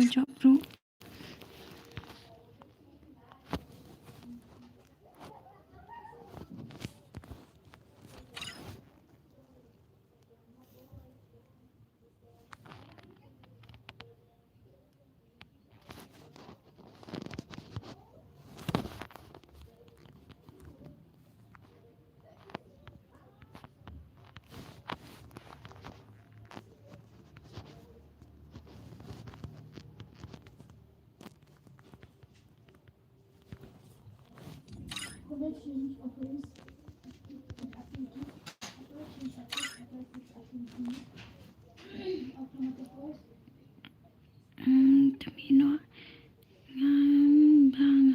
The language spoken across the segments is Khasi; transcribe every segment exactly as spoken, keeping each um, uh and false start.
Job ruh. Hmm, temi noh. Ngam bang.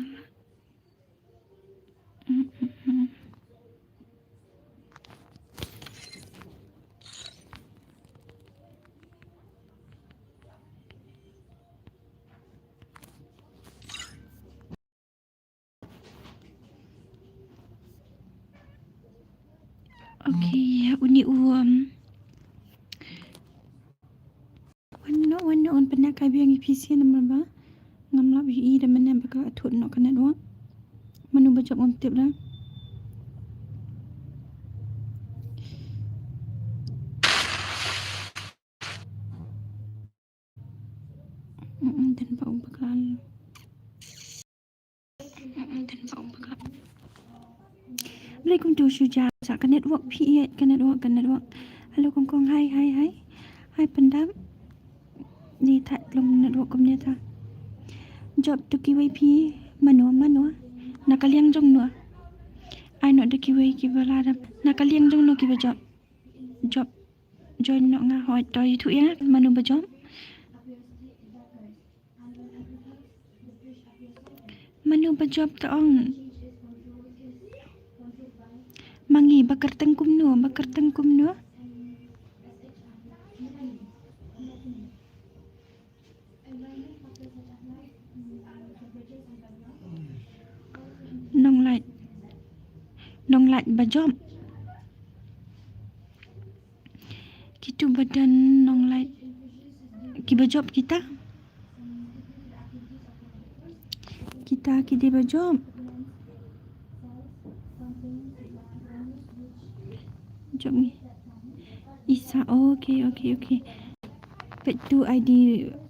Okay, uni u, um, wan noh, wan noh, un pynïaid ka biang i P C namar ba ngam lap ïohi da mynne ba ka la thut noh ka network. Mano ba jop ngam tip da. Mm, mm, dang ba u bakal. Alaikum tu Shuja, sa ka network phi, ka network, ka network. Hello kong kong, hi, hi, hi. Hi Pandap. Ni thait long network kumne ta. Jop tu kiwei phi, mano, mano. Na ka liang jong no. Ai noh da kiwei kiba la dep. Na ka liang jong no kiba jop. Jop. Join noh nga, hooid, to ïathuh ïa nga mano ba jop. Mano ba jop to ong. Ma ngi ba kyrteng kumno, ba kyrteng kumno. Nonglait. Nonglait ba jop. Kitu ba don nonglait. Kiba jop kita. Kita ki dei ba jop. Jop ngi. Isa, okay, okay, okay. Peit tu I D,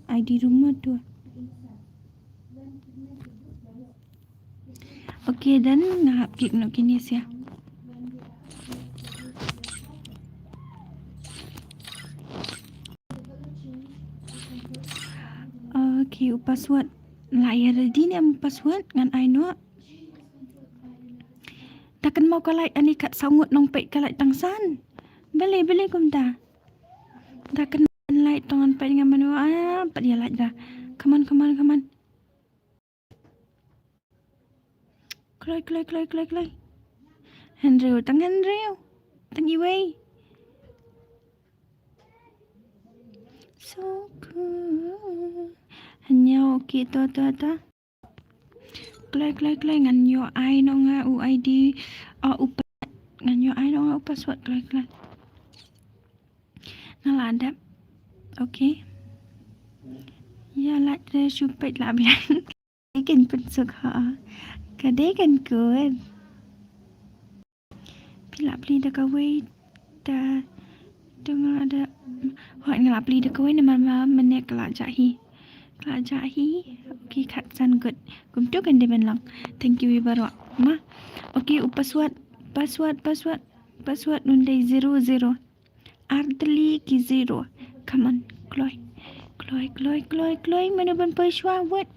I D room ma tu. Okay, done, nga hap klik noh kine sha. Okay, u password. La ïa ready ne em u password ngan ai noh. Ta kynmaw ka light ani kat saw ngut nong peit ka light tang san. Bele, bele kumta. Ta kynmaw light tang ngan peit nga mano, ah, pat ïa light da. Come on, come on, come on. Kloi, kloi, kloi, kloi, kloi. Hynriew, tang hynriew. Tang iwei. So cool. Hynñiew, okay, to, to, to. Kloi, kloi, kloi, ngan ïoh ai noh nga u I D, ah, u pa-, ngan ïoh ai noh nga u password, kloi, kloi. Nga la dep. Okay. Ïa lait re shu peit la biang. Dei kan pynsuk ha. Ka dei kan kut. Phi la plie da kawei da, da nga la da. Hooid nga la plie da kawei namar ma mynne ka la jah hi. Ka la jah hi. Okay, khatsan, good. Kumtu kan dei ban long. Thank you baroh. Ma. Okay, u password, password, password, password un dei zero zero. Ar tylli ki zero. Come on, kloi. Kloi, kloi, kloi, kloi. Mano ban poi shuwa, what?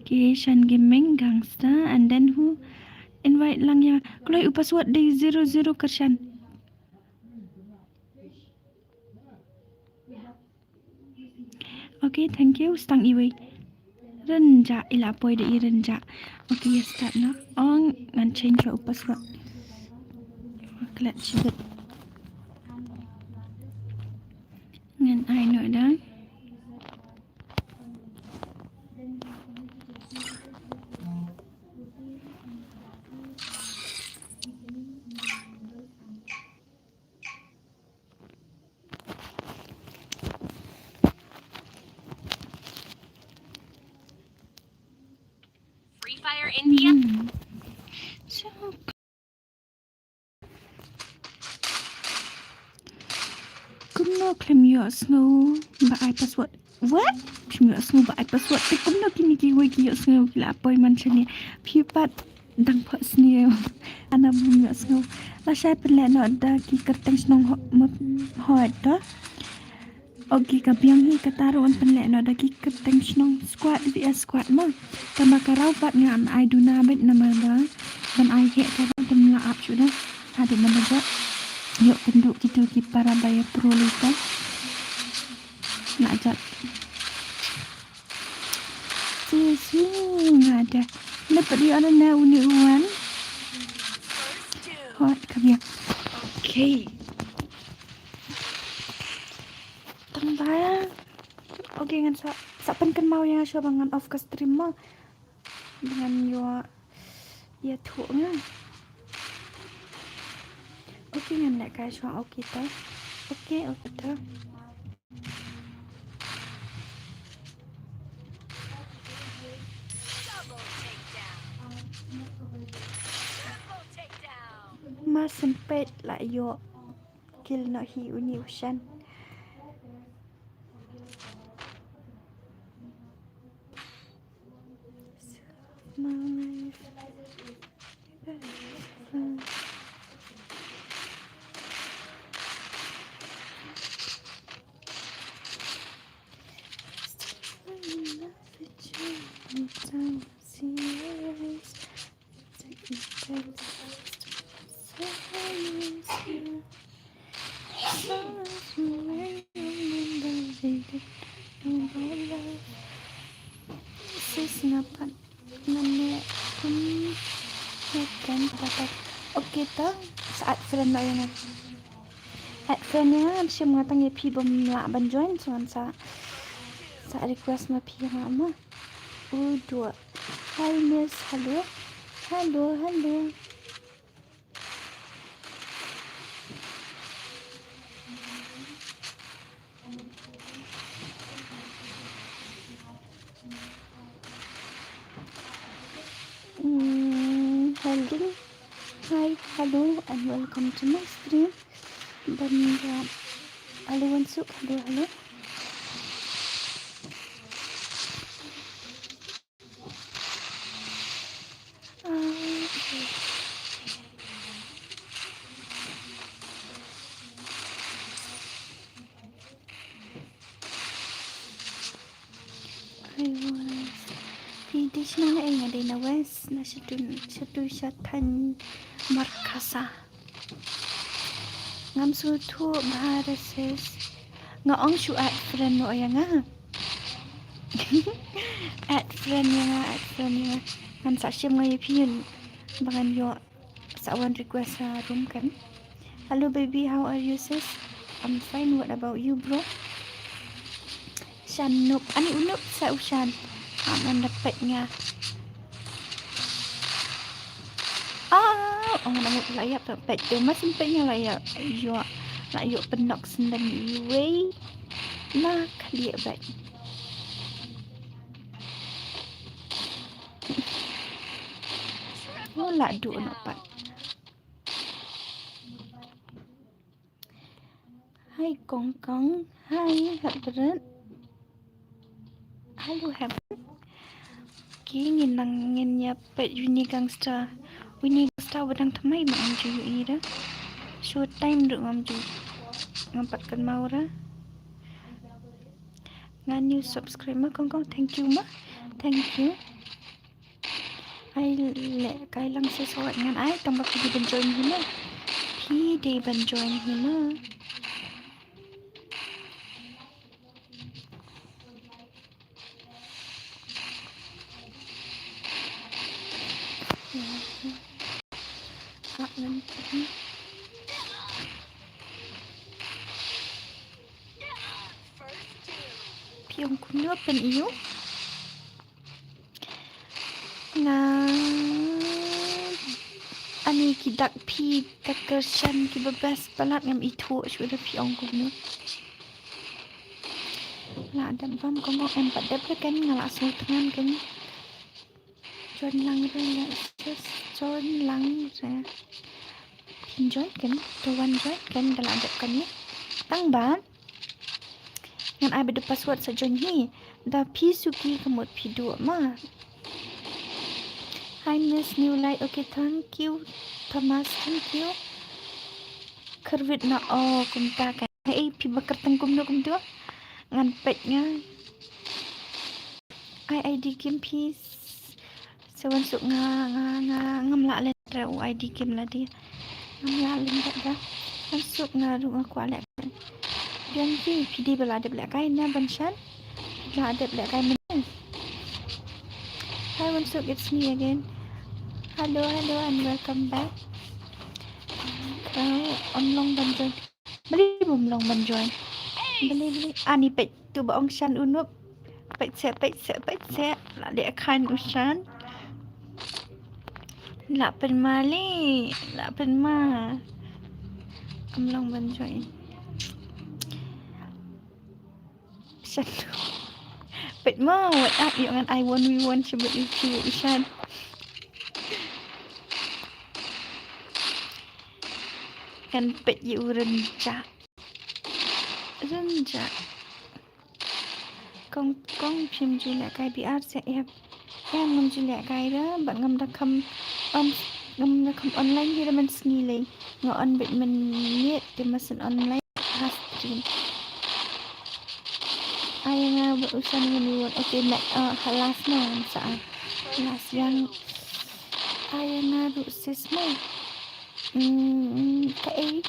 Kishan Gaming Gangster, and then who? Invite lang ïa. Kloi, u password dei zero zero, kyrshan. Okay, thank you. Stang iwei. Rynjah, i la poi da i rynjah. Okay, ïa start noh. Ong ngan change u password. Klet shibit. Ngan ai noh da. Free Fire India. Hmm. So, kumno khlem ïohsngew ba ai password? What? Khlem ïohsngew ba ai password. Te kumno kine kiwei ki ïohsngew, ki la poi man shane. Phi pat dang phohsniew. Ana bym ïohsngew. Lashai pynleh noh da ki kyrteng shnong ho-, ma-, hooid to. Okay, ka biang hi kata ruh yn pynleh noh da ki kyrteng shnong. Squad, V S squad mo. Tangba ka raw pat ngan ai duna beit namar ba ban ai heh ka ruh ym lah ap shuh da. Haduh mynta ïoh kynduh kito ki para ba ïa pro lei ka. Nga jat. Jisu, nga da. Dapat ïoh na une u wan. Hot ka biang. Okay. Tangba. Okay, ngan sa, sa pynkynmaw ïa nga shuwa ba ngan off ka stream mo. Ba ngan ïoh ïathuh nga. Okay, ngan leh kai shuwa, okay to. Okay, okay to. Ma shen peit la ïoh kill noh hi uni u shen. Sis, nga pat ngan ne pun ne kan dapat. Okay to, sa add friend noh ïa nga. Add friend ïa nga, ngan shim nga tang ïa phi bym lah ban join, so ngan sa, sa request ma phi ïa nga mo. U dua. Hi miss, hello. Hello, hello. Mm, holding. Hi, hello, and welcome to my stream. Bun, uh, hello, Wansuk, hello, hello. Ah, okay. Hi, Wes. Phi dei shano na ei? Nga dei na West, na Shatu, Shatu Shatan Markasa. Ngam sngewthuh bha re sis. Nga ong shu add friend noh ïa nga. Add friend ïa nga, add friend ïa nga. Ngan sa shim nga ïa phi ïa ba ngan ïoh sa wan request ha room kan. Hello baby, how are you sis? I'm fine, what about you bro? Shan Nup, ani u Nup sa u Shan. Am an da peit nga. Ah, ong na mut la ïap da peit te, ma syn peit nga la ïap. Ïoh, la ïoh pynlok syndon iwei. Na khlieh beit. Oh, la duh noh pat. Hi Kong Kong, hi Hapret. Hello Hapret. Ki ngin nang ngin ïa peit uni gangster. Uni gangster ba dang thymmai ma ngam ju ïohi ra. Show time ruh ngam ju, ngam pat kynmaw ra. Nga new subscriber Kong Kong, thank you ma. Thank you. Ai leh kai lang sis, wat ngan ai tang ba phi dei ban join hi mo. Phi dei ban join hi mo. Ah, ngan phi ong kumno pyn-i ïa u. Nga ani ki dak phi ka kyrshan kiba best palat, ngam ithuh shuh da phi ong kumno. La dep bam kumno, em pat dep da kan, nga la sngewthngan kan. Join lang re la, just join lang re. Phin join kem, to wan join kem da la dep kane. Tang ba ngan ai beit da password sa join hi. Da phi suki ka mut phi duh ma. Hi Miss New Light. Okay, thank you Thomas, thank you. Kyrwit na o kumta ka. Hei phi ba kyrteng kumno kumto. Ngan peit nga. Ai ID game phi. Sa wan suk nga nga nga ngam lah leh da u ID game la dei. Ngam lah leh da da. Wan suk nga ruh nga kwah leh. Biang phi phi dei ba la dep leh kai na ban shan. La dep leh kai mynne. Hi wan suk, it's me again. Hello, hello and welcome back. Kau ym long ban join. Beli bym long ban join. Beli beli. Ani peit tu ba ong shan u Nup. Peit se peit se peit se. La dei khan u shan. La pynmali. La pynma. Ym long ban join. Shan. Peit ma wat ap ïoh ngan ai one v one sha bad u shan. Kan peit ïa u rynjah. Rynjah. Kong kong phim ju leh kai biar se em. Em ngam ju leh kai ra bad ngam da kham, um, ngam da kham online hi ra man sngi lei. Nga on beit mynmiet te ma shen online ha stream. Ai nga ba u shan ngam wan. Okay, na, uh, ha last na ngam sa. Last yang. Ai nga ruh sis mo. Hmm, kaei.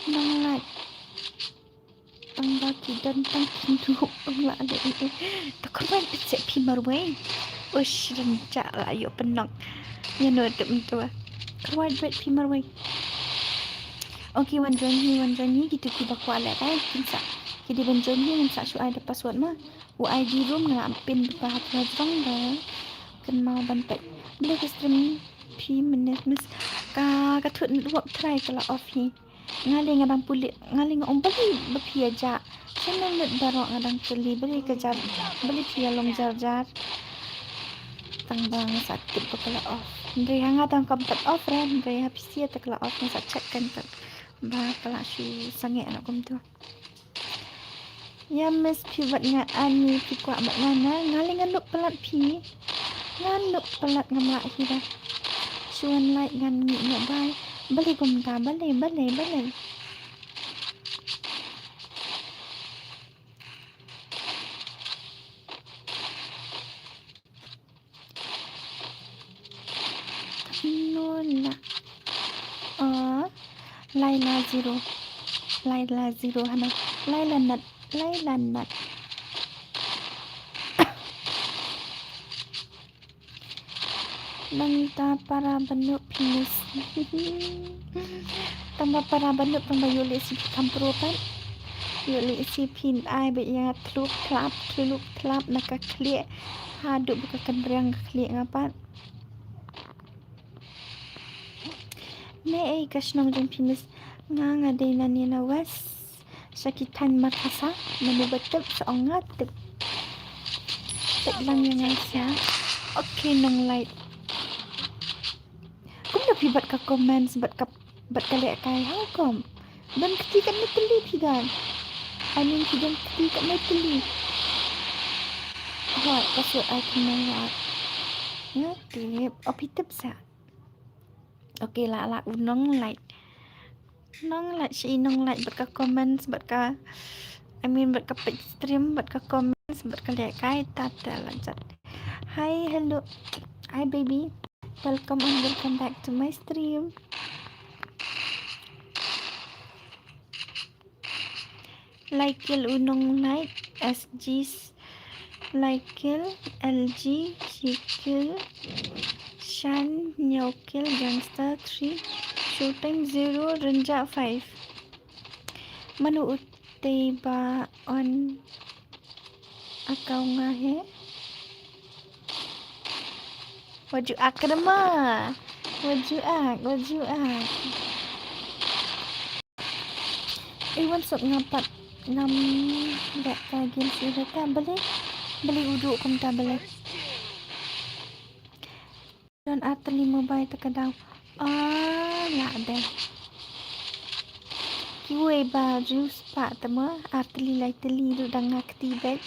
Nang lait. Tang ba ki don tang ki duh ong la de eh. Ta kyrwan peit se phi marwei. Ush, rynjah la ïoh pynok. Ïa no tip mynta. Kyrwan peit phi marwei. Okay, wan join hi, wan join hi, kitu ki ba kwah leh kai kin sa. Ki dei ban join hi, ngan sa shu ai da password ma. U ID room nga la pin ba ha jrong da. Kynmaw ban peit. Beli ka stream phi mynne miss. Ka, ka thut network try ka la off hi. Nga lei nga dang pule, nga lei nga ong beli ba phi ïa jah. Shen minit baroh nga dang kylli beli ka jar, beli phi ïa long jar jar. Tang ba nga sa tip ba ka la off. Hynrei ha nga dang kam pat off re, hynrei ha phi sa te ka la off, nga sa check kan pat ba ka la shu sangeh na kumtu. Ïa miss phi bad nga ani phi kwah bad nga na, nga lei nga nuk palat phi. Nga nuk palat ngam lah hi da. Shu wan like ngan mih noh bai. Balei kumta, balei, balei, balei. Nola. Oh, Laila zero. Laila zero hana. Laila nat. Laila nat. Nangta para banu phi miss. Tang ba para banu tang ba ïoh lehse phi kham pro pat. Ïoh lehse phin ai ba ïa thluk thlap thluk thlap na ka khlieh. Haduh ba ka kynriang ka khlieh nga pat. Ne ei ka shnong jong phi miss. Nga nga dei na Nina West. Sha ki thaiñ Markhasa, mano ba tip sa ong nga tip. Tip lang ïa nga sha. Okay nong Lait. Kumno phi bad ka comments bad ka, bad ka lehkai, how come? Don kti katne tylli phi don. I mean phi don kti katne tylli. Hooid, ka shu ai kumno nga. Nga tip, o phi tip sa. Okay, la la u nong Lait. Nong Lait, sha i nong Lait bad ka comments bad ka, I mean bad ka page stream bad ka comments bad ka lehkai ta ta la jat. Hi, hello. Hi baby. Welcome and welcome back to my stream. Laikil u nong Lait, S G Laikil, L G, Jikil, Shan, Nyokil, Gangster three, Showtime zero, Rynjah five. Mano u tei ba on account nga he? Waju ak rema. Waju ak, waju ak. Ei wan suk nga pat ngam leh ka game sha ka balei. Balei u duh kumta balei. Ar tylli mobile te ka daw. Ah, lah de. Kiwei ba riewspah te mo, ar tylli lai tylli ruh dang nga kti beit.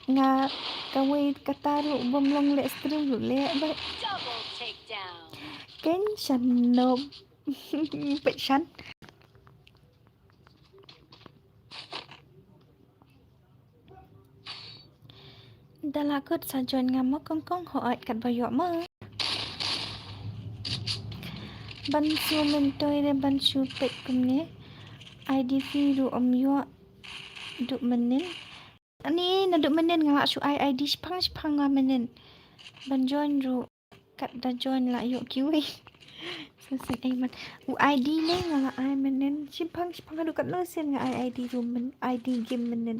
Nga kawei kata ruh bym long leh stream ruh leh beit. Double takedown. Ken shan nob. Peit shan. Da la kut sa join nga mo kong kong, hooid katba ïoh mo. Ban shu myntoi re ban shu peit kumne. I D phi ruh ym ïoh duh mynnin. Ani naduh mynnin nga lah shu ai I D shipang shipang nga mynnin. Ban join ruh. Kat da join lah ïoh kiwei. Sa sien ei man. U I D ne nga la ai mynnin. Shipang shipang haduh katno sien nga ai I D ruh myn, I D game mynnin.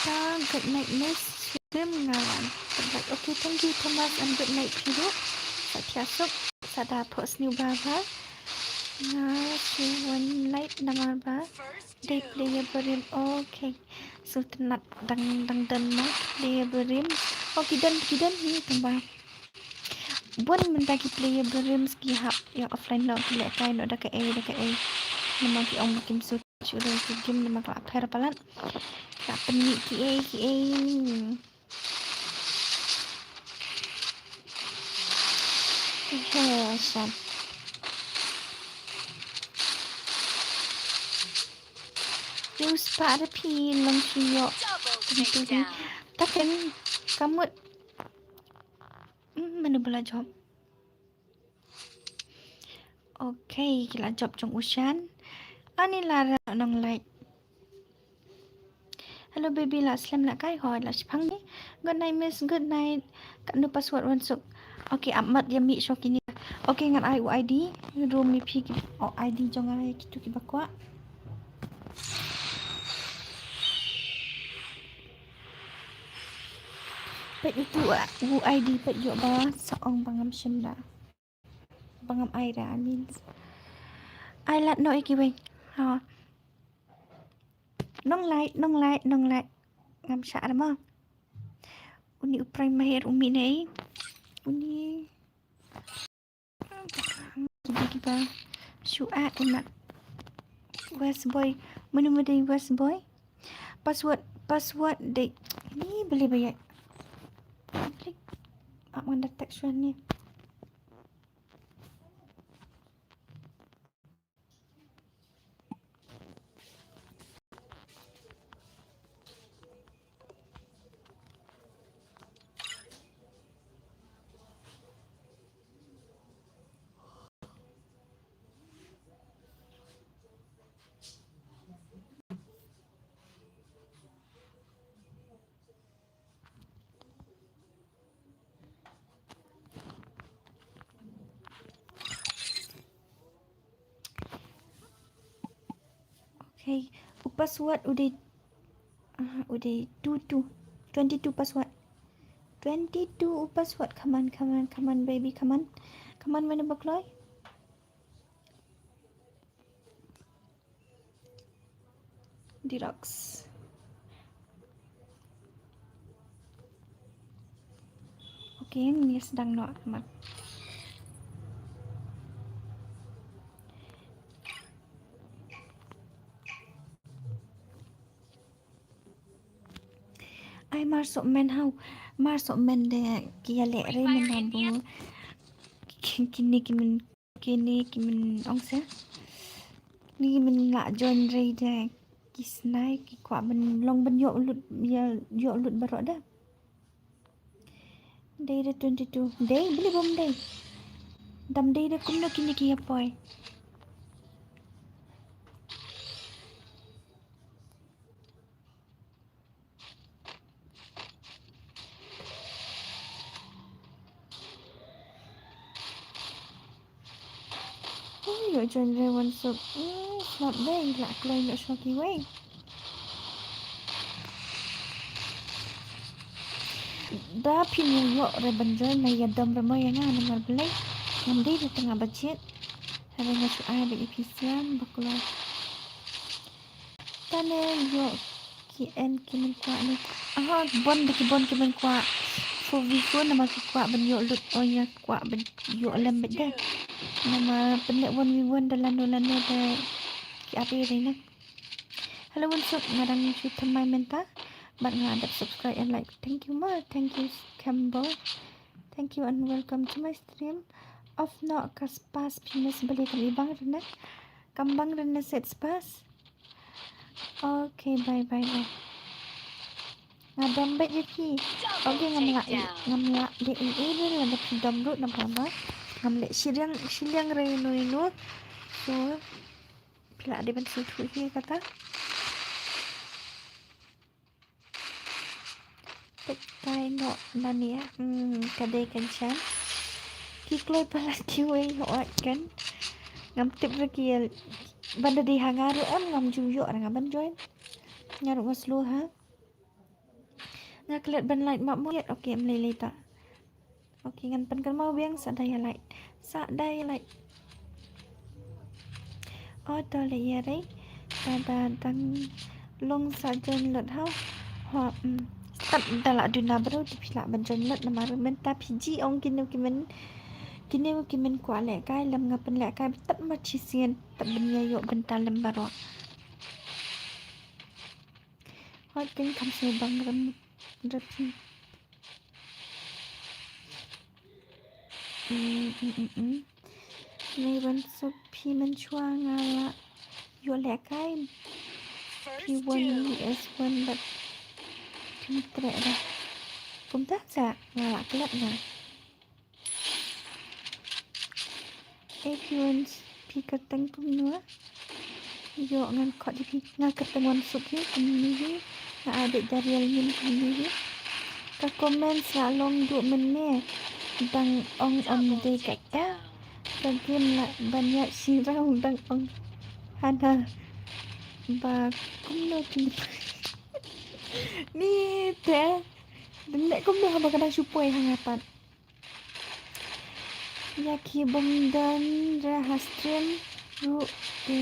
Ta good night miss. Rim nga wan. Good night. Okay, thank you Thomas and good night phi ruh. Sa thiah suk. Sa da phohsniew bha bha. Nga shu wan late namar ba dei player barim. Okay. Sngewtynnat dang, dang don mo ki player barim. Oh, ki don, ki don hi tang ba. Bun mynta ki player barim ki hap ïa offline noh, ki lehkai noh da kaei da kaei. Namar ki ong ba kim sngewthuh shuh da ki game namar ka la pher palat. Ka pynmih kiei kiei. He, shan. Riewspah re phi long shu ïoh. Double takedown. Taken ka mut. Hmm, mano ba la jop? Okay, ki la jop jong u shan. Ani la ra nong like. Hello baby, la slem la kai, hooid la shipang ni. Good night miss, good night. Katno password wan suk. Okay, ap mat ïa mih shuwa kine. Okay, ngan ai u I D. Rum ïa phi ki, oh, I D jong nga ïa kitu kiba kwah. Peit utu, ah, u I D peit ïoh ba sa ong ba ngam shim da. Ba ngam ai da, I mean. Ai lad noh ïa kiwei. Ha. Nong like, nong like, nong like. Ngam shah re mo. Uni u Prime Maher u mih ne. Uni. Kiba kiba. Shu ah, eh, mat. West boy. Mano ma dei West boy? Password, password dei. Ni beli bayar. Klik. Ap ngan da text shuwa ni. Okay, u password u dei, ah, u dei two two, twenty two password. Twenty two u password, come on, come on, come on, baby, come on. Come on, mano ba kloi? Dirox. Okay, ngin ïa sdang noh, mat. Ai mar soh men hau, mar soh men de ki ïaleh re men hau bu. Ki, kine ki men Kine ki men ong se. Ni ki men lah join re de ki snai ki kwah ban long ban ïoh lut, ïa, ïoh lut baroh de. Dei de twenty two. Dei beli bom dei. Dam dei de kumno kine ki ïa poi. Ui, ïoh join re wan suk. Hmm, slap dei, lah kloi noh shuwa kiwei. Da phi ïoh re ban join na ïa dom re mo ïa nga namar balei. Ngam dei da tang ba jied. Haba nga shu ai ba ïa phi siam ba kloi. Tane ïoh Ki en ki men kwah ne. Aha, bun de ki bun ki men kwah. Four v four namar ki kwah ban ïoh lut, oh ïa kwah ban ïoh lem bad de. Namar pynleh one v one da lano lano de ki ap ïa ri na. Hello Wansuk, nga dang shu thymmai mynta. Bad nga dep subscribe and like. Thank you ma, thank you Kembo. Thank you and welcome to my stream. Off noh ka spas phi miss bali kam i bang rena. Kam bang rena set spas. Okay, bye bye bye. Nga dom bad ïa phi. Okay, ngam lah ngam lah de in email lada phi dom ruh na baba. Ngam leh shiliang shiliang re ino ino. So phi lah de ban sngewthuh hi kata. Peit kai noh nani ïa. Hmm, ka dei kan shan. Ki kloi palat kiwei hooid kan. Ngam tip re ki ïa. Ban da dei ha nga ruh em ngam ju ïoh re nga ban join. Nga ruh nga slow ha. Nga klet ban light map mo. Okay, em lei lei ta. Okay, ngan pynkynmaw biang sa da ïa light. Sa da ïa light. Oh, to lei ïa rei. Da da dang long sa join lut ha. Ha, mm. Start da la duna bro, te phi lah ban join lut namar mynta phi ji ong kine ki men. Kine ki men kwah lehkai lem nga pynlehkai bad tat ma shisien tat ban ïa ïoh bynta lem baroh. Hot ken kam sngewbang rem rem. Mm, mm, mm, mm. Nei Wansuk phi mynshuwa nga la ïoh lehkai. Phi one V S one bad phi treh da. Kumta sa nga la klet nga. Ei phi wan phi kyrteng kumno? Ïoh ngan khot ïa phi. Nga kyrteng Wansuk hi kumne hi. Nga ai beit da real name kumne hi. Ka comments la long duh mynne. Dang ong ym dei kata. Ka game la ban ïa shirau dang ong hana. Ba kumno phi ni te. Dang leh kumno haba ka dang shu poi ha nga pat. Ïa ki bym don re ha stream ruh ki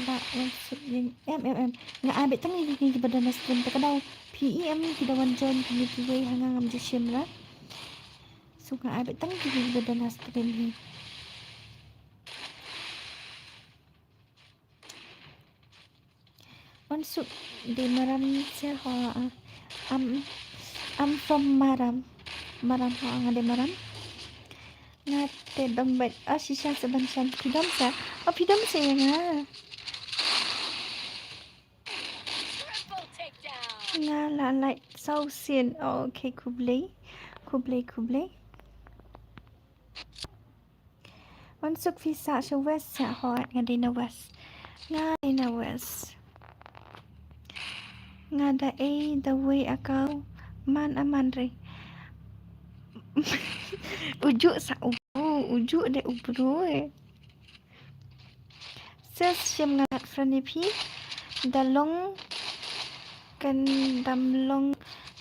la wan suk ïing. Em em em. Nga ai beit tang ïa ki kiba don ha stream te ka daw phi i em ki da wan join kine kiwei ha nga ngam ju shim re. So nga ai beit tang ïa ki kiba don ha stream hi. Wansuk dei Maram se ho, ah, I'm, I'm from Maram. Maram ho, nga dei Maram. Nga te dom bad, ah, shisha se ban shan phi dom se. Oh, phi dom se ïa nga. Nga la like saw sien. Oh, okay, khublei. Khublei, khublei. Wansuk phi sah sha west sah hot, nga dei na west. Nga dei na west. Nga da ei da wei akau man a man re. Uju sah u bru, uju de u bru eh. Sis shim nga friend ïa phi. Da long kan dam long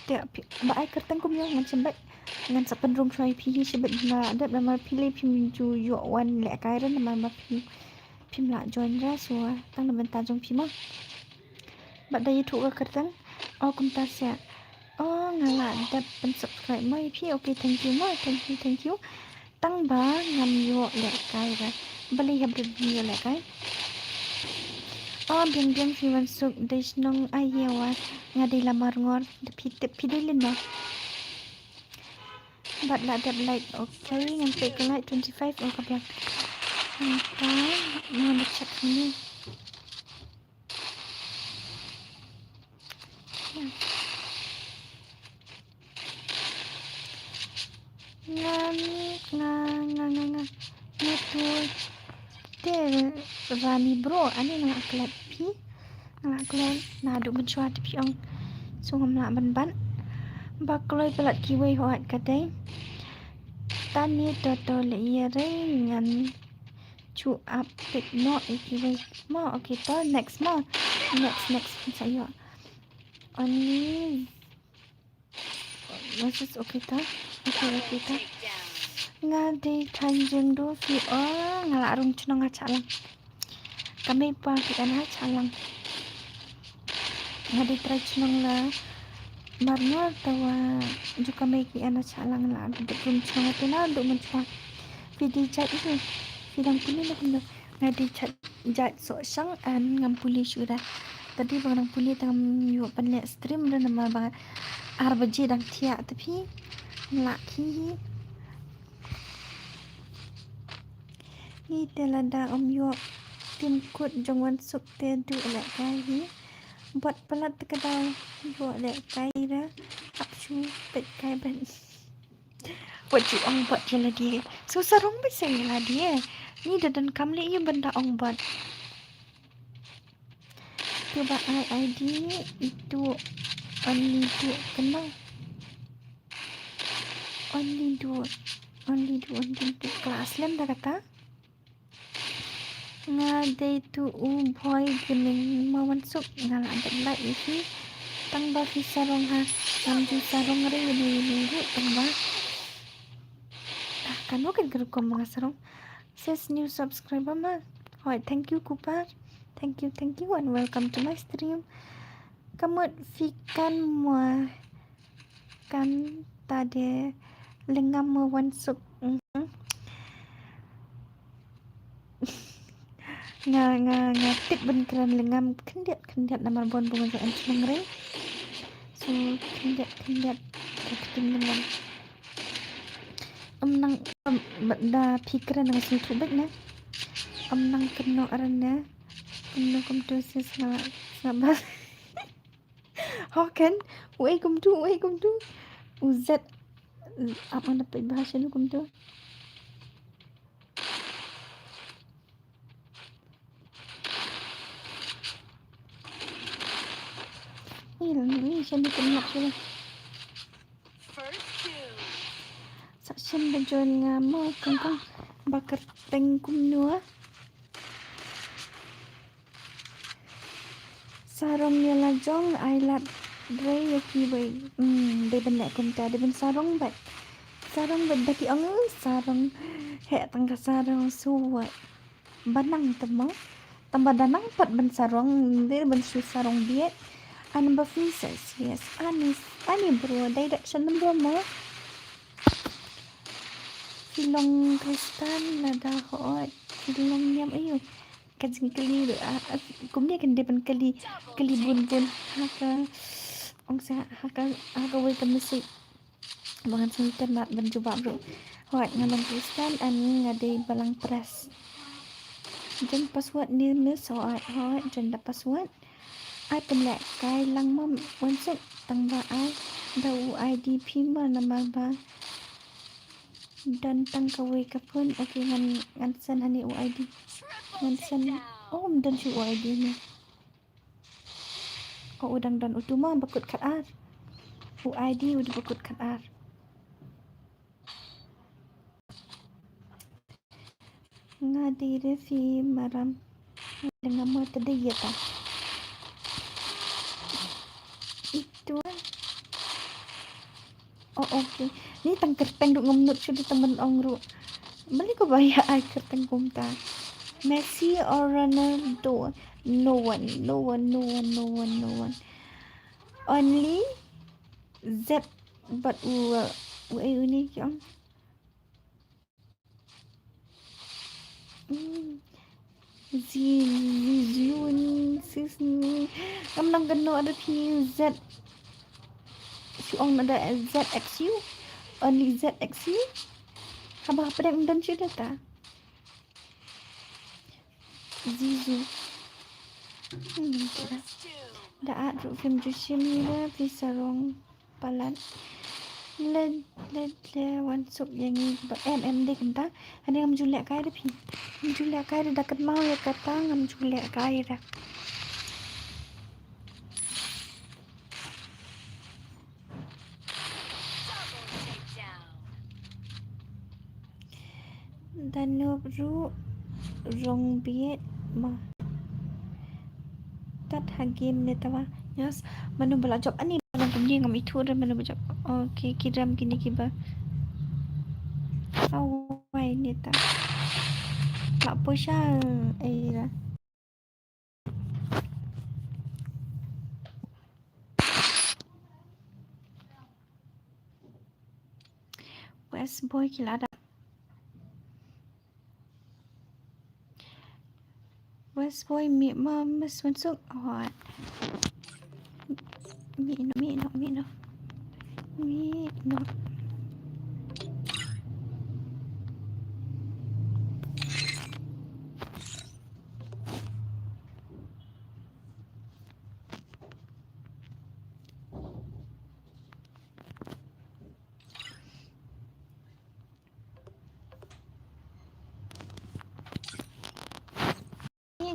te phi ba ai kyrteng kumno ngan shim bad ngan sa pynrung shuwa ïa phi hi shibit na dep namar phi lei phim ju ïoh wan lehkai re namar ma phi phim lah join re so tang na bynta jong phi ma. Bad da ïathuh ka kyrteng. Oh kumta sia. Oh nga lah dep pyn subscribe mo ïa phi. Okay, thank you mo, thank you, thank you. Tang ba ngam ïoh lehkai re. Balei hap dep ïoh lehkai. Oh biang biang phi Wansuk dei shnong Ïewar. Nga dei Lamarngor. Da phi tip phi dei lynno. Bad la dep like. Okay, ngan peit ka like twenty five. Oh ka biang. Ngan check hangne. Nga ni nga nga nga nga nga tu te Rani bro ani nga klet phi nga klet na du mynshuwa te phi ong so ngam lah ban ban ba kloi palat kiwei hooid ka dei tani to to le ïa re ngan chu ap tik no ïa kiwei mo. Okay to next mo. Next next phin sa ïoh. Only Moses, okay ta. Okay, okay ta. Nga dei Tanjung do phi o nga la rung chnong ha Chalang. Kami pa ki kan ha Chalang. Nga dei trai chnong la Marnor, tawa ju ka mei ki ana cha lang la du dum chnong te na du man chwa. Phi dei jait ïa phi dang pule na phi. Nga dei jait jait so shang an ngam pule shuh ra. Tadi bang dang pule tang ngam ïoh pynleh stream ra namar ba ar baje dang thiah te phi. Lak hi hi. Ni te lada ym ïoh tim kut jong Wansuk te du lehkai hi. Bot palat te ka daw ïoh lehkai ra. Hap shu peit kai ban. Wat ju ong bot ïa lade. So sarong bad sa ïa lade. Ni da donkam leh ïa ban da ong bot. To ba ai ID itu only tu kenang. Only tu, only tu, only tu class lem da kata. Nga dei tu u boy gaming ma Wansuk nga la dep like isi. Tang ba phi sarong ha, ngam ju sarong re ïa ni ïa ni ru tang ba. Ah, kano kan ka rukom ma nga sarong. Says new subscriber ma. Hoi, thank you Cooper. Thank you, thank you and welcome to my stream. Ka mut phi kan mua kan ta de lengam ma Wansuk. Mhm. Nga nga nga tip ban kren lengam khyndiat khyndiat namar bon bun jong em chnong ring. So khyndiat khyndiat ka kting lengam. Ym nang, ym, da phi kren nga sngewthuh beit ne. Ym nang kynnoh ar ne. Kumno kumto sis nga nga ba. Hoken, uei kumtu, uei kumtu. U Z. Ap mana peit bahasa nu kumtu. Ih, lang ni shan ni kumno shan. Sa shan ba jon nga mo kang kang ba kyrteng kumno. Sarong ïa la jong ai lad re ïa ki wei. Hmm, dei ban leh kumta, dei ban sarong bad. Sarong bad da ki ong sarong. Heh tang ka sarong suwat. Ba nang te mo. Tang ba da nang pat ban sarong, dei ban shu sarong biet. An ba phi sa yes. Ani ani bro, dei da shan bro mo. Phi long Khristan lada hooid. Phi long niam aiu. Ka jingkylli ruh, ah, ah, kumne kan dei ban kylli, kylli bun bun. Ha ka, ong sa, ha ka, ha kawei ka message. Ba ngan sngewtynnat ban jubab ruh. Hooid, nga long Khristan, ani nga dei balang press. Jan password ni miss, hooid, hooid, jan da password. Ai pynlehkai lang ma Wansuk tang ba ai da u ID phi ma namar ba don tang kawei ka phone. Okay, ngan, ngan send hani u ID. Ngan send. Oh, ym don shuh u ID ni. Oh, u dang don utu ma ba kut khat ar. U ID u dei ba kut khat ar. Nga dei re phi maram. Nga mo te dei ïa ta. Itu. Oh, okay. Ni tang kyrteng ruh ngam nud shuh dei tang ban ong ruh. Mali ko ba ïa ai kyrteng kumta. Messi or Ronaldo. No one, no one, no one, no one, no one. Only Z bad u, u ai u ni ki ong. Hmm. Zi, zi, zi, zi, zi, zi. Ngam nang kynnoh da phi Z. Shu ong na da ZXU. Only ZXU. Haba hapdeng don shu data. Zizu. Hmm, da. Da at ruh phim ju shim ïa phi sarong palat. Le, le, le, Wansuk ïa ngi ba em em dei kumta. Ani ngam ju lehkai da phi. Ngam ju lehkai da, da kynmaw ïa kata ngam ju lehkai da. Da nop ruh rong biet ma. Tat ha game ne tawa. Yes. Manu ba la jop ani ba la kumne ngam ithuh re manu ba jop. Okay, ki ram kine kiba. Awai ne ta. La poi sha ei ra. S boy ki la dap. West boy mi ma Miss Wansuk. Hot. Mi no, mi no, mi no. Mi no.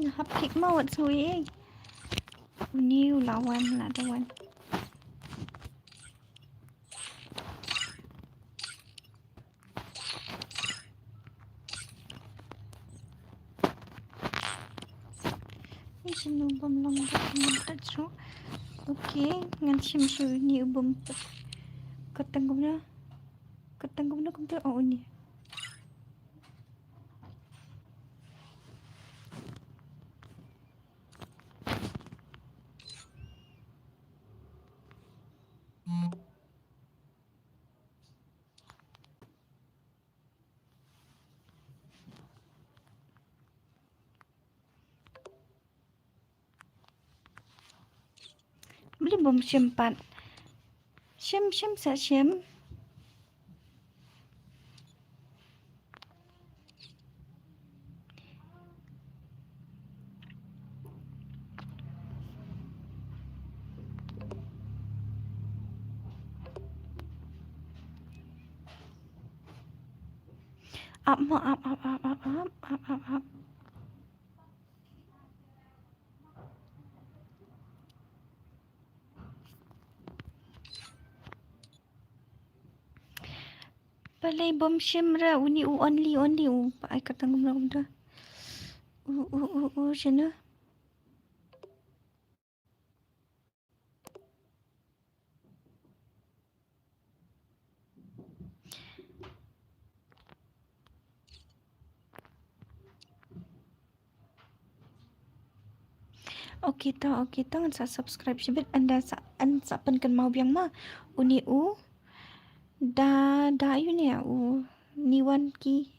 Nga hap pick ma wat sui. New la wan la da wan. Ni shim u bym long da ngan touch ruh. Okay, ngan shim shu ni u bym pat. Ka tang kumno? Ka tang kumno kumta? Oh, ni. Beli bom shim pat. Shim, shim sa shim. Ap ma, ap, ap, ap, ap, ap, ap, ap, ap. Balei bom shim ra uni u only, only u pa ai ka tang kumno kumta. U, u, u, u, shano. Okay to, okay to, ngan sa subscribe shibit, ynda sa, ngan sa pynkynmaw biang ma. Uni u. Da, da uni u. Ni wan ki.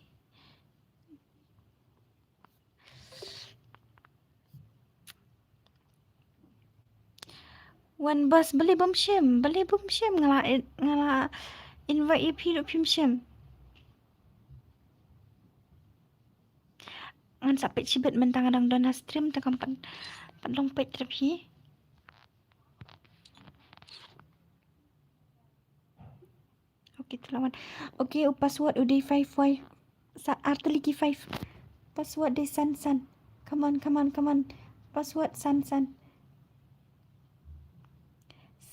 Wan bas, balei bom shim, balei bom shim, nga la, nga la invite ïa phi ruh phim shim. Ngan sa peit shibit mynta nga dang don ha stream te kam pat, pat long peit ruh phi. Okay, te la wan. Okay, u password u dei five five. Sa ar tylli ki five. Password dei san san. Come on, come on, come on. Password san san.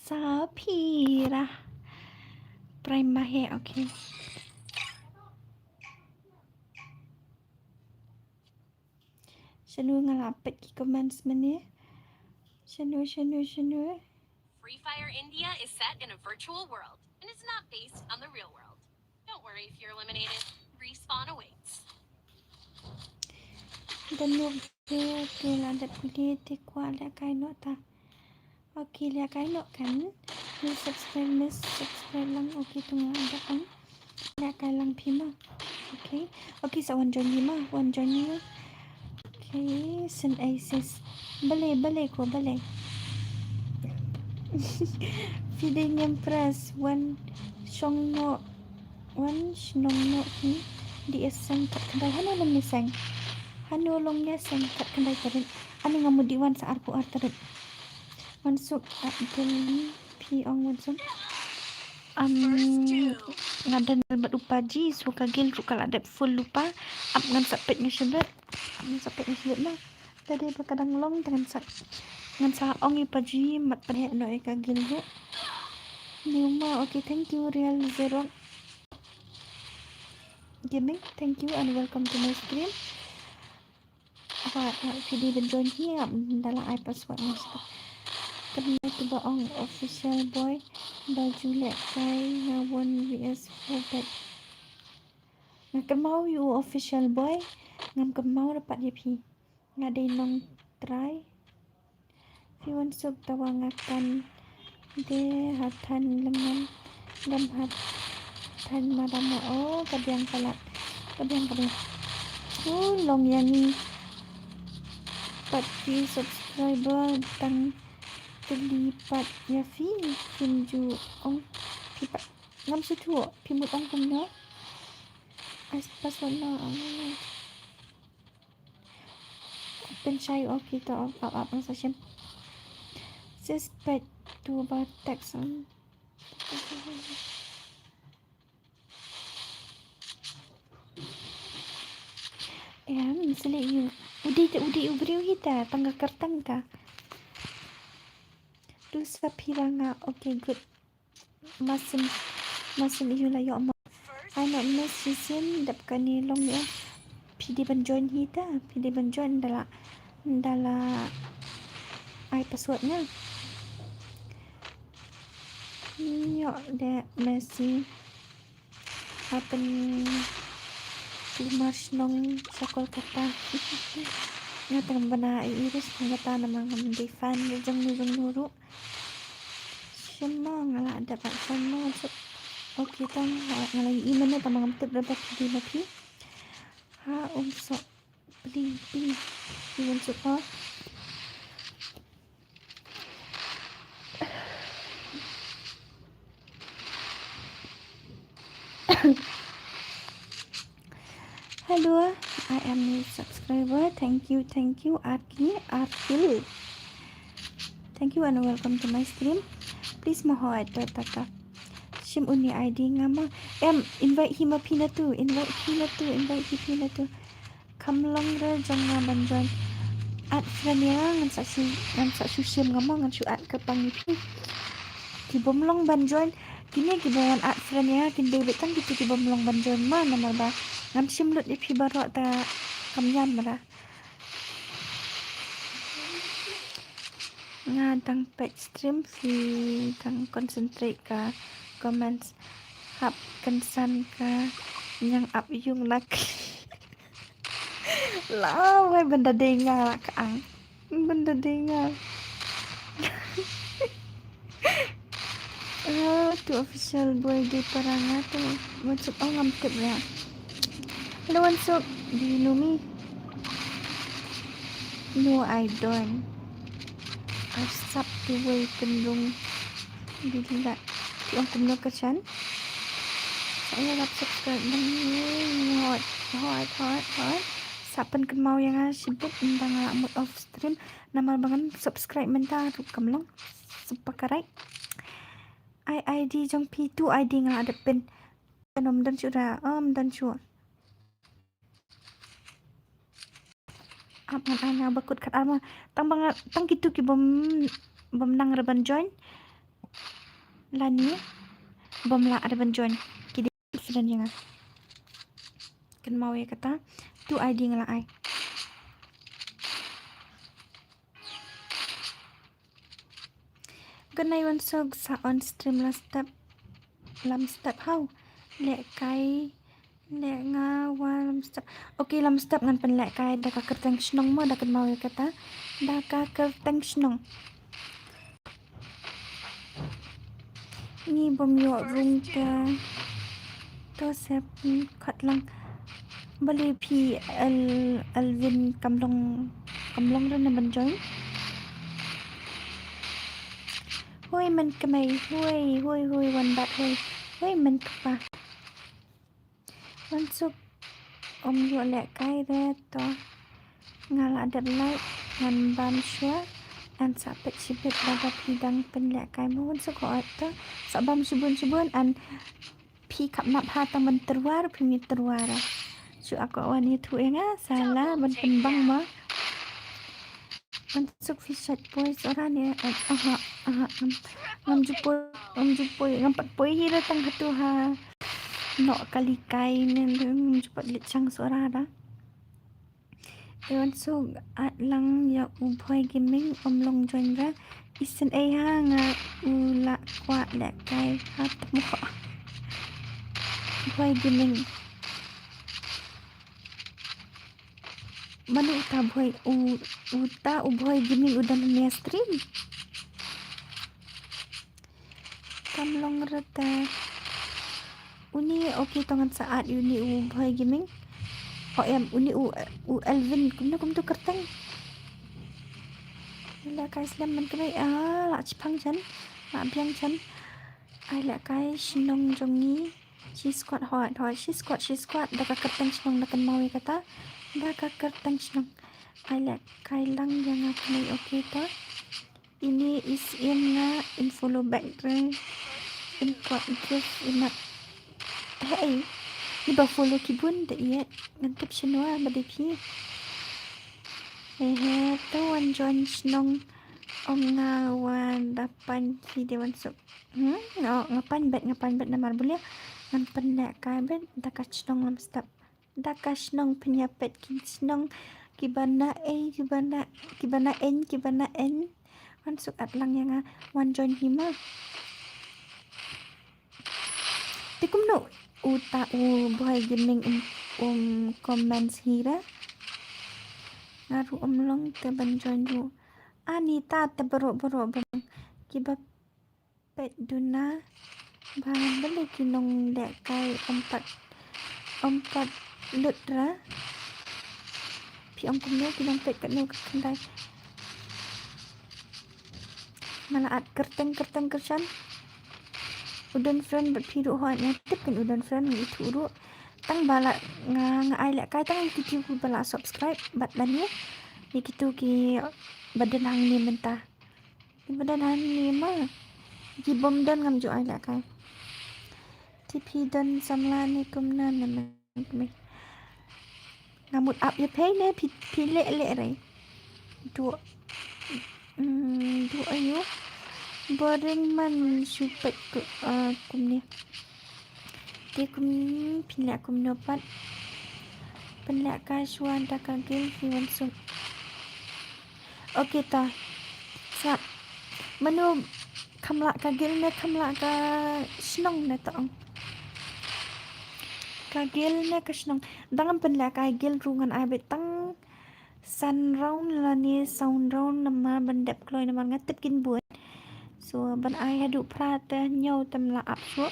Sa phi ra. Prime ma he, okay. Shano nga la peit ki comments mynne. Shano, shano, shano. Free Fire India is set in a virtual world and is not based on the real world. Don't worry if you're eliminated. Respawn awaits. Don mo ke ke la dep pule te kwah leh kai noh ta. Okay, leh kai noh kan. Ni subscribe, miss subscribe lang. Okay, tu nga dep kan. Leh kai lang phi ma. Okay. Okay, sa wan join ni ma, wan join ni ma. Okay, syn ai sis. Balei, balei ko, balei. Phi dei ngim press, wan shong noh, wan shnong noh hi. Dei seng kat khyndai, hano long ne seng. Hano long ne seng kat khyndai tarik. Ani nga mut dei wan sa arphew ar tarik. Wan suk ap dei. Phi ong wan sum. Am, nga don bad u Paji, so ka guild ruh ka la dep full lypa. Ap ngan sa peit nga shibit. Ap ngan sa peit nga shibit ma. Te dei ba ka dang long te ngan sa, ngan sa ong ïa u Paji mat pynheh noh ïa ka guild ruh. Niuma, okay, thank you Real Zero Gaming, thank you and welcome to my stream. Hooid, hooid, phi dei ban join hi, ap, da la ai password nga shu. Kynmaw to ba ong official boy ba ju leh kai nga one V S four bet. Nga kynmaw ïa u official boy, ngam kynmaw da pat ïa phi. Nga dei nongtrai. Phi wan suk, tangba nga kan dei ha than lyngngoh, ngam hap Than ma da mo, oh, ka biang palat. Ka biang, ka biang. Oh, long ïa ngi. Pat ki subscriber tang tylli pat ïa phi, phim ju ong phi pat. Ngam sngewthuh, phi mut ong kumno? Ai password na, ah, pynshai, okay, to, ap, ap, ap, ngam sa shim. Suspect to ba text, um. Em, seli ïa u. U dei te, u dei u briew hi te, tang ka kyrteng te. Tu sa phi la nga, okay, good. Masin, masin ïa u la ïoh mo. Ai noh miss shisien, dep kane long ïa. Phi dei ban join hi te, phi dei ban join da la, da la ai password nga. Ïoh de Messi. Hapdeng kumar shnong sha Kolkata. Nga tang bana i iris Kolkata namar ngam dei fan jong nu jong nu ruh. Shim mo nga la dep ai fan mo. Okay, tang nga la i mane tang ngam tip da ba phi dei ma phi. Ha, um, so. Pli, pli. Pli unsuk ko. Hello, I am new subscriber. Thank you, thank you, Arki, Arkil. Thank you and welcome to my stream. Please mo ho add to tata. Shim uni I D nga mo. Em, invite hi ma phi na tu, invite hi na tu, invite hi phi na tu. Kham long re jong nga ban join. Add friend ïa nga, ngan sa shu, ngan sa shu shim nga mo, ngan shu add kyrpang ïa phi. Ki bym long ban join, kine ki bym wan add friend ïa nga, kin dei beit tang kito ki bym long ban join mo, namar ba ngam shim lut ïa phi baroh te kam ïam ra. Nga dang peit stream phi dang concentrate ka comments. Hap kynsan ka ñiang ap ïung na ki. La wai ban da dei nga la ka ang. Ban da dei nga. Ah, tu official boy dei para nga tu. Maksud, oh, ngam tip re. Hello, Wansuk. Do you know me? No, I don't. I've stopped the way pynrung. Dili la. Ki ong kumno ka chan. Sa ïa lap subscribe nang. Hot, hot, hot, hot. Sa pynkynmaw ïa nga shibit, ynda nga la mut off stream. Namar ba ngan subscribe mynta ruh kam long. Subscribe. Ai I D jong phi tu I D nga la dep pyn. Ym don shuh ra, ym don shuh. Ap ngan ai nga ba kut kat ar ma. Tang ba nga, tang kitu ki bym, bym nang re ban join. Lane bym lah re ban join. Ki dei sdang ïa nga. Kynmaw ïa kata. Tu I D nga la ai. Ganai Wansuk sa on stream la step. Lam step hau. Leh kai. Leh nga wa lam step. Okay, lam step ngan pynleh kai da ka kyrteng shnong mo, da kynmaw ïa kata. Da ka kyrteng shnong. Ngi bym ïoh rung te. To sep khot lang. Balei phi El, Elvin kam long, kam long re na ban join. Hui men kmai, hui, hui, hui, wan bat hui. Hui men kpa. Wansuk ym ïoh leh kai re to. Nga la dep like, ngan bam shuwa. An sa peit shibit lada phi dang pynleh kai mo Wansuk ko to. Sa bam shibun shibun an phi kap nap ha tang ban tyrwa, phi mi tyrwa ra. Shu ako wan ïathuh ïa nga, sa la ban pynbang mo. Wansuk phi shait poi sora ne, eh, aha, aha, ngam, ngam ju poi, ngam ju poi, ngam pat poi hi re tang hatu ha. Noh kali kai ne, ngam ju pat leit shang sora ra. E Wansuk at lang ïa u Bhoi Gaming ym long join ra. Isen ei ha nga u la kwah leh kai ha tmo. Bhoi Gaming. Manu uta Bhoi, u, uta u Bhoi Gaming u don ne stream. Kam long re te. Uni, okay, to ngan sa add uni u Bhoi Gaming. O em, uni u, u Elvin, kumno kumto kyrteng. Lehkai slem man kmie, ah, la chipang jan, la biang jan. Ai lehkai shnong jong ngi. Shi squad hot, hot, shi squad, shi squad. Da ka kyrteng shnong da kynmaw ïa kata. Da ka kyrteng shnong. Ai lehkai lang ïa nga kmie, okay to. Ini is in nga in follow back re. In ko in kif in mat. Hey, ni ba follow ki bun da ïa ngan tip shnong ba dei phi. He he, to wan join shnong ong nga wan da pan ki de wan suk. Hmm, oh, nga pan bet, nga pan bet namar bule. Ngan pynlehkai bet da ka shnong lam step. Da ka shnong pynïapet ki shnong kiba na ei, kiba na, kiba na en, kiba na en. Wan suk at lang ïa nga wan join hi ma. Te kumno uta u Bhoi Gaming um, um comments hi ra. Nga ruh um long te ban join ruh. Ani ta te baroh baroh ban kiba peit duna ba balei ki nonglehkai ym pat, ym pat lut ra. Phi ong kumno ki nongpeit katno ka khyndai. Nga la add kyrteng kyrteng kyrshan. U don friend bad phi ruh hooid, nga tip kein u don friend, nga ithuh ruh. Tang ba la nga, nga ai lehkai tang ïa kito kiba la subscribe bad lane ïa kito kiba don hangne mynta. Kiba don hangne ma. Ki bym don ngam ju ai lehkai. Te phi don samla ne kumno ne ma. Nga mut ap ïa phi ne phi, phi leh leh re. Duh. Hmm, duh aïu. Boring man shu peit ku, ah, kumne. Te kum phi leh kumno pat. Pynlehkai shuwa da ka guild phi wan suk. Okay to. Sap. Mano kham lah ka guild ne kham lah ka shnong ne to ong. Ka guild ne ka shnong. Dang ngam pynlehkai guild ruh ngan ai beit tang san round lane saw round namar ban dep kloi namar nga tip kin bun. So ban ai haduh phra te hynñiew te ym lah ap shuh.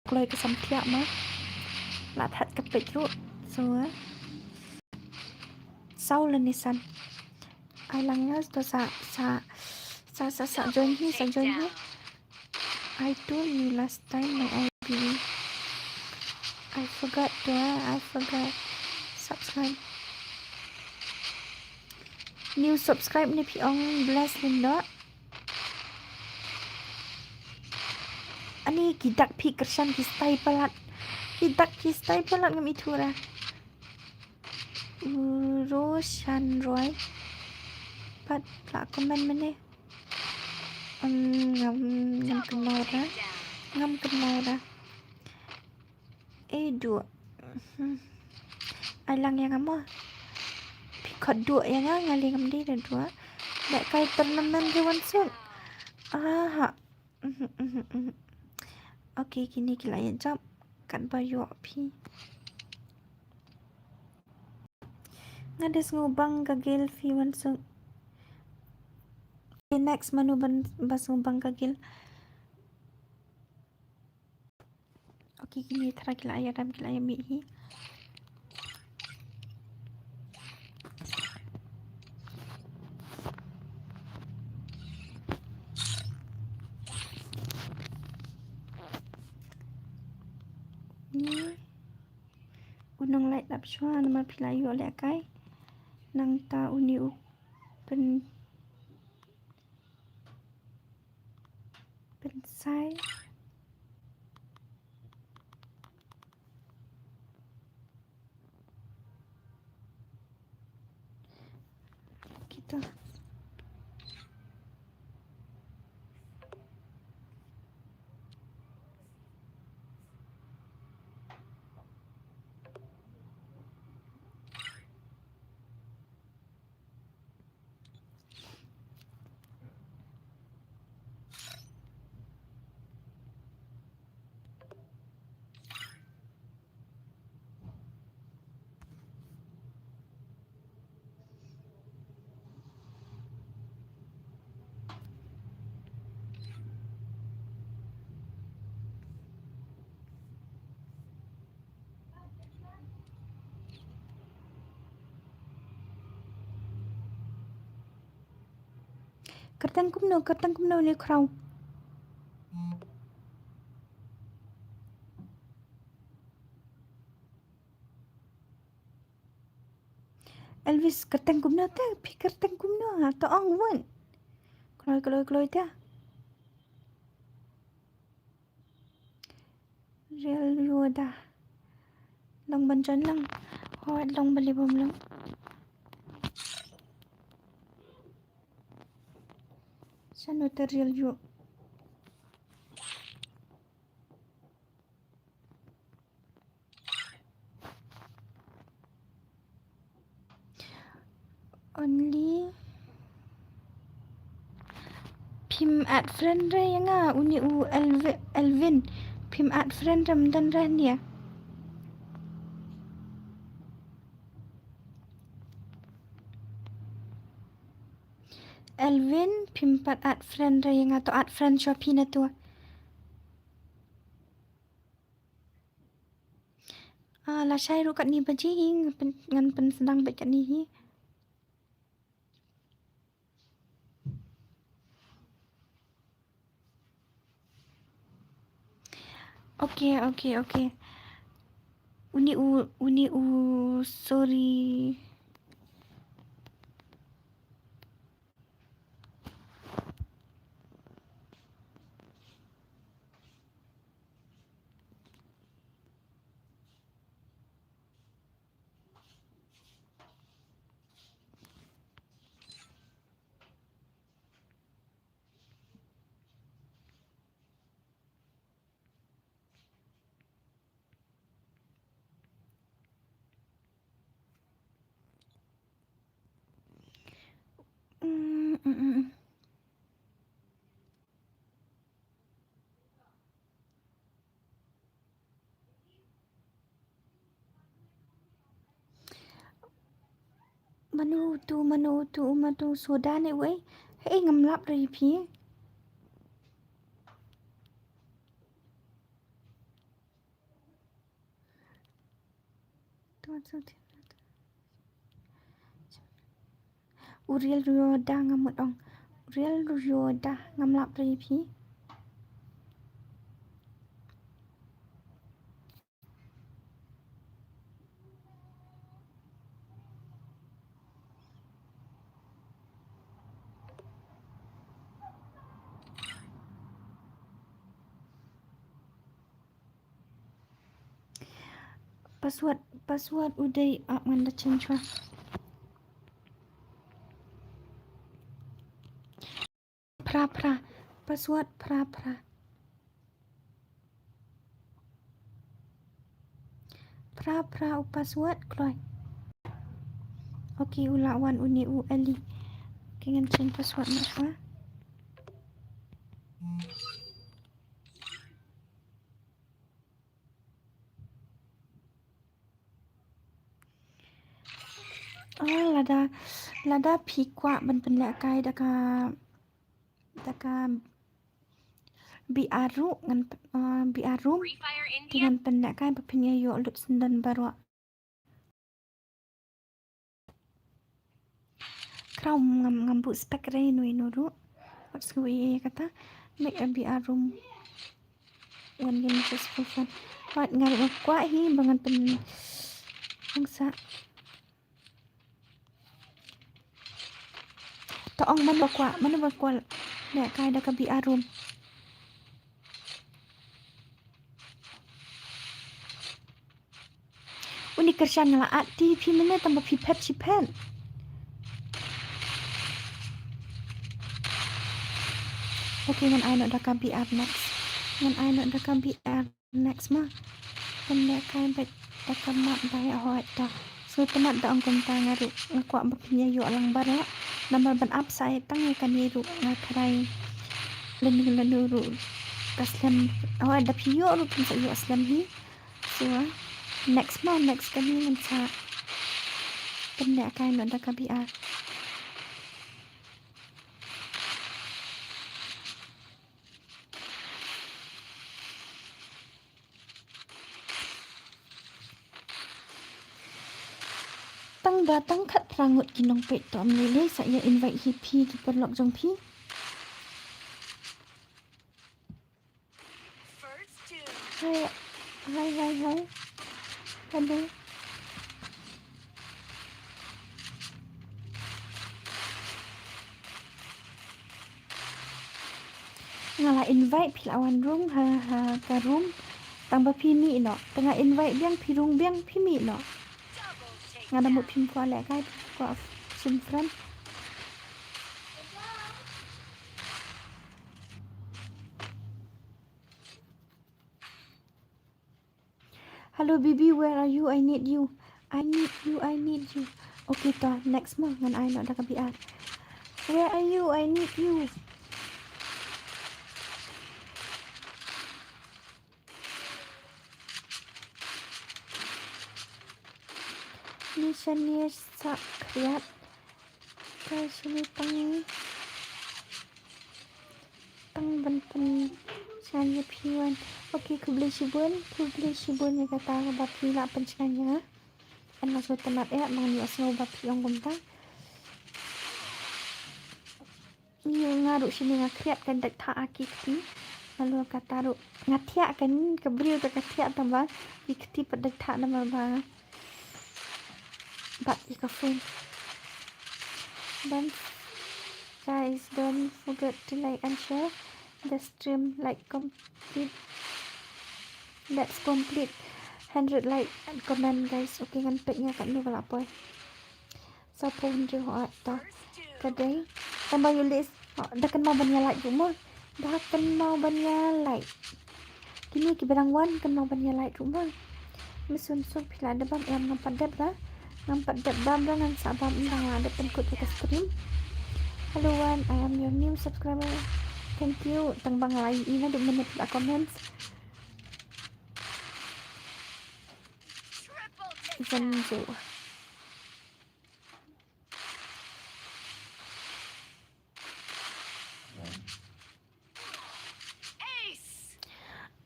Kloi ka samthiah ma. La that ka peit ruh. So, eh. Saw lane san. Ai lang ïa to sa, sa, sa, sa, sa join hi, sa join hi. I told you last time my I D. I forgot to, eh, I forgot. Subscribe. New subscribe ne phi ong bless lyndoh. Ani ki dak phi kyrshan ki stai palat. Ki dak phi stai palat ngam ithuh ra. U Roshan Roy. Pat la comment mane. Um, ngam, ngam kynmaw ra. Ngam kynmaw ra. Ei duh. Hmm. Ai lang ïa nga mo. Phi khot duh ïa nga, nga leh ngam dei da duh. Lehkai tournament ruh wan suk. Aha. Mhm, mhm, mhm. Okay, kine ki la ïa jop. Katba ïoh phi. Nga da sngewbang ka guild phi wan suk. Okay, next mano ban ba sngewbang ka guild. Okay, kine tharai ki la ïa dam, ki la ïa mih hi. Ni u nonglait lap shuwa namar phi la ïoh lehkai. Nangta une u pyn Pensai. Kita. Kyrteng kumno, kyrteng kumno une u khraw? Elvis, kyrteng kumno te, phi kyrteng kumno, ha, to ong won. Kloi, kloi, kloi te. Real Yoda. Long ban join lang. Hooid, long balei bym long. Shano te Real Yo. Only phim add friend re ïa nga, uni u Elvi-, Elvin. Phim add friend re, ym don re nia. Elvin, phim pat add friend re ïa nga, to add friend shuwa phi na tu. Ah, lashai ruh katne baje hi, ngan pyn-, ngan pynsdang beit katne hi. Okay, okay, okay. Uni u, uni u, sorry. Mm, mm, mm. Mano tu, mano tu, mano tu, soda ne wei. Hei, ngam lap re phi. U Real Yoda nga mut ong. U Real Yoda, ngam lap re phi. Password, password u dei, ah, ngan da change shuwa. Phra, phra. Password phra, phra. Phra, phra u password kloi. Okay, u la wan une u Ali. Okay, ngan change password noh shuwa. Ah, lada, lada phi kwah ban pynlehkai da ka, da ka B R ruh ngan, ah, B R room. Te ngan pynlehkai ba phin ïa ïoh lut syndon baroh. Khraw, ngam, ngam buh spec re ino ino ruh. Wat sngew ei ei kata. Make a B R room. One game just for fun. Wat, nga ruh nga kwah hi ba ngan pyn, ong sa. To ong mano ba kwah, mano ba kwah lehkai da ka B R room. Uni kyrshan nga la add te phi mynne tang ba phi phet shi phet. Okay, ngan ai noh da ka B R next. Ngan ai noh da ka B R next ma. Pynlehkai beit da ka map ba ïa hoi ta. Sngewtynnat da ong kumta nga ruh nga kwah ba phin ïa ïoh lang baroh. Namar ban ap sa ïa tang ïa kane ruh nga tharai. Lano lano ruh ka slem. Hoi da phi ïoh ruh phin sa ïoh slem hi. So, next ma, next kane ngan sa pynlehkai noh da ka B R. Tang da tang khatphra ngut ki nongpeit to ym lei lei sa ïa invite hi phi ki paralok jong phi. Hi, hi, hi, hi. Hello. Nga la invite phi la wan rung ha, ha ka room. Tang ba phi mih noh. Tang nga invite biang phi rung biang phi mih noh. Nga da mut phim kwah leh kai, phim kwah shim friend. Hello baby, where are you? I need you. I need you, I need you. Okay, to next mo ngan ai noh da ka B R. Where are you? I need you. Ni shane sa khriat. Ka shane tang, tang ban pynshai ïa phi wan. Okay, khublei shibun, khublei shibun ïa kata ba phi la pynshai ïa nga. Nga sngewtynnat eh, ma nga ïohsngew ba phi ong kumta. Ïa nga ruh shane nga khriat kan dei thah ha ki kti. Nga lu kata ruh nga thiah kan ka briew ta ka thiah tang ba ki kti pat dei thah namar ba bat ïa ka phone. Don't, guys, don't forget to like and share the stream, like, complete. Let's complete hundred like and comment, guys. Okay, ngan peit nga katno ka la poi. Sa poi hynriew, hooid, to ka dei. Tang ba ïoh leh, da kynmaw ban ïa like ruh mo. Da kynmaw ban ïa like. Kine kiba dang wan kynmaw ban ïa like ruh mo. Mynsiem suk phi la dep bam, em, ngam pat dep ra. Ngam pat dep bam ra, ngan sa bam ynda nga la dep pynkut ïa ka stream. Hello Wan, I am your new subscriber. Thank you. Tang ba nga la ïohi naduh mynne phi la comments. Zanzo.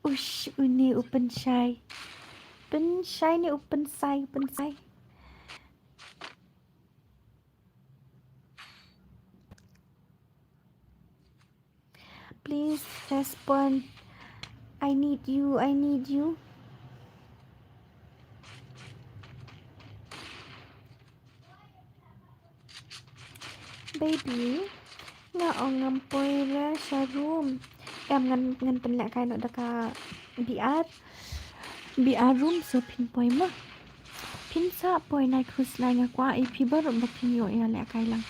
Ush, une u pynshai. Pynshai ne u pynshai, u pynshai. Please respond. I need you, I need you. Baby, nga ong ngam poi re sha room. Em, ngan, ngan pynlehkai noh da ka B R. B R room, so phin poi mo. Phin sa poi na cruise line, nga kwah ïa phi baroh ba phin ïoh ïalehkai lang.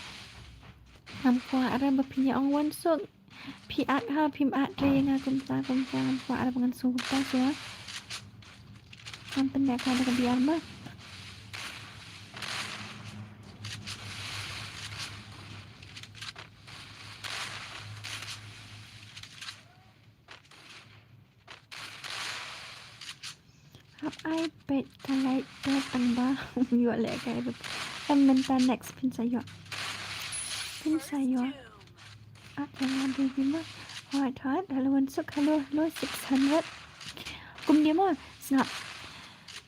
Ngam kwah re ba phin ïa ong wan suk. Phi at ha, phim at re ïa nga kumta, kumta, ngam kwah re ba ngan sngew kumta shuwa. Ngan pynlehkai da ka B R mo. Hap ai peit ka light te tang ba ym ïohlehkai ruh. Em, mynta next phin sa ïoh. Phin sa ïoh. Ah, ïa nga baby mo. Hot, hot. Hello, wan suk. Hello, hello, six hundred. Kumne mo, sngap.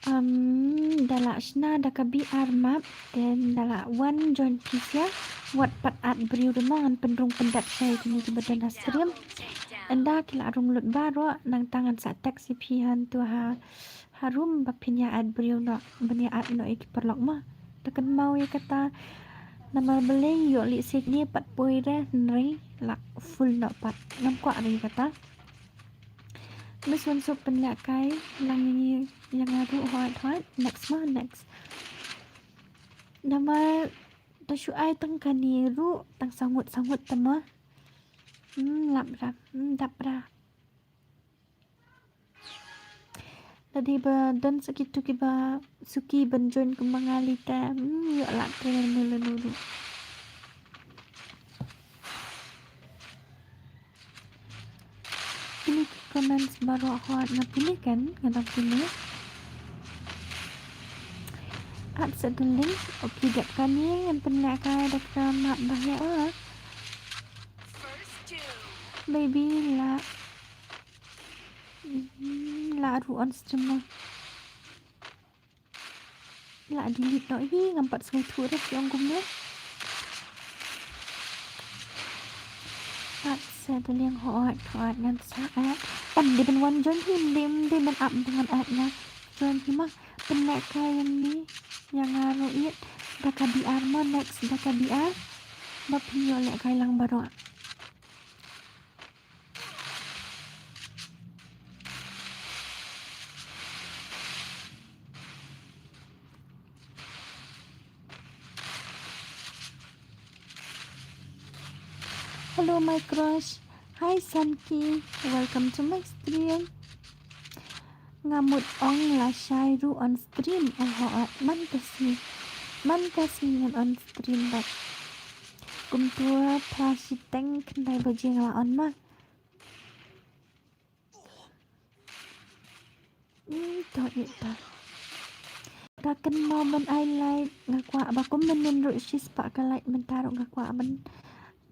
Um, da la shna da ka B R map, then da la wan join phi sha. Wat pat at briew re mo, ngan pynrung pyndep sha ïa kine kiba don ha stream. Ynda ki la rung lut baroh, nangta ngan sa text ïa phi hangto ha, ha room ba phin ïa add briew noh, ban ïa add noh ïa ki paralok mo. Da kynmaw ïa kata, namar balei ïoh lehse kine pat poi re, hynrei la full noh pat. Ngam kwah re ïa kata. Miss Wansuk pynlehkai lang ïa nga ruh, hooid, hooid. Next mo, next. Namar to shu ai tang kane ruh, tang saw ngut saw ngut te mo. Hmm, lap ra, hmm, dap ra. Lada ba don sa kito kiba suki ban join kumba nga lei te, hmm, ïoh lad trei lano lano ruh. Kine ki comments baroh hooid nga pule kan, nga dang pule. At sa da link, okay, dep kane ngan pynlehkai da ka map ba heh. Baby la, hmm, la ruh on stream mo. La delete noh hi, ngam pat sngewthuh re phi ong kumno. At Sa da liang hooid, hooid ngan sa add. Em dei ban wan join hi, em dei, em dei ban ap ngan add nga. Join hi ma, pynlehkai ïa ngi, ïa nga ruh ïa. Da ka B R ma, next da ka B R. Ba phin ïoh lehkai lang baroh. Hello, my crush. Hi, Sanki. Welcome to my stream. Nga mut ong lashai ruh on stream. Oh, oh, oh. Man ka sngi. Man ka sngi ngan on stream bad. Kumta phra shiteng khyndai baje nga la on ma. Hmm, to ita. Ka kynmaw ban ai like, nga kwah ba kum mynnin ruh shispah ka like, mynta ruh nga kwah ban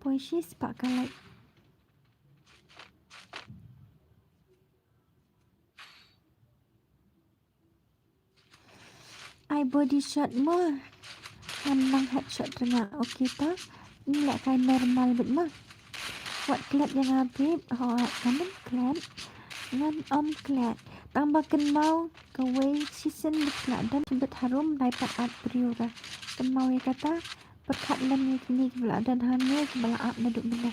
poi shispah ka like. Ai body shot mo. Ngan nang headshot ring nga, okay ta. Ngi lehkai normal beit mo. Wat klet ïa nga babe. Hooid, ngan ym klet. Ngan ym klet. Tang ba kynmaw kawei shisien beit la don beit harum dei pat ap briew ra. Kynmaw ïa kata. Pyrkhat lem ïa kine kiba la don hangne kiba la ap naduh mynne.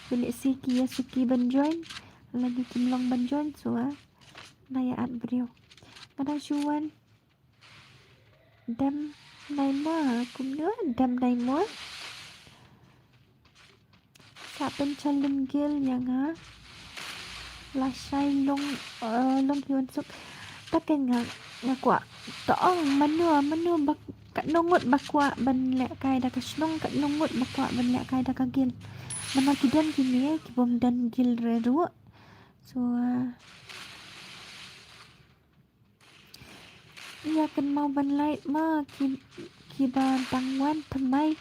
Pynlehse ki ïa suki ban join. Lagi kim long ban join shuwa. Na ïa ap briew. Nga dang shu wan. Dem nai mo, kumno dem nai mo. Sa pynchallenge guild ïa nga. Lashai long, eh, long ki wan suk. Ta ka nga, nga kwah. To ong mano, mano ba katno ngut ba kwah ban lehkai da ka shnong, katno ngut ba kwah ban lehkai da ka guild. Namar ki don kine ki bym don guild re ruh. So, eh, ïa kynmaw ban like ma ki, kiba dang wan thymmai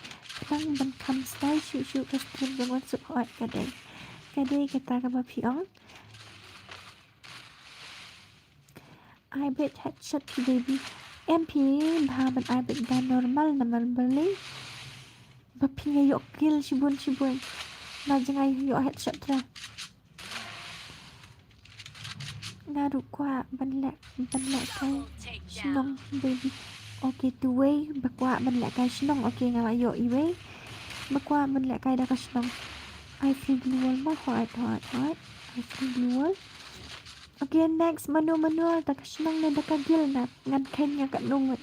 khnang ban kham stai shuh shuh ka stream jong wan suk hooid ka dei. Ka dei kata kaba phi ong. Ai beit headshot phi baby. Em phi bha ban ai beit da normal namar balei ba phi nga ïoh kill shibun shibun. Na jngai ïoh headshot ra. Nga ruh kwah ban leh, ban lehkai shnong baby. Okay, tu wei ba kwah ban lehkai shnong. Okay, nga la ïoh iwei ba kwah ban lehkai da ka shnong. Ai free gloo wall mo, hooid, hooid, hooid. Ai free gloo wall. Okay, next mano mano da ka shnong ne da ka guild na ngan kheiñ ïa katno ngut.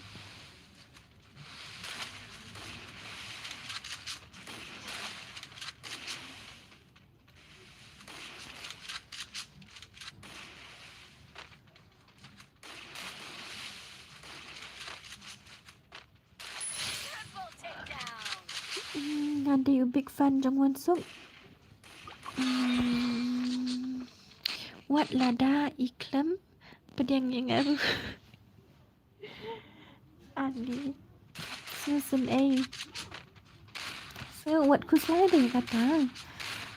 Mm, nga dei u big fan jong wan suk. Mm, wat lada i khlem pdiang ïa nga ruh. Ani. Susan ei. So wat khuslai de kata.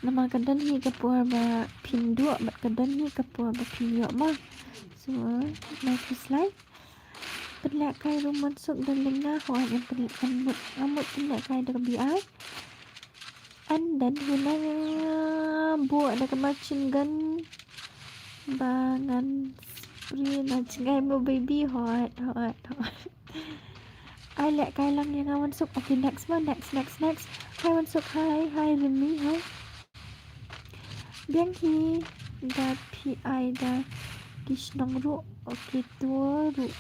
Namar ka don hi ka por ba phin duh bad ka don hi ka por ba phin ïoh mo. So nai khuslai. Pynlehkai ruh wan suk da lynga ho, ngan pynleh, ngan mut, ngan mut pynlehkai da ka B R. And then huna buh da ka machine gun ba ngan spray na jngai mo baby. Hooid, hooid, hooid. Ai lehkai lang ïa nga wan suk. Okay, next mo, next, next, next. Hi wan suk, hi, hi Rimi, hi. Biang hi da phi ai da ki shnong ruh. Okay, to ruh.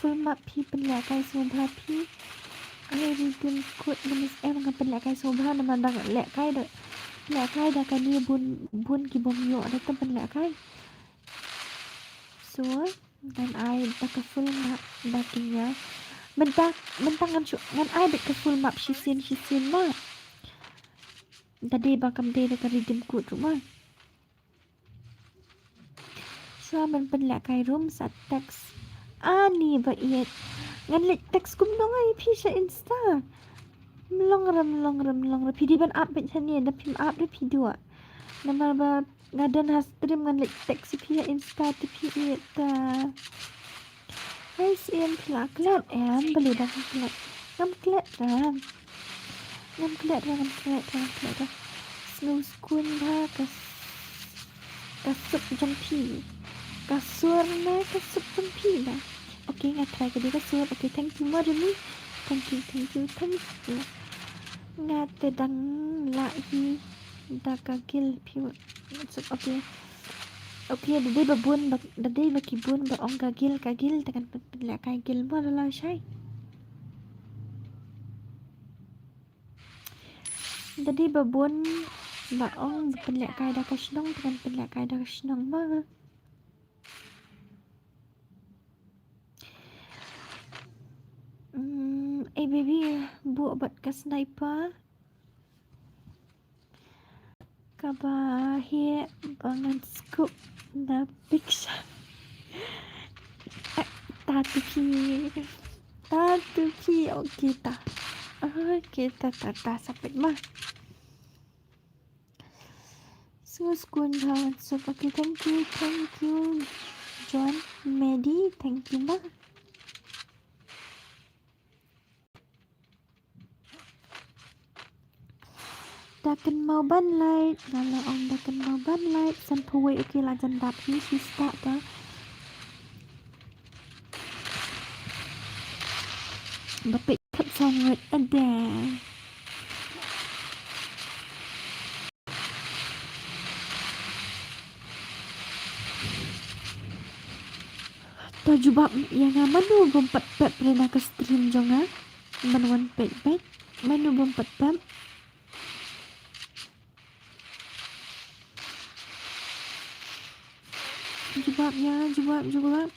Full map phi pynlehkai sngewbha phi. Ai redeem code minus M nga pynlehkai sngewbha namar dang lehkai da, lehkai da kane bun, bun ki bym ïoh da te pynlehkai. So ngan ai da ka full map da kine. Mynta, mynta ngan shu, ngan ai beit ka full map shisien shisien mo. Da dei ba kam dei da ka redeem code ruh mo. Shuwa ban pynlehkai room sa text. Ani ba ïeit. Ngan leit text kumno nga ïa phi sha Insta. Mlong re, mlong re, mlong re. Phi dei ban ap beit shane, da phim ap re phi duh. Namar ba nga don ha stream ngan leit text ïa phi ha Insta te phi ïeit ta. Hi Siem, phi la klet em? Balei ba phi klet? Ngam klet re. Ngam klet ra, ngam klet ra, ngam klet ra. Sngewskun bha ka s-, ka sup jong phi. Ka sur na ka sup jong phi na. Okay, nga try ka dei ka sur. Okay, thank you mo Remy. Thank you, thank you, thank you. Nga te dang lah hi da ka guild phi. Okay. Okay, da dei ba bun ba, da dei ba ki bun ba ong ka guild, ka guild te kan pyn-, pynlehkai guild mo, la la shai. Da dei ba bun ba ong ba pynlehkai da ka shnong, te kan pynlehkai da ka shnong mo. Mm, eh, baby, buh bad ka sniper. Kaba heh ba ngan scoop na picture. Eh, ta tu phi. Ta tu phi. Okay ta. Okay ta, ta, ta, sa peit ma. Sngewskun bha wan suk. Okay, thank you, thank you, John Medi, thank you ma. Da kynmaw ban like, nga la ong da kynmaw ban like, sanphew wei, okay, la jan dap hi, shi step ta. Ba peit khat song wet ada. To jubab ïa nga, mano bym pat pep re na ka stream jong nga? Ban wan peit peit. Mano bym pat pep? Jubab ïa, jubab, jubab.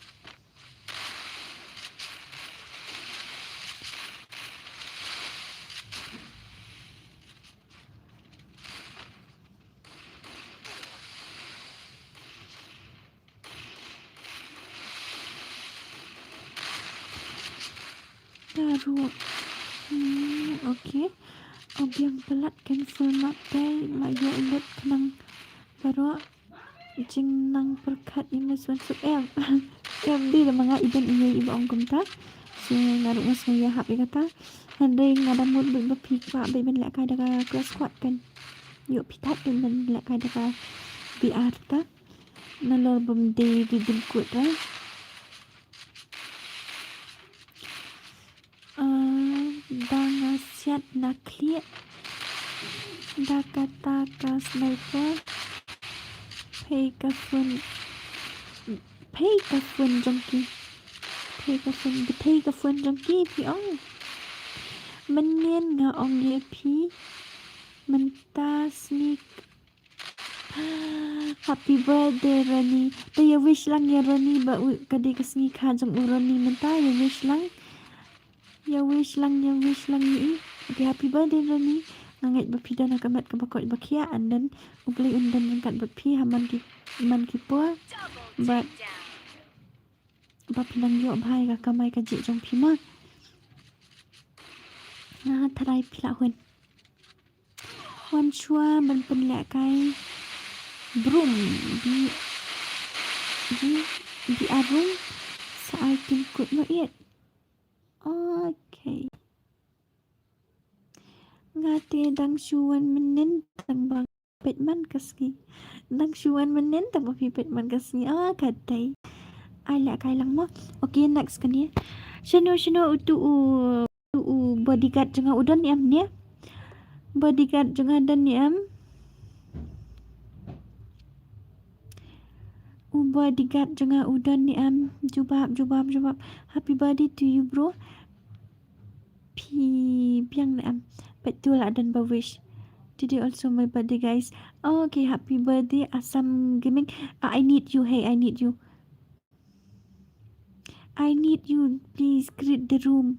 Baroh. Hmm, okay. Ong biang palat kan full map dei, ma ïoh lut khnang baroh. Jingnang pyrkhat i Miss Wansuk em. Em dei da ma nga i don i ei i ba ong kumta. So nga ruh nga sngew ïahap ïa kata. Hynrei nga da mut bad ba phi kwah bad ban lehkai da ka class squad kan. Ïoh phi thait bad ban lehkai da ka B R ta. Nalor bym dei redeem code ra. Ah, da nga siat na khlieh da kata ka sniper. Phei ka phone, phei ka phone jong ki. Phei ka phone, phei ka phone jong ki phi ong. Mynnin nga ong ïa phi mynta sngi. Happy birthday Ronnie. Te ïa wish lang ïa Ronnie ba u ka dei ka sngi kha jong u Ronnie mynta, ïa wish lang. Ïa wish lang, ïa wish lang ïa i. Okay, happy birthday Ronnie. Nga ngeit ba phi don ha ka met kaba koit ba khiah, and then U Blei un don ryngkat bad phi ha man ki, man ki por. Bad ba phi nang ïoh bha ïa ka kamai kajih jong phi ma. Nga tharai phi lah hun. Wan shuwa ban pynlehkai broom. Bi, bi, bi arum sa ai kim kut mo ïeit. Okay. Nga te dang shu wan mynnin tang ba peit man ka sngi. Dang shu wan mynnin tang ba phi peit man ka sngi. Ah, ka dei. Ai lehkai lang mo. Okay, next kane. Shano, shano utu u u bodyguard jong nga u don ne em ne? Bodyguard jong nga don ne em? U bodyguard jong nga u don ne em? Jubab, jubab, jubab. Happy birthday to you, bro. Phi biang ne em? Pat tu la don ba wish. Today also my birthday, guys. Okay, happy birthday, Assam Gaming. Ah, I need you. Hey, I need you. I need you, please create the room.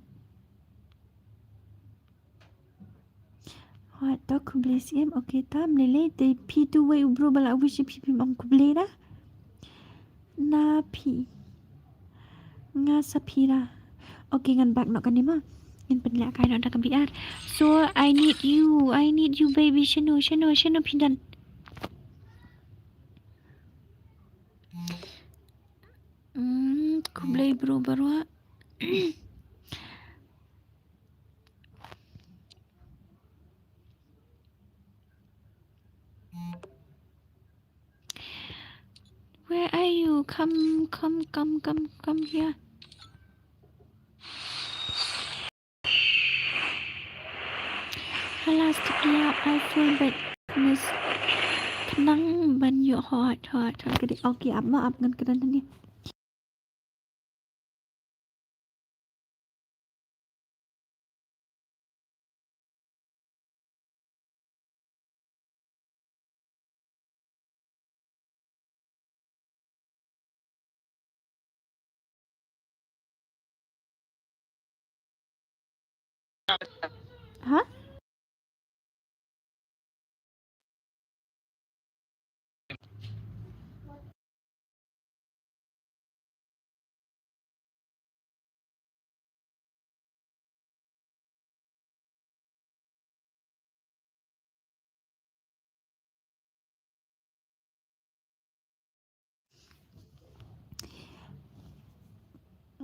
What, to khublei siem? Okay, tam lele te phi tu wei u bro ba la wish phi, phim ong khublei da. Na phi. Nga sa phi da. Okay, ngan back noh kane ma. Ngan pynlehkai noh da ka B R. So, I need you, I need you, baby. Shano, shano, shano phi don? Hmm, khublei bro baroh. Come, come, come, come, come here. Halas, tip ïa, I feel bad. Miss, khnang ban ïoh hot, hot, hot. Ka dei, okay, ap ma, ap ngan kren hangne. Ha?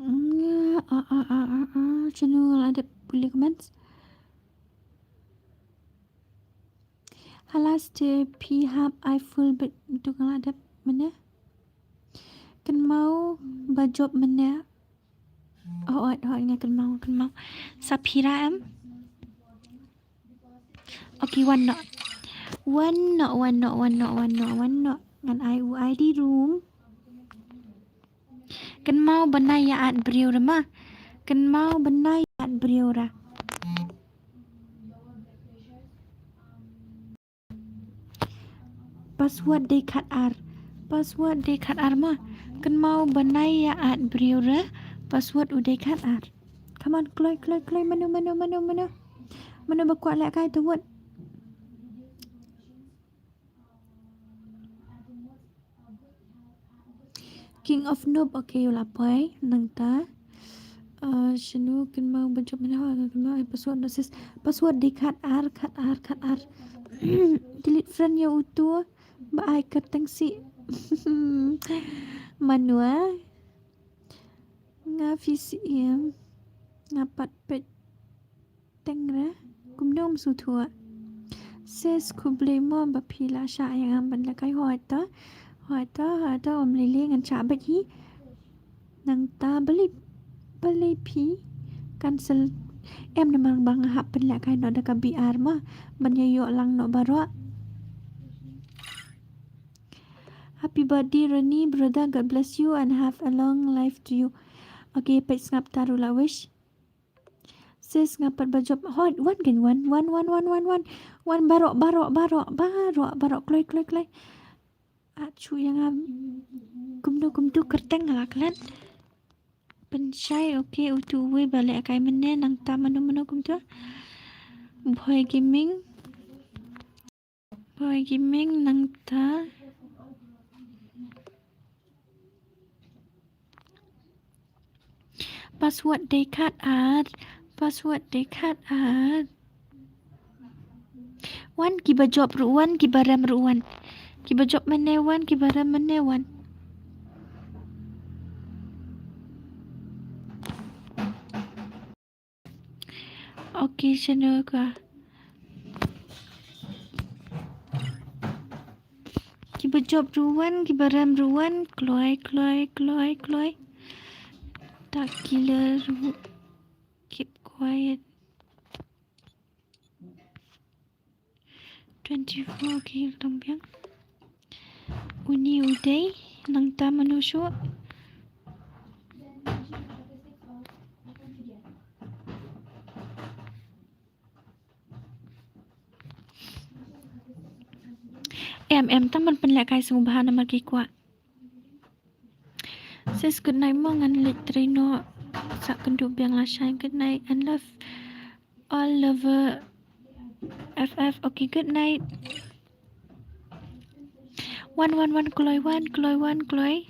Mm, ah, ah, ah, ah, ah. Shano nga la dep pule comments? Halas te phi hap, I feel bad, tu nga la dep mynne. Kynmaw ba jop mynne. Oh, oh, oh, nga kynmaw, kynmaw. Sa phi ra em? Okay, wan noh. Wan noh, wan noh, wan noh, wan noh, wan noh. Ngan ai u I D room. Kynmaw ban ai ïa ad briew ra ma. Kynmaw ban ai ïa ad briew ra. Password dei khat ar. Password dei khat ar ma. Kynmaw ban ai ïa ad briew ra. Password u dei khat ar. Come on, kloi, kloi, kloi, mano, mano, mano, mano. Mano ba kwah lehkai to vote. King of Noob, okay, u la poi nangta. Uh, shano kynmaw ba jop mynne, ha, kynmaw ai password noh sis. Password dei khat ar, khat ar, khat ar. Delete friend ïa uto ba ai kyrteng sih. Mano? Nga phi siem. Nga pat peit. Teng re, kumno ym sngewthuh. Sis, khublei mo ba phi la shah ïa nga ban lehkai, hooid to. Hooid to, hooid to, ym lei lei, ngan shah beit hi. Nangta balei, balei phi cancel? Em, namar ba nga hap pynlehkai noh da ka B R mo, ban ïa ïoh lang noh baroh. Happy birthday Rani, brother, God bless you and have a long life to you. Okay, peit, sngap, ta ruh la wish. Sis, nga pat ba jop. Hooid, wan kein, wan, wan, wan. Wan baroh, baroh, baroh, baroh, baroh, kloi, kloi, kloi. Achu, ïa nga kumno kumto kyrteng nga la klet. Pynshai, okay, uto uwei ba lehkai mynne, nangta mano mano kumto. Bhoi Gaming. Bhoi Gaming, nangta. Password dei khat ar. Password dei khat ar. Wan, kiba jop ruh wan, kiba rem ruh wan. Kiba jop mynne wan, kiba rem mynne wan. Okay, shano ka. Kiba jop ruh wan, kiba rem ruh wan, kloi, kloi, kloi, kloi. Ta killer ruh. Keep quiet. Twenty-four, okay, dang biang. Uni u dei, nangta mano shuh. Em, em, tang ban pynlehkai sngewbha namar ki kwah. Sis, good night mo, ngan leit trei noh. Sa kynduh biang lashai. Good night and love all lover F F. Okay, good night. Wan, wan, wan, kloi, wan, kloi, wan, kloi.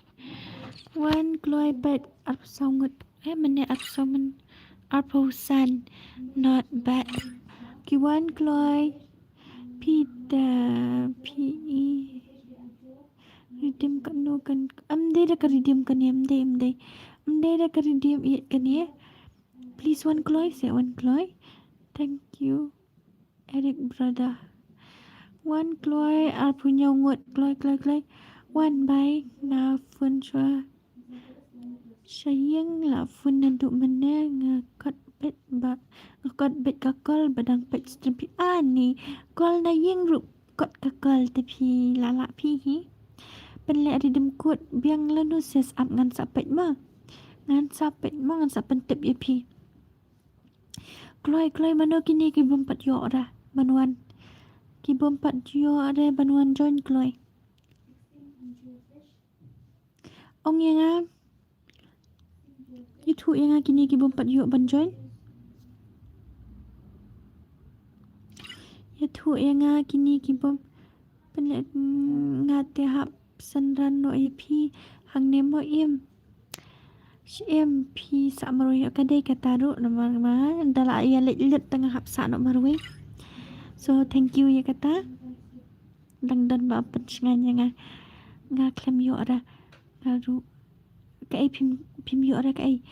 Wan, kloi, bad arphew saw ngut. Eh, mynne arphew saw, myn arphew san. Not bad. Ki wan, kloi. Peter, P E. Redeem katno kan, ym dei da ka redeem kane, ym dei, ym dei. Ym dei da ka redeem ïeit kane. Please, wan kloi, sa wan kloi. Thank you. Eric brother. Wan kloi, arphew hynñiew ngut, kloi, kloi, kloi. Wan bai, nga phone shuwa sha ïing, la phone naduh mynne, nga kot beit ba, nga kot beit ka call ba dang peit stream phi. Ani, call na ïing ruh kot ka call te phi la lah phi hi. Pynleh redeem code biang lano sis, ap ngan sa peit ma. Ngan sa peit ma, ngan sa pyntip ïa phi. Kloi, kloi, mano kine ki bym pat ïoh ra ban wan? Ki bym pat ïoh ra ban wan join, kloi. Ong ïa nga. Ïathuh ïa nga kine ki bym pat ïoh ban join. Ïathuh ïa nga kine ki bym. Pynleh, mm, nga te hap synran noh ïa phi hangne mo em. Shem, phi sah marwei, ka dei kata ruh namar ma da la ïa leit lut te nga hap sah noh marwei. So thank you ïa kata. Dang don ba pynshngaiñ ïa nga. Nga khlem ïoh ra. Nga ruh. Kaei phim, phim ïoh ra kaei?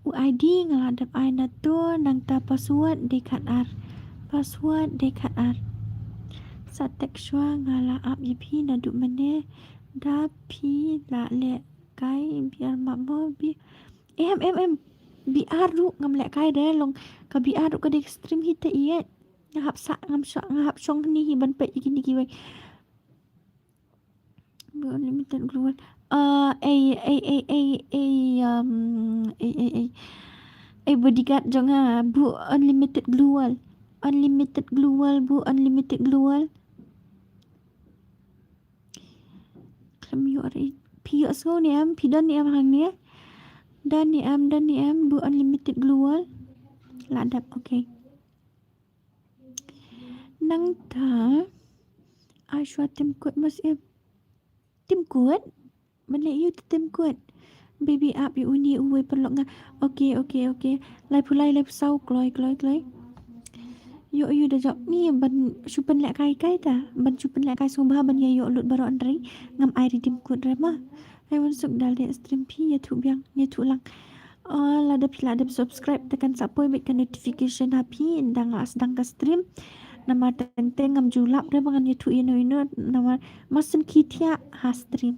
U I D nga la dep ai na to, nangta password dei khat ar. Password dei khat ar. Sa text shuwa, nga la ap ïa phi naduh mynne. Da phi la leh kai B R map mo, B, em, em, em. B R ruh ngam leh kai de long. Ka B R ruh ka dei ka stream hi te ïeit. Nga hap sah, ngam sah, nga hap shong hangne hi ban peit ïa kine kiwei. Unlimited glue wall. Uh, ei, ei, ei, ei, ei, um, ei, ei, ei. Ei, bodyguard jong nga, buh unlimited glue wall. Unlimited glue wall, buh unlimited glue wall. Khlem ïoh re. Phi ïohsngew ne em, phi don ne em hangne? Don ne em, don ne em, buh unlimited glue wall. La dep, okay. Nangta. Ai shuwa tim kut mas em. Tim kut? Ban leh ïa u te tim kut. Baby ap ïa une uwei paralok nga. Okay, okay, okay. Laiphew lai, laiphew saw, kloi, kloi, kloi. Ïoh ïa u da jop ni ban shu pynleh kai kai ta. Ban shu pynleh kai sngewbha ban ïa ïoh lut baroh hynrei ngam ai redeem code re ma. Ai wan suk dal de stream phi ïathuh biang, ïathuh lang. Oh, lada phi la dep subscribe te kan sa poi beit ka notification ha phi ynda nga la sdang ka stream. Namar teng teng ngam ju lap re ba ngan ïathuh ïano ïano namar ma sngewthuh thiah ha stream.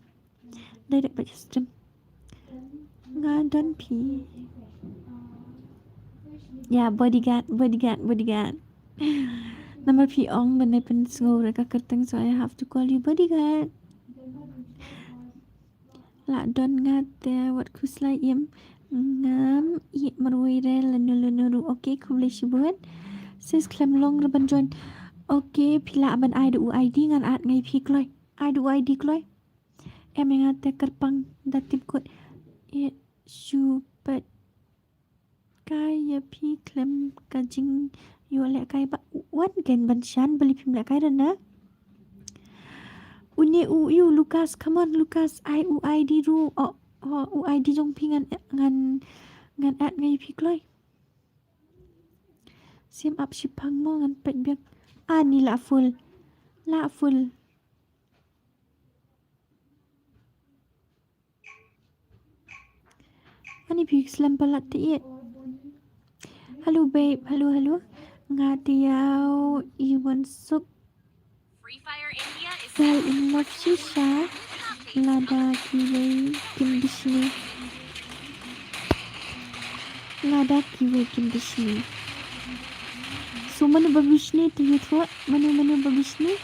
Direct beit ha stream. Nga don phi. Ya, bodyguard, bodyguard, bodyguard. Namar phi ong ban ai pynsngew re ka kyrteng, so I have to call you bodyguard. La don nga te wat khuslai im. Ngam ïeh marwei re lano lano ruh. Okay, khublei shibun. Sis khlem long re ban join. Okay, phi lah ban ai da u I D ngan add ngai phi kloi. Ai da u I D kloi. Em ïa nga te kyrpang da tim kut. Ïa shu peit kai ïa phi khlem ka jingïoh lehkai ba wan kein ban shan balei phim lehkai re na. Une u ïa u Lucas, come on Lucas, ai u I D ruh. Oh, oh, u I D jong phi ngan, ngan, ngan add ngai phi kloi. Sim ap shiphang mo ngan peit biang. Ani la full. La full. Ani phi slem palat te ïeit. Hello babe, hello, hello. Nga te ïaw i wan suk. Gal in love shisha. Lada kiwei kim bishni. Lada kiwei kim bishni. So manu ba bishni te ïathuh, manu manu ba bishni.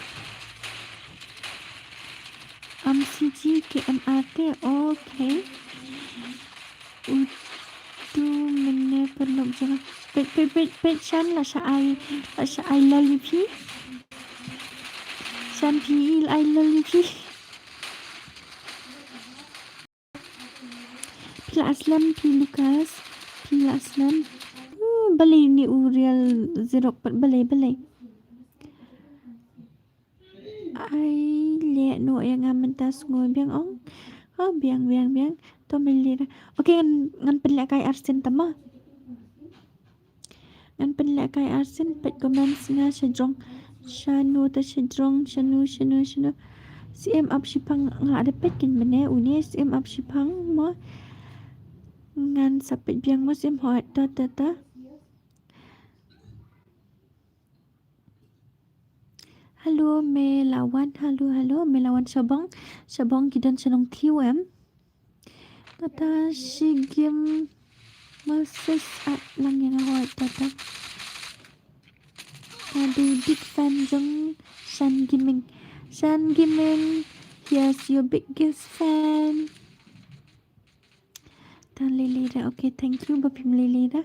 Am C G K M R te, okay. Utu mynne paralok jong nga. Peit, peit, peit, peit, shan la sha ai, la sha ai lol ïa phi. Shan phi la ai lol ïa phi. Phi la slem phi Lucas, phi la slem. Uh, balei ni u real zero pat balei, balei. Ai leh noh ïa nga mynta sngew biang ong. Oh, biang, biang, biang. To me leh. Okay, ngan, ngan pynlehkai arsien tama. Ngan pynlehkai arsien peit comments nga sha jrong. Shano ta sha jrong, shano, shano, shano. Sim ap shiphang nga la da peit kein mynne une sim ap shiphang mo. Ngan sa peit biang mo sim hot ta, ta, ta. Hello, me la wan. Hello, hello, me la wan sha bong. Sha bong ki don sha nongthiw em. Kata shi game Moses at lang ïa nga, hooid, tata. Nga dei big fan jong Shan Gaming. Shan Gaming, here's your biggest fan. Tan lei lei da. Okay, thank you ba phim lei lei da.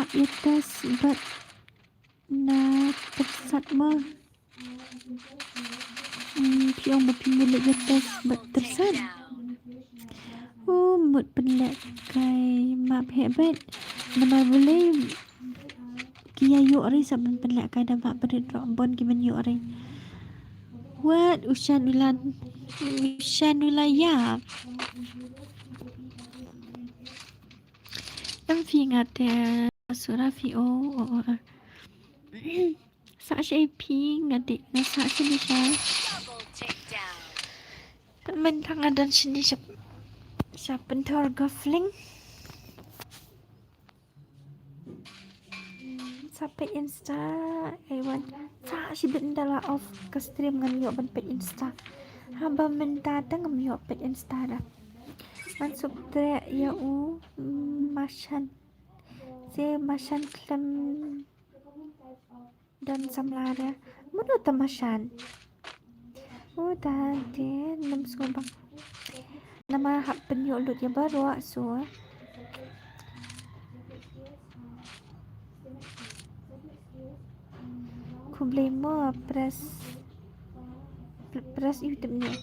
Ap ïa test bad na tyrsat mo. Hmm, phi ong ba phim lei lei ïa test bad tyrsat. Oh, mut pynlehkai map heh bad. Namar balei ki ïa ïoh ri sa ban pynlehkai da map, ba rit roh bun ki ban ïoh ri. Wat u Shan u la, u Shan u la ïap. Em phi nga te sura phi o, o, o. Sa sha phi nga te nga sa sha ni sha. Mynta nga don shane sha, sha pynthor gofling. Sa peit Insta, ai wan. Sa shibit ynda la off ka stream ngam ïoh ban peit Insta. Haba mynta te ngam ïoh peit Insta da. Ngan suk treh ïa u, mm, Mashan. Se Mashan khlem don samla re. Mano ta Mashan? Oh, ta te nym sngew bang. Namar hap pynïoh lut ïa baroh, so. Khublei mo, press, press YouTube ni.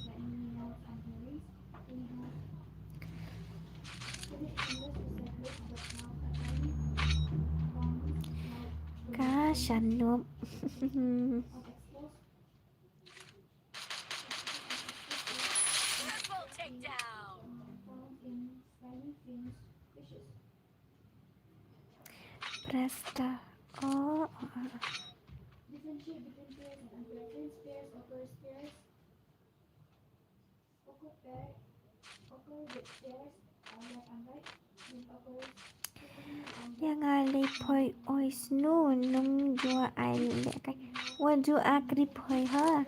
Ka Shan Noob. Presta. Oh, oh, oh. Ïa nga lei phoi oi snu num jua ai lehkai. Wa ju akri phoi ha.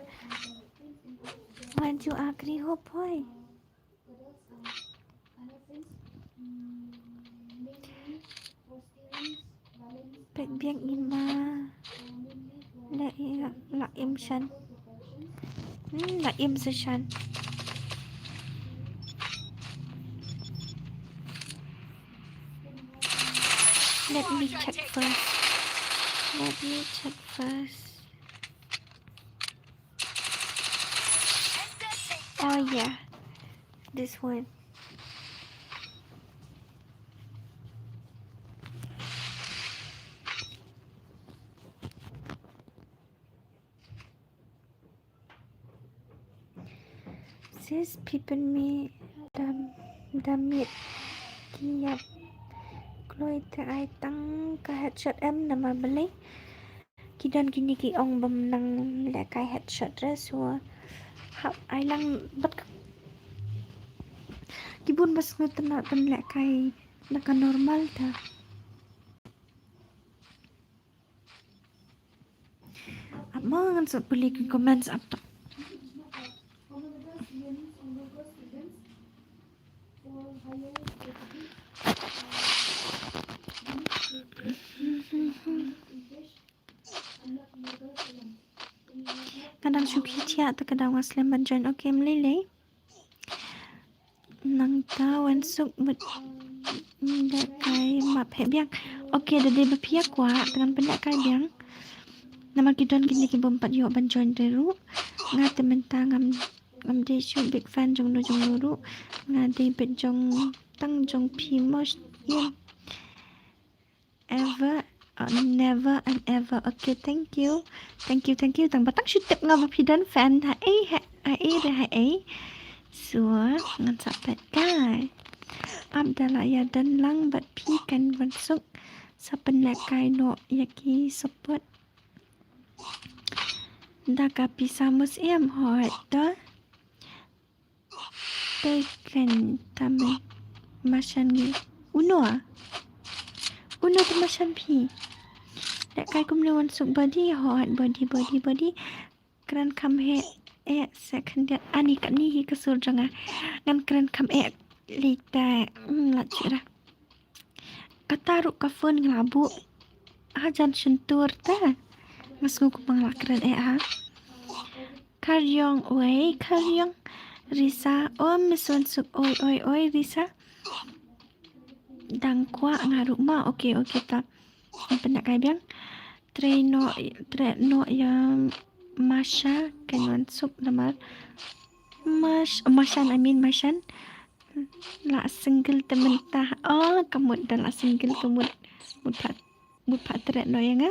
Wa ju akri ho phoi. Pek biang ima. La i-, la im shan. Hmm, la im sa shan. Let me check first. Let me check first. Oh yeah, this one. Sis, phi pynmih da, da miet ki ïap kloi te ai tang ka headshot em namar balei? Ki don kine ki ong bym nang lehkai headshot re, so hap ai lang bad ka, ki bun ba sngewtynnat ban lehkai na ka normal ta. Ap ma ngan sa pule ki comments ap ta. Nga dang shu khie thiah te ka daw nga slem ban join. Okay, ym lei lei. Nangta wan suk bad lehkai map heh biang. Okay, da dei ba phi ïa kwah te ngan pynlehkai biang. Namar ki don kine ki bym pat ïoh ban join re ruh. Nga te mynta ngam, ngam dei shuh big fan jong no jong no ruh. Nga dei bad jong tang jong phi mo shem. Ever, uh, never and ever. Okay, thank you. Thank you, thank you. Tang ba tang shu tip nga ba phi don fan ha ei, ha, ha ei re ha ei. So, ngan sa peit kai. Ap da la ïa don lang bad phi kan wan suk. Sa pynlehkai noh ïa ki support. Da ka pisa mus em hoi to. Te kan tame mashan ngi. Uno a? Uno te mashan phi. Lehkai kumne wan suk body, hot body, body, body. kren kham heh, eh, se khyndiat. Ani kani hi ka sur jong nga. Ngan kren kham eh lei te. Hmm, la chira. Kata ruh ka phone nga la buh hajan shyntur te. Nga sngew kumba nga la kren eh ha. Kharyong, wei, Kharyong. Risa, oh, Miss Wansuk, oi, oi, oi, Risa. Dang kwah nga ruh ma, okay, okay, ta. Pynda kai biang. Trei noh, trei noh ïa Masha, kan Wansuk namar. Mash, Mashan, I mean, Mashan. La single te mynta. Oh, ka mut da la single, ka mut. Mut pat, mut pat trei noh ïa nga.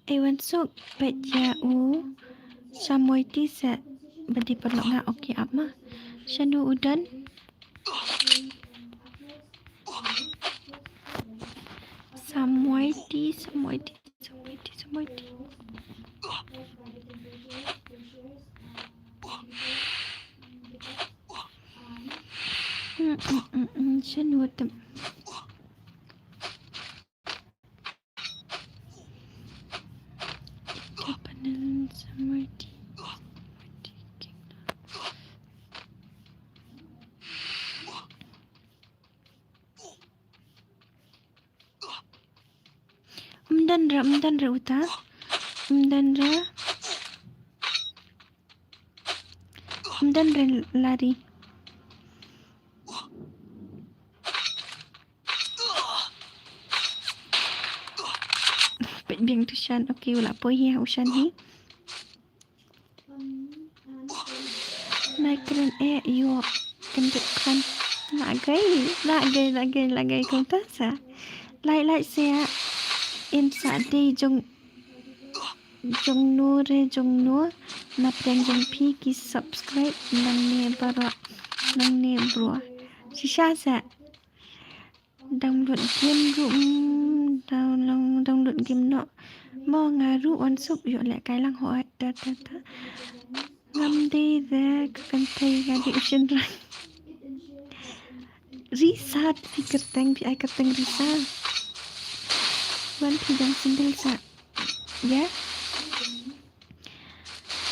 Ei Wansuk, peit ïa u Samoiti se ba dei paralok nga, okay, ap ma. Shano u don? Samoiti, Samoiti, Samoiti, Samoiti. Hmm, hmm, hmm, hmm. Shano te. Panel Samoiti. Ym don re, ym don re uta. Ym don re. Ym don re lari. Peit biang tu shan. Okay, u la poi hi, u shan hi. Nai kren eh ïoh. Kynduh khan. Lagai, lagai, lagai, lagai kumta sa. Lai, lai sia. Im sa dei jong, jong no re, jong no. Na pdeng jong phi ki subscribe nangne baroh. Nangne bro. Shisha sa. Download game ruh, mm, download, download game noh. Mo nga ruh Wansuk ïoh leh kai lang hooid, ta, ta, ta. Ngam dei de ka kynthei, nga dei u shynrang. Risa, phi kyrteng, phi ai kyrteng Risa. Wan phi dang single sa. Ïa.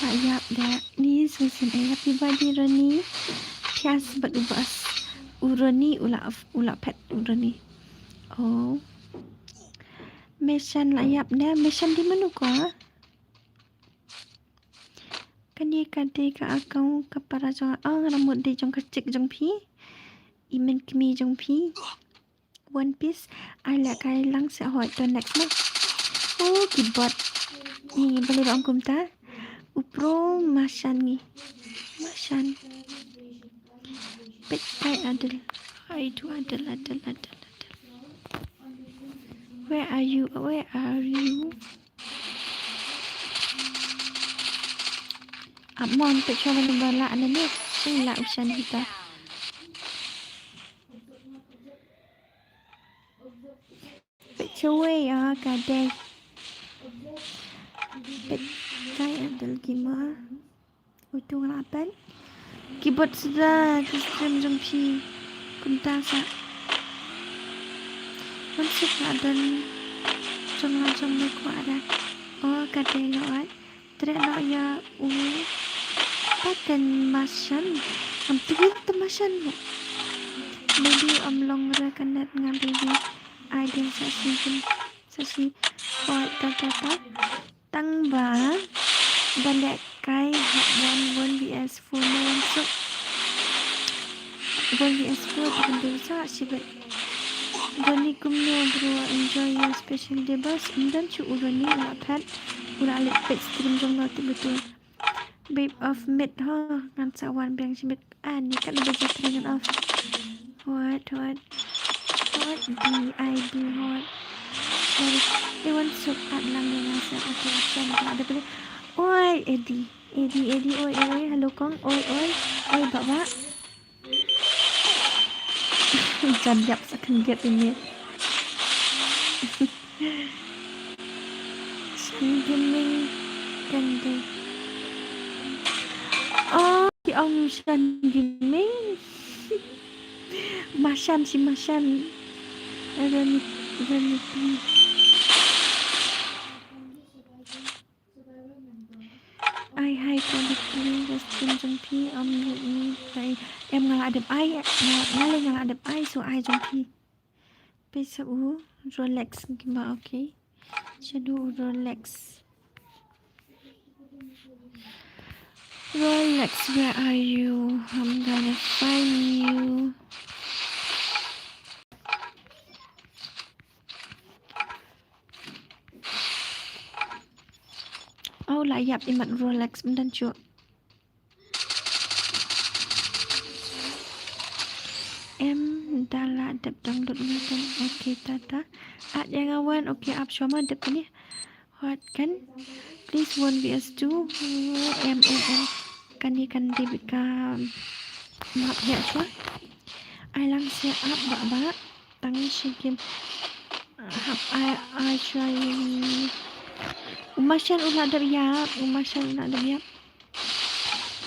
Ba ïap da ni sngewsih eh, happy birthday Ronnie. Thias bad u bas. U Ronnie u la, u la phet u Ronnie. Oh. Meshan la ïap da, Meshan dei mano ko? Kane ka dei ka account ka para jong, oh, nga la mut dei jong ka chick jong phi. I men kmie jong phi. One Piece. Ai leh kai lang se hooid, to next mo. Oh, keyboard. Ni balei ba ong kumta. U pro Mashan ni. Mashan. Peit kai Adel. Ai tu Adel, Adel, Adel, Adel. Where are you? Where are you? Ap mon peit shuwa ban ba lah na ni. Sing lah u shan kita. Peit shuwa ïa ka dei. Peit kai Adel kima. Utu nga la pen. Keyboard suda ki stream jong phi. Kumta sa. Wansuk la don jong la jong me kwah da. Oh, ka dei ïa ai. Treh noh ïa u. Paken Mashan. Am tu te Mashan mo. Maybe am long re ka net nga baby. Ai dei sa shi kin. Sa shi. Oi, ta, ta, ta. Tang ba. Ba leh kai hap wan one V S four mo Wansuk. One V S four te kan dei sa shi bad. Ronnie kumno bro, enjoy your special day boss. Ym don shuh u Ronnie, u la phet. U la leh peit stream jong no te betul. Babe of mid ho, ngan sa wan biang shi mid. Ani kan ba jit ngan off. Hot, hot. Hot, D I D, hot. Sorry. Te Wansuk at lang ïa nga sa. Okay, action. Ka ada boleh. Oi, Eddie. Eddie, Eddie, oi, oi, oi. Hello, kong. Oi, oi. Oi, bak, bak. Jan ïap sa khyndiat ini. Shan Gaming kan dei. Oh, ki ong Shan Gaming. Mashan, shi Mashan. Rani, Rani. Ka dei ka stream jong phi, um, em nga la dep ai, nga, nga lei nga la dep ai, so ai jong phi. Pisa u Rolex gima, okay. Shadow u Rolex. Rolex, where are you? I'm gonna find you. Oh, la ïap imat Rolex mynta shuh. Em, da la dep download nga kan. Okay, tata. At yang awan, okay, ap shuwa ma dep ni. Hot kan. Please one V S two. Em, em, em. Kan ni kan debit ka map ya shuwa. Ai lang se ap ba ba. Tang shi kim. Hap ai, ai shuwa. U Mashan u la dep ïap, u Mashan u la dep ïap.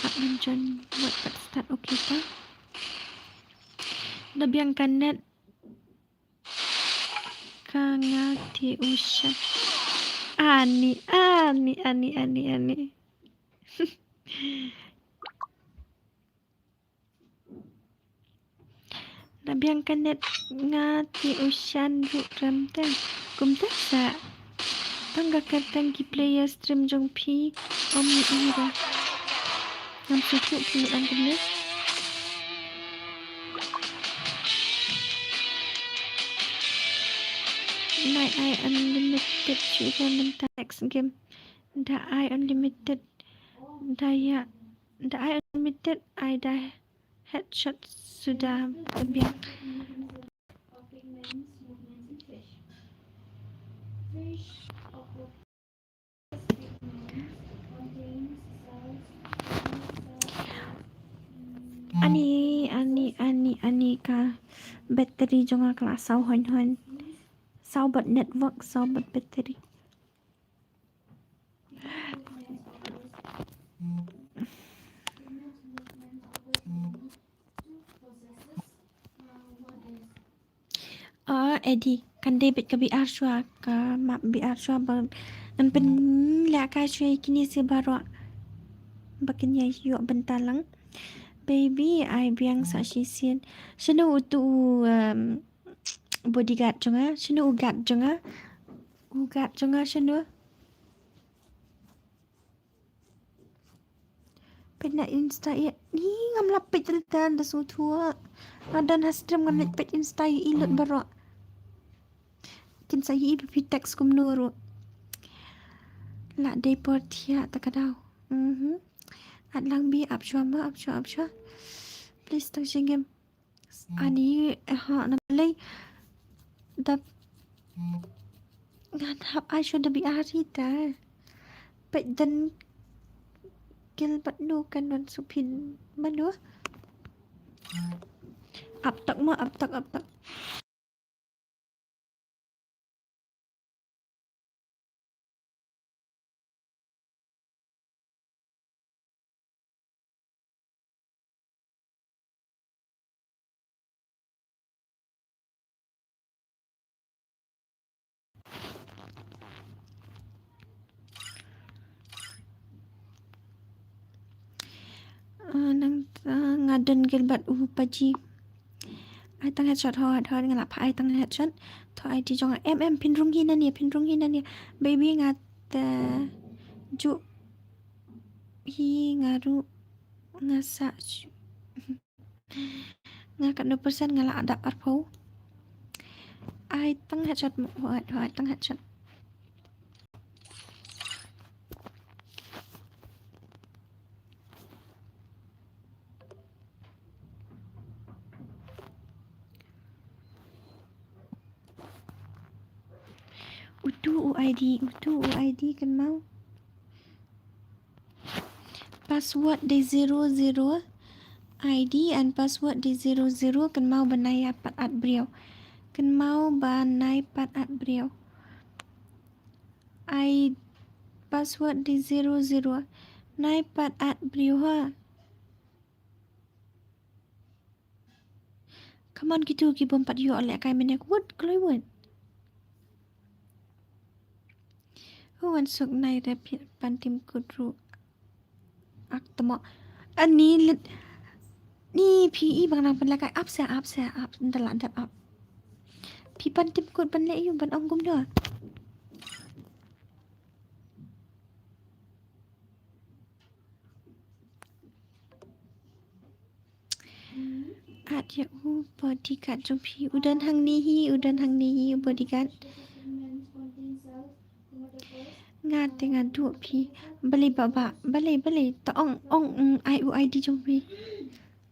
Hap ngan jon wat pat start, okay ta. Da biang ka net ka nga te u sha. Ani, ani, ani, ani, ani. Na biang ka net nga te u shan ruh rem te. Kumta sa. Tang ka kyrteng ki player stream jong phi. Om ni i ba. Ngam shu tu phi ong kumne. Nai ai unlimited shu ïa mynta next game. Da ai unlimited. Da ïa. Da ai unlimited ai da headshot suda biang. Ani, ani, ani, ani ka battery jong nga ka la saw hon hon. Saw bad network, saw bad battery. Ah, Eddie, kan dei bit ka B R shuwa, ka map B R shuwa ba ngan pynlehkai shuwa ïa kine se baroh. Ba kin ïa ïoh bynta lang. Baby, ai biang sa shisien. Shano utu u, um, bodyguard jong nga? Shano u guard jong nga? U guard jong nga shano? Peit na Insta ïa. Ni ngam lah peit tang tang da sngewthuh. Nga don ha stream ngam lah peit Insta ïa i lut baroh. Kin sa ïa i ba phi text kumno ruh. Lah dei por thiah ta ka daw. Mhm. At lang bi ap shuwa ma, ap shuwa, ap shuwa. Please tang shi ngem. Ani, eh, ha, na lei. Dap. Ngan hap ai shuwa da B R hi ta. Peit dan Gilbert nu kan wan suphin mano. Ap tak ma, ap tak, ap tak. Ah, nang, ah, nga don Gilbert u paji. Ai tang headshot, hot, hot, hot, nga lah pha ai tang headshot. Tho ai ti jong nga, em, em, phin rung hi na ne, phin rung hi na ne. Baby nga te ju hi nga ru nga sa ju. Nga katno percent nga lah dap arphew. Ai tang headshot mo, hot, hot, tang headshot. Utu u I D, utu u I D kynmaw. Password dei zero zero. I D and password dei zero zero, kynmaw ba nai pat at briew. Kynmaw ba nai pat at briew. I, password dei zero zero. Nai pat at briew ha. Come on, kitu ki bym pat ïoh lehkai mynne, wut kloi wut. Hu wan suk nai rep pan tim kut ruh. Tamo. Ani lit. Ni phi i bang nang pynlehkai ap sa, ap sa, ap. Nda la dep ap. Phi pan tip kut ban leh ïu ban ong kumno. At ïa u bodyguard jong phi. U don hangne hi, u don hangne hi, u bodyguard. Nga te nga duh phi. Balei baba, balei, balei. Ta ong, ong, mm, ai u I D jong phi.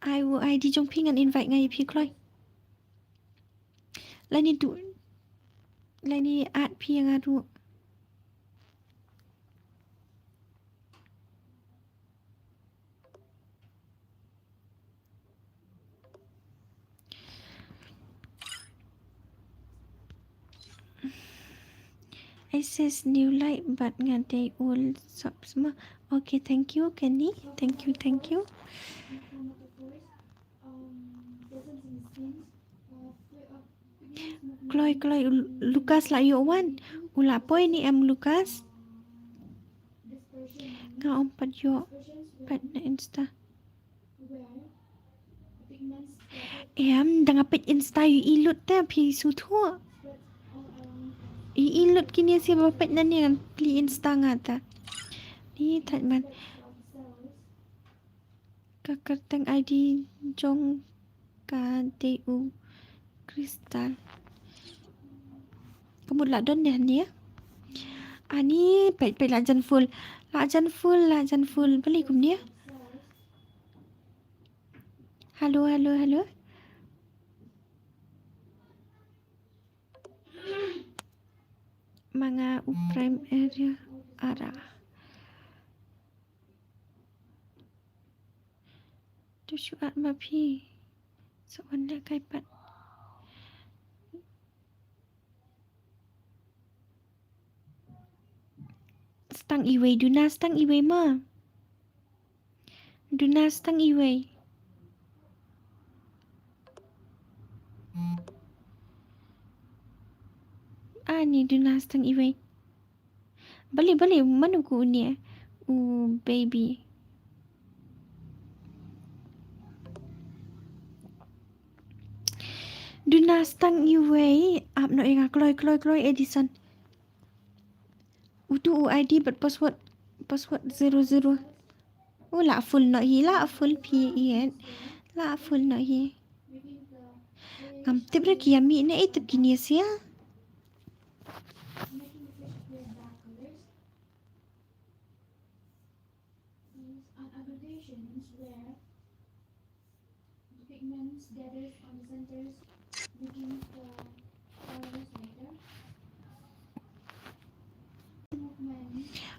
Ai u I D jong phi ngan invite nga ïa phi kloi. Lani duh. Lani add phi ïa nga ruh. I says new light, but nga dei old subs ma. Okay, thank you, Kenny. Thank you, thank you. Kloi, kloi, u Lucas la ïoh wan. U la poi ne em Lucas? Nga ym pat ïoh pat na Insta. Em, da nga peit Insta ïohi lut te phi sngewthuh. Ïohi lut kine shi ba peit na ne ngan plie Insta nga te. Ni thait man. Ka kyrteng I D jong ka dei u Crystal. Ka mut la don ne hangne. Ani peit peit la jan full. La jan full, la jan full. Balei kumne? Hello, hello, hello. Ma nga u prime area ara. Tu shu at ma phi. Sa wan lehkai pat. Stang iwei, duna stang iwei ma. Duna stang iwei. Ani duna stang iwei. Balei, balei, mano ku uni, eh? U baby. Duna stang iwei, ap noh ïa nga kloi, kloi, kloi, Edison. Utu u I D bad password, password zero zero. U la full noh hi, la full phi ïa. La full noh hi. Ngam tip re ki ïa mih ne i tip kine sia.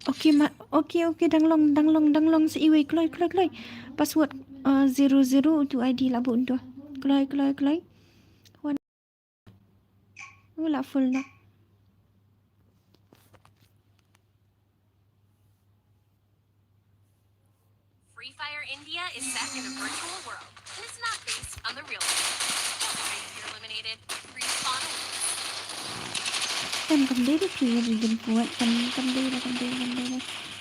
Okay ma, okay, okay, dang long, dang long, dang long sa iwei, kloi, kloi, kloi. Password, uh, zero zero utu I D la bun tu. Kloi, kloi, kloi. Wan. U la full noh. Free Fire India is set in a virtual world and is not based on the real world. Don't worry if you're eliminated. Respawn wins. Em, kam dei da phi, ri dum kuat, kam, kam dei da, kam dei, kam dei da.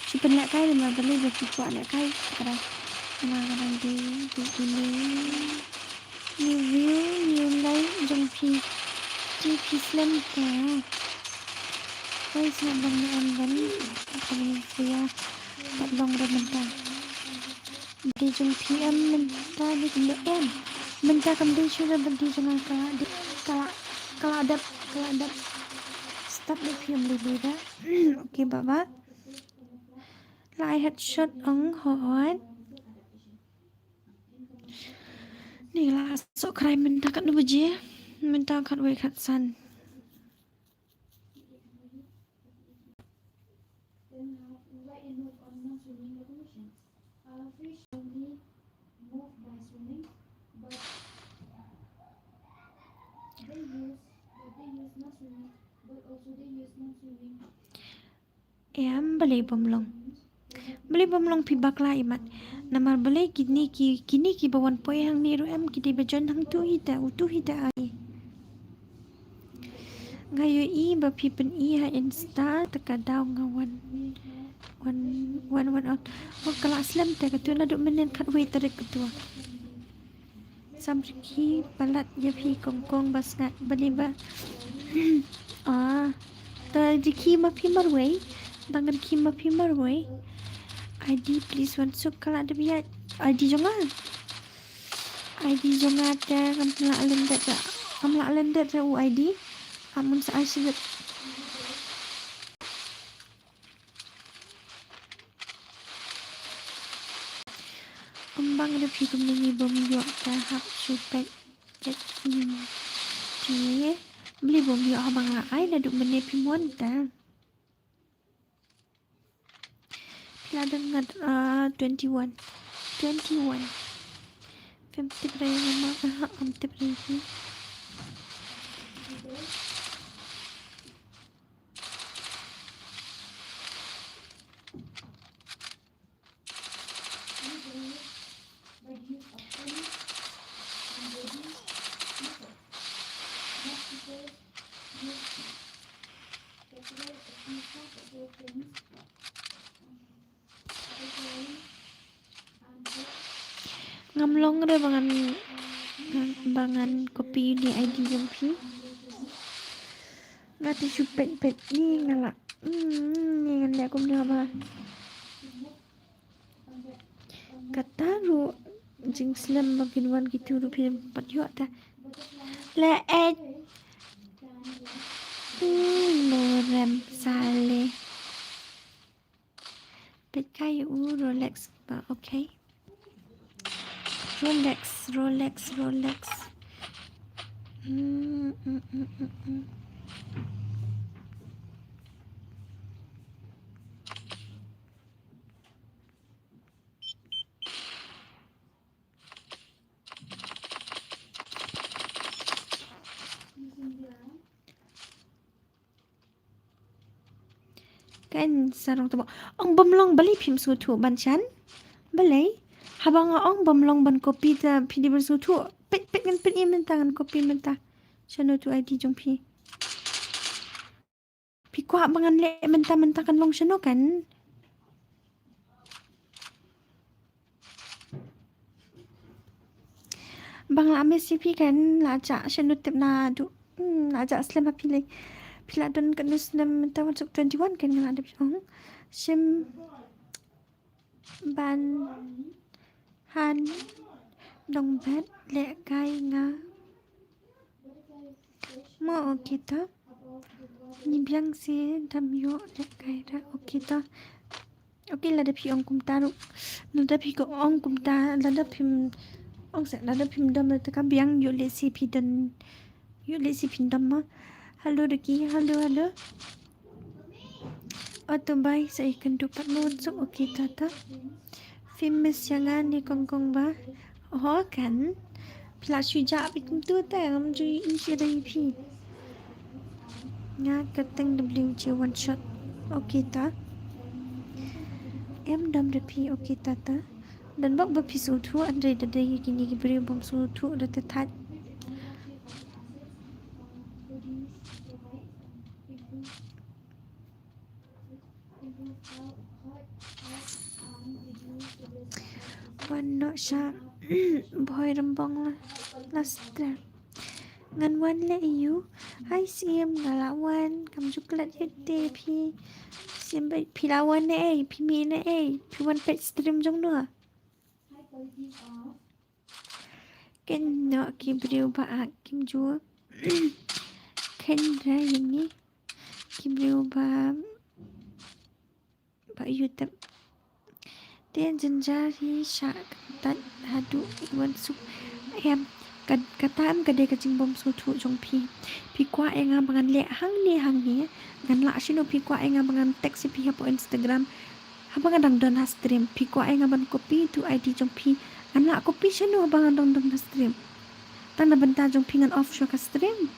Shu pynlehkai da ma balei ba phi kwah lehkai, ka dang, ma ka dang dei, dei, dei, dei. New view, new life jong phi. Te phi slem ka. Guys, nga bang ne em ban. Ka bang phi ïa. Pat long re mynta. Dei jong phi em mynta, dei kumno em. Mynta kam dei shuh re ba dei jong nga ka. Dei ka la, ka la dep, ka la dep. Start ne phi em lei lei da. Okay, bye bye. Lai headshot ong hot. Ni la soh krai mynta katno baje? Mynta khatwei khatsan. Em, balei bym long? Balei bym long phi bakla imat? Namar balei kine ki, kine kiba wan poi hangne ruh em ki dei ba join hangtu hi te, utu hi te ai. Nga ïohi ba phi pyni ha Insta, te ka daw nga wan, wan, wan, wan out. Oh, ka la slem te katu, naduh mynnin khatwei tarik katu. Sam rkhie palat ïa phi Kongkong ba sngat balei ba. Ah, te rkhie ma phi marwei, dang rkhie ma phi marwei. I D please wan suk, ka la dep ïaid I D jong nga. I D jong nga te ngam lah lyndet ra, ngam lah lyndet ra u I D. Am un sa ai sibit. Ym bang da phi kumne ngi bym ïoh te hap shu peit peit. Hmm. Te bli bym ïoh haba nga ai naduh mynne phi mon te. Phi la dang ngat, ah, twenty-one. Twenty-one. Phim tip re ma, ah, ym tip re phi. Ngam long re ba ngan, ba ngan copy ïa uni I D jong phi. Nga te shu peit peit ni nga la. Hmm, ni ngan leh kumno ba. Kata ruh jingslem ba kin wan kitu ruh phim pat ïoh ta. Leh eh. Hmm, Lorem Saleh. Peit kai u Rolex ba, okay. Rolex, Rolex, Rolex. Mm, mm, mm, mm, mm. Kan sarong tebo. Ong bym long balei phim sngewthuh ban shan? Balei? Haba nga ong bym long ban copy ta phi dei ban sngewthuh. Peit peit ngan peit ïa mynta ngan copy mynta. Shano tu I D jong phi? Phi kwah ba ngan leh mynta mynta kan long shano kan? Ba nga la miss ïa phi kan la jah shano tip naduh. Hmm, la jah slem ha phi lei. Phi la don katno snem mynta wan suk twenty-one kan nga la dep ong. Shim ban han dong bet leh kai nga. Mo, okay to. Ngi biang si dam ïoh leh kai ra, okay to. Okay, lada phi ong kumta ruh. Lada phi ko ong kumta, lada phim ong sa, lada phim dam lada ka biang ïoh leh si phi don. Ïoh leh si phin dam ma. Hello Ricky, hello, hello. Oto bai sa ïa kynduh pat mo wan suk, okay ta ta. Phim miss ïa nga ne Kongkong ba. Ho kan. Phi la shu jah beit kumtu te ngam ju ïohi shuh da ïa phi. Nga kyrteng W J One Shot. Okay ta. Em dam da phi, okay ta ta. Don bok ba phi sngewthuh, hynrei da dei kine ki briew bym sngewthuh da te thait. Wan noh sha Bhoi Rymbong la, la sdang. Ngan wan leh ïa u. Hai Siem, nga la wan, kam ju klet ïa te phi. Siem ba phi la wan ne ei, phi mih ne ei, phi wan peit stream jong no. Ken noh ki briew ba ak kim ju. Ken ra ïa ngi ki briew ba ba ïu tep. Te jynjar hi shah kyntait haduh i wan suk. Em, ka, kata em ka dei ka jingbym sngewthuh jong phi. Phi kwah ïa nga ba ngan leh hangne hangne. Ngan lah shano phi kwah ïa nga ba ngan text ïa phi hapoh Instagram. Haba nga dang don ha stream. Phi kwah ïa nga ban copy tu I D jong phi. Ngan lah copy shano haba nga dang don ha stream. Tang na bynta jong phi ngan off shuwa ka stream.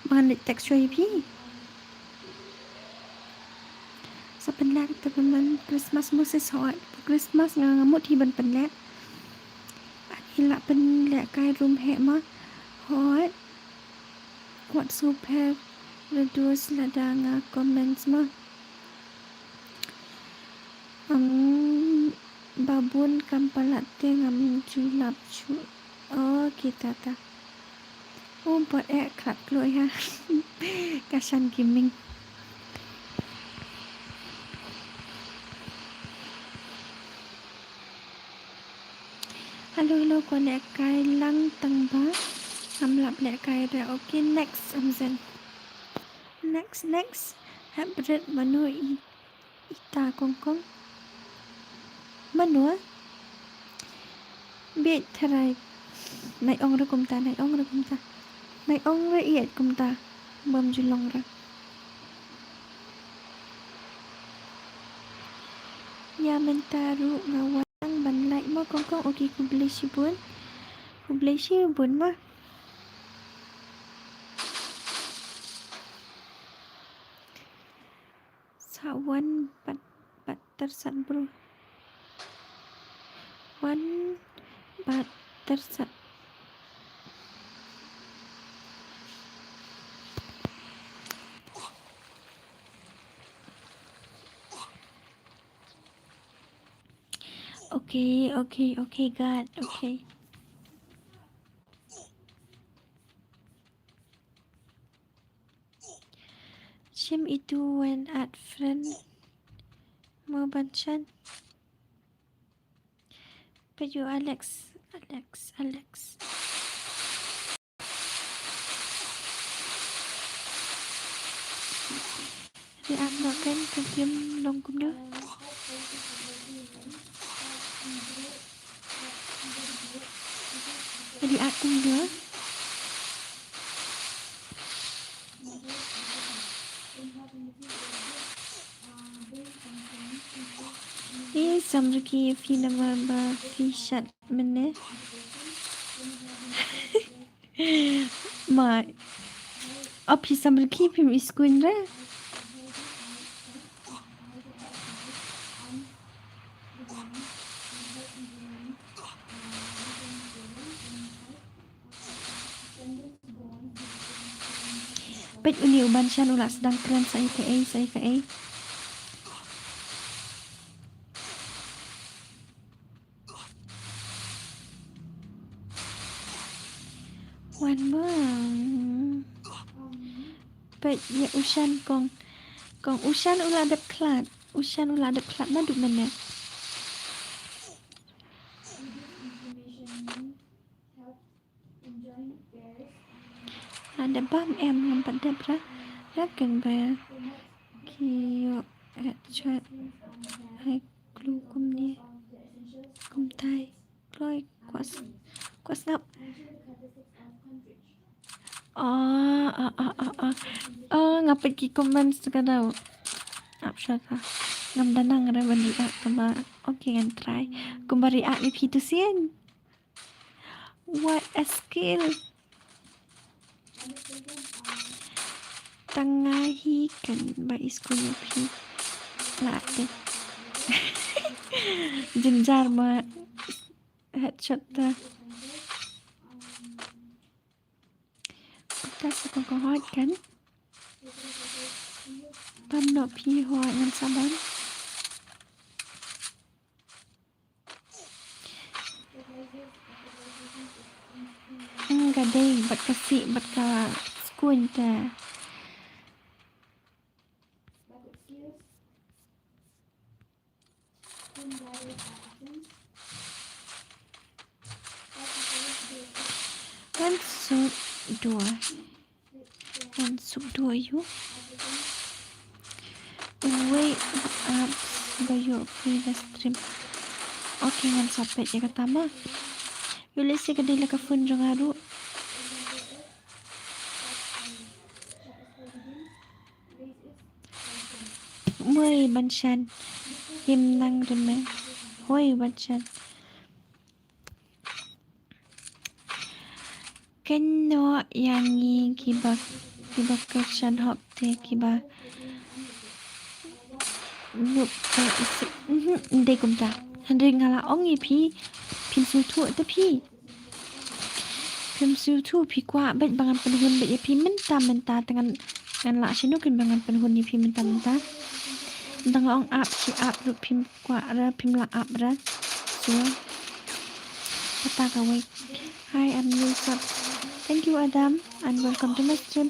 Ba ngan leit text shuwa ïa phi. Sa pynleh te pynban Christmas mo sis hooid. Christmas nga nga mut hi ban pynleh. Ani lah pynleh kai room heh ma. Hooid. kwah sngewpher reduce lada nga comments ma. Am, babun kam palat te ngam ju lap shuh. Okay, tata. U bot eh khat kloi ha. Ka shan gaming. Hello, hello, ko lehkai lang tang ba. Ngam lap lehkai re. Okay, next, amzen. Next, next. Hep bret mano i, ita kongkong. Mano? Bit tharai. Nai ong re kumta, nai ong re kumta. Nai ong re iat kumta. Bam julong re. Ïa mynta ruh nga wan ban like mo kongkong. Okay, khublei shibun. Khublei shibun ma. Sa wan bat bat tersat bro. Wan bat tersat. Okay, okay, okay, God, okay. Shim itu wan add friend. Mo ban shan. Peit ïa u Alex, Alex, Alex. React noh kan ka game long kumno. React kumno. Ïa samrkhie phi namar ba phi shad mynne. Ma, o phi samrkhie phim i skun re. Peit uni u Banshan u la sdang kren sa ïa kaei, sa ïa kaei. Wan bang. Peit ïa u Shan kong. Kong u Shan u la dep khlad. U Shan u la dep khlad naduh mynne. La dep bam em ngam pat dep ra. Ra ken ba ki ïoh headshot. Hai klu kumne. Kumtai. Kloi kwah s-, kwah sngap. Ah, ah, ah, ah, ah. Ah, nga peit ki comments ka dau. Ap shata. Ngam da nang re ban react kumba. Okay, ngan try. Kumba react ïa phi tu sien. What a skill. Tang nga hi kan ba i skul ïa phi. La te. Jynjar ma headshot ta. Ta sa kong kong hot kan. Bam noh phi hot ngan sa bam. Hmm, ka dei bad ka sih bad ka skuin ta. Kan suk dua. Kan suk dua yu. Wait up ba yu free the stream. Okay, ngan sa peit ïa kata ma. Yu leh sih ka dei la ka phone jong nga ruh. Moi Banshan. Him nang rem. Hoi Banshan. Kynnoh ïa ngi kiba, kiba kyrshan hok te kiba nup te isip. Mhm, ndei kumta. Hynrei nga la ong ïa phi, phin sngewthuh te phi. Phi sngewthuh, phi kwah bad ba ngan pynhun bad ïa phi mynta mynta, te ngan, ngan lah shano kin ba ngan pynhun ïa phi mynta mynta. Dang ong ap shi ap ruh phim kwah re, phim lah ap re. So kata kawei. Hi, I'm new sub. Thank you Adam and welcome to my stream.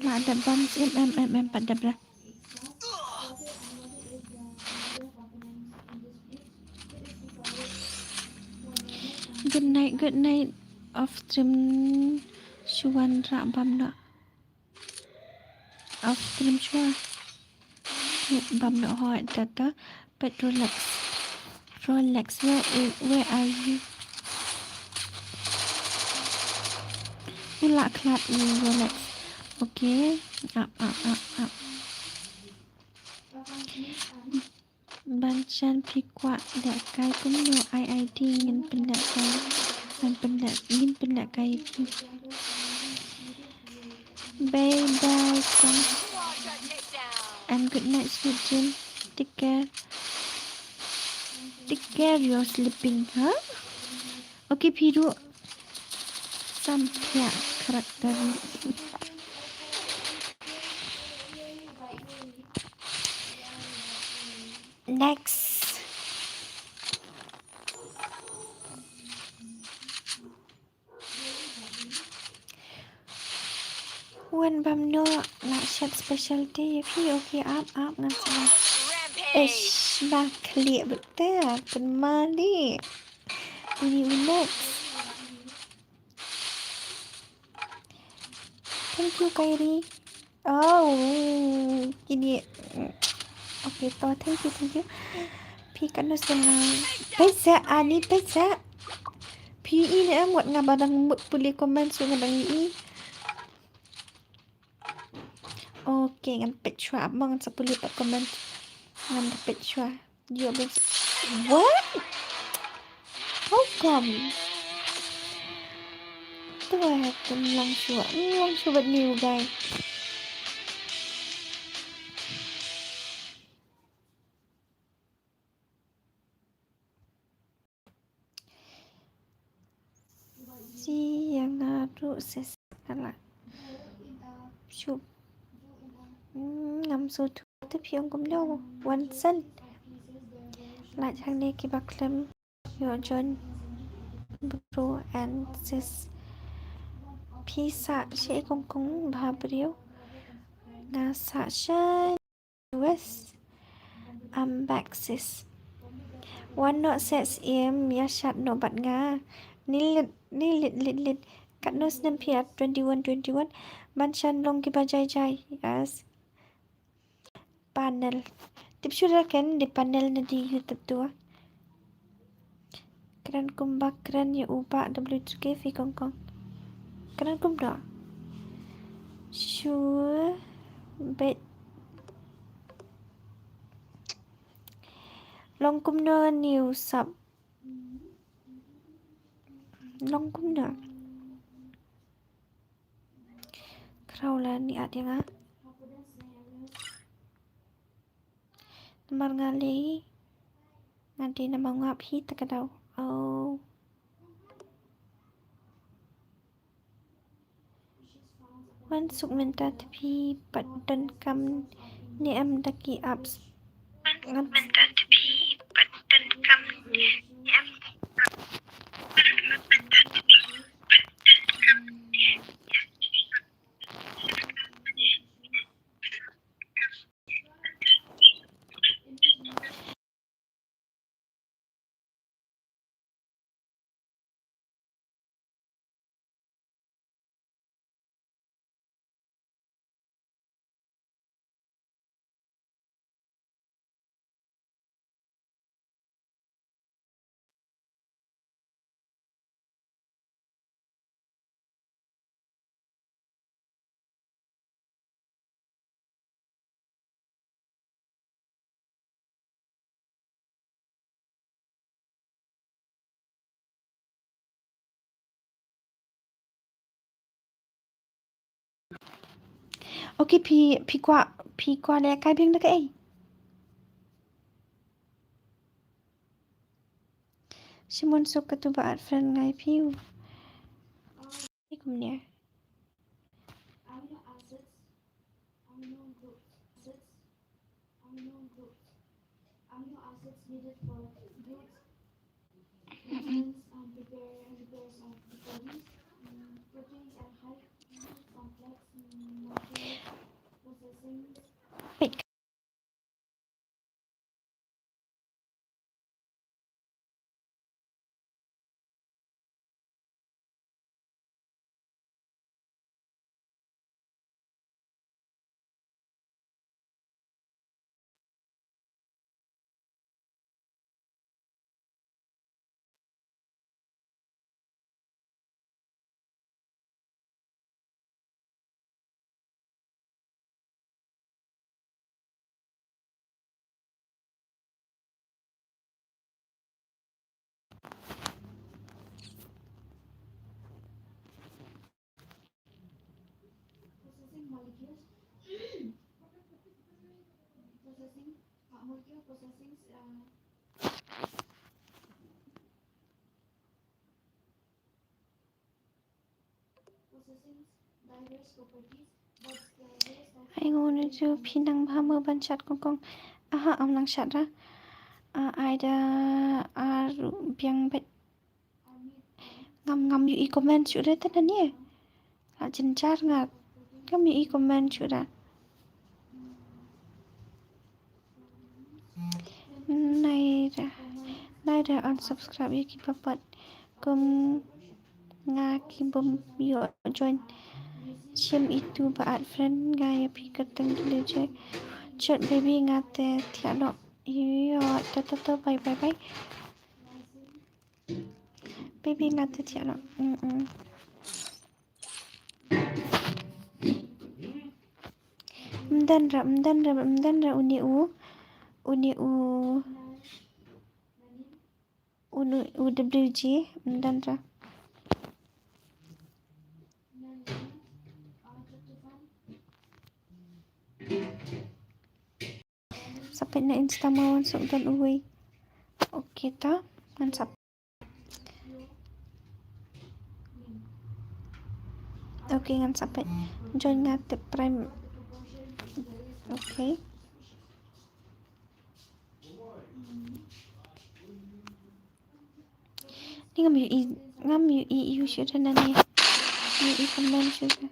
Lah dep bam em em em em pat dep re. Good night, good night. Off stream shuwa, rah bam noh. Off stream shuwa. Bam noh hoi tata. But relax. Relax, where, where are you? U lah khlad u, relax. Okay. Up, up, up, up. Ban shan phi kwah lehkai kumno, ai ai di ngin pynlehkai, ngin pynleh, ngin pynlehkai ïa phi. Bye bye, thanks. And good night, sweet dream. Take care. Take care, you're sleeping, huh? Okay, phi ruh. Sam thiah character. Next. Wan bam noh, lah shet special te ïa phi. Okay, ap ap ngan sa. Eish, ba khlieh bad te pynmali. Ini u next. Thank you, Kyrie. Oh, ini. Okay, to, thank you, thank you. Phi katno sdang nga. Pisa, ani pisa. Phi i ne em, wat nga ba dang mut pule comment, so nga dang i. Okay, ngan peit shuwa, ap mo ngan sa pule pat comment. Ngan peit shuwa. Ïoh bes. What? How come? Tu eh, tu long shuwa. Long shuwa bad new guy. Si ïa nga ruh sis kala. Shup. Hmm, ngam sngewthuh te phi ong kumno. Wan san. Lait hangne kiba khlem. Ïoh join bro and sis. Phi sah sha kong kong bha briew. Nga sah sha U S. I'm back, sis. Wan noh sis, im ïa shat noh bad nga. Ni lit, ni lit, lit, lit. Katno snem phi? At twenty-one, twenty-one. Ban shan long kiba jai jai. Yes. Panel. Tip shuh da ken di panel na di YouTube tu. Kren kumba kren ïa u Bah W two K phi kong kong. Kren kumno? Sure. Bet. Long kumno new sub? Long kumno? Khraw la ni at ïa nga. Namar nga lei nga dei namar nga phi ta ka daw. Oh. Wan suk mynta te phi pat donkam ne em da ki apps. Wan suk mynta te phi pat donkam ne em da ki apps. Okay, phi, phi kwah, phi kwah lehkai biang da kaei? Shimon suk katu ba add friend ngai phi u. Phi Kumne. Amino acids, amino groups, acids, amino groups, amino acids needed for growth, maintenance and repair, and repairs of the body, mm, proteins and high complex, mm, molecular processing. Wait. Processing molecules. Processing, uh, molecule processing, uh, processing diverse properties, but the various types of Ai ngone ju phi nang bha mo ban chat kong kong. Aha, am nang chat ra. Ah, ai da ar biang bet. Ngam, ngam ïohi comment shuh re ta da ne. La jynjar nga. Ngam ïohi comment shuh re. Naira, naira unsubscribe ïa ki ba pat kum nga ki bym ïoh join. Shim itu ba add friend nga ïa phi kyrteng ki lejek. Chut baby nga te thiah noh. Ïoh, to to to, bye bye bye. Baby nga te thiah noh. Mm, mm. Mdan ra, mdan ra, mdan ra uni u, uni u, uni u W G, mdan ra. Sa peit na Insta mo wan suk don uwei. Okay ta, ngan sa. Okay, ngan sa peit. Join nga te prime. Okay. Ni ngam ïohi, ngam ïohi ïa u shuh re na ni. Ngam ïohi comment shuh re.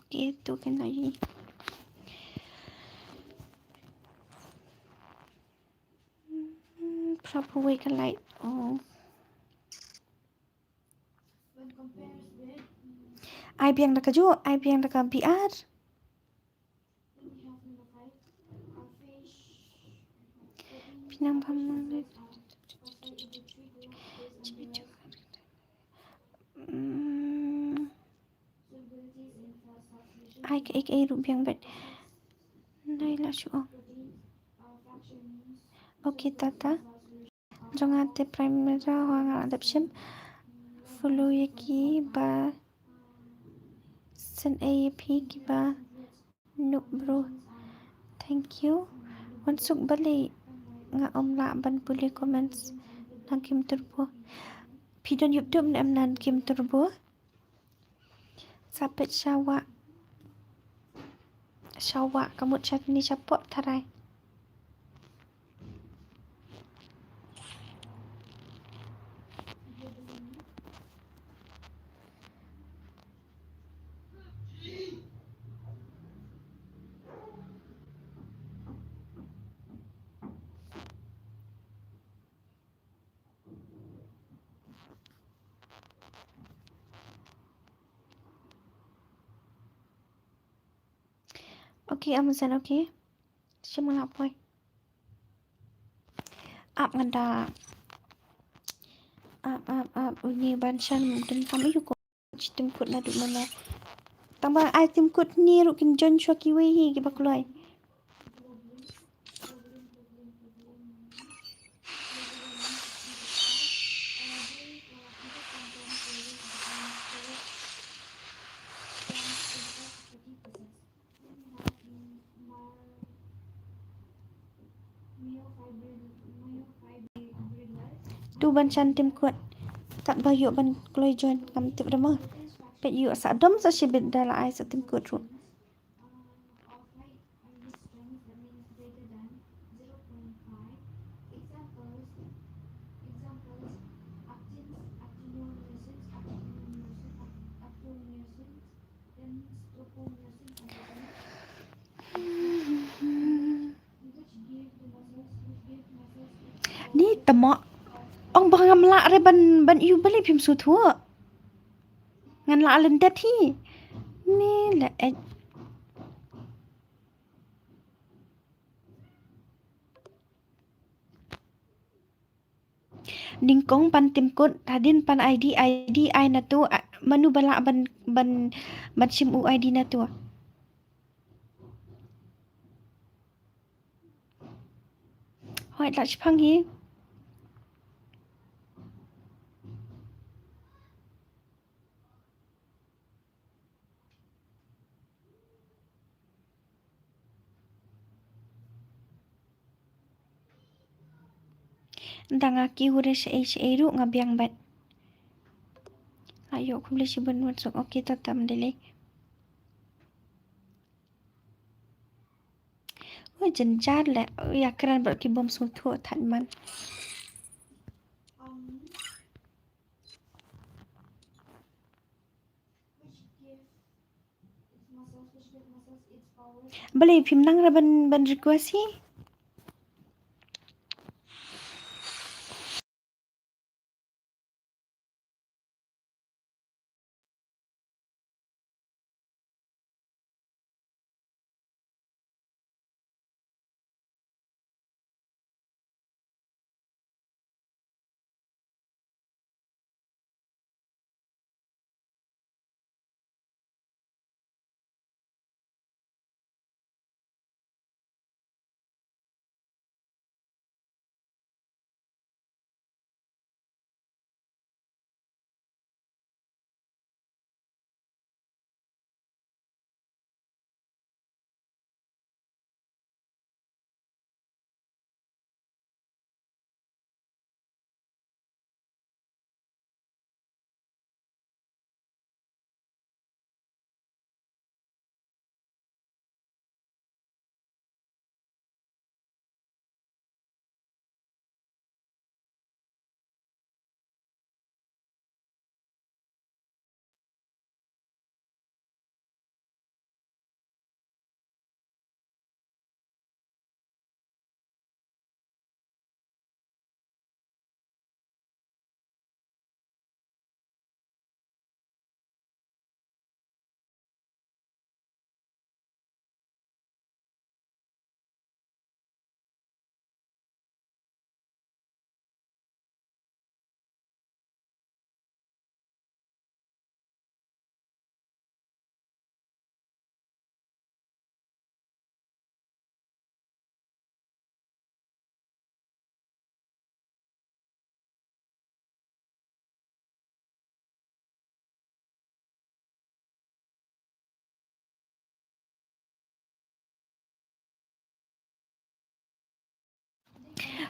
Okay, tu kan lagi. Hmm, proper way ka light. Oh. Ai biang da ka ju, ai biang da ka B R. Pinang pamang. Hmm. Ai ka ek ei ruh biang bet. Nai la shu ong. Okay, tata. Jong nga te prime minister ho nga la dep shim. Follow ïa ki ba send ei ïa phi ki ba Noob bro. Thank you. Wan suk balei nga ym lah ban pule comments na game Turbo. Phi don YouTube ne em na game Turbo? Sa peit sha wah. Sha wah ka mut sha ni sha pok tharai. Okay, Amazon, okay. Shim nga la poi. Ap ngan da. Ap, ap, ap. Uni ban shan donkam ïa u ko. Shi tim kut naduh mynno. Tang ba ai tim kut ni ruh kin join shuwa kiwei hi kiba kloi. Tu ban shan tim kut. Kat ba ïoh ban kloi join ngam tip da ma. Peit ïoh sa dom sa shibit da la ai sa tim kut ruh. Ni tama. Ong ba ngam lah re ban, ban ïu balei phim sngewthuh. Ngan lah lyndet hi. Ni la eh. Nyngkong pan tim kut, hadien pan I D, I D ai na tu, a, mano ba lah ban, ban, ban shim u I D na tu. Hooid, lah shipang hi. Nda nga ki hure shaei shaei ruh nga biang bad. Lah ïoh khublei shibun wan suk, okay, tata, ym dei lei. Ui, jynjar leh. Ui, ïa kren bad ki bym sngewthuh, thait man. Balei phim nang re ban, ban request hi?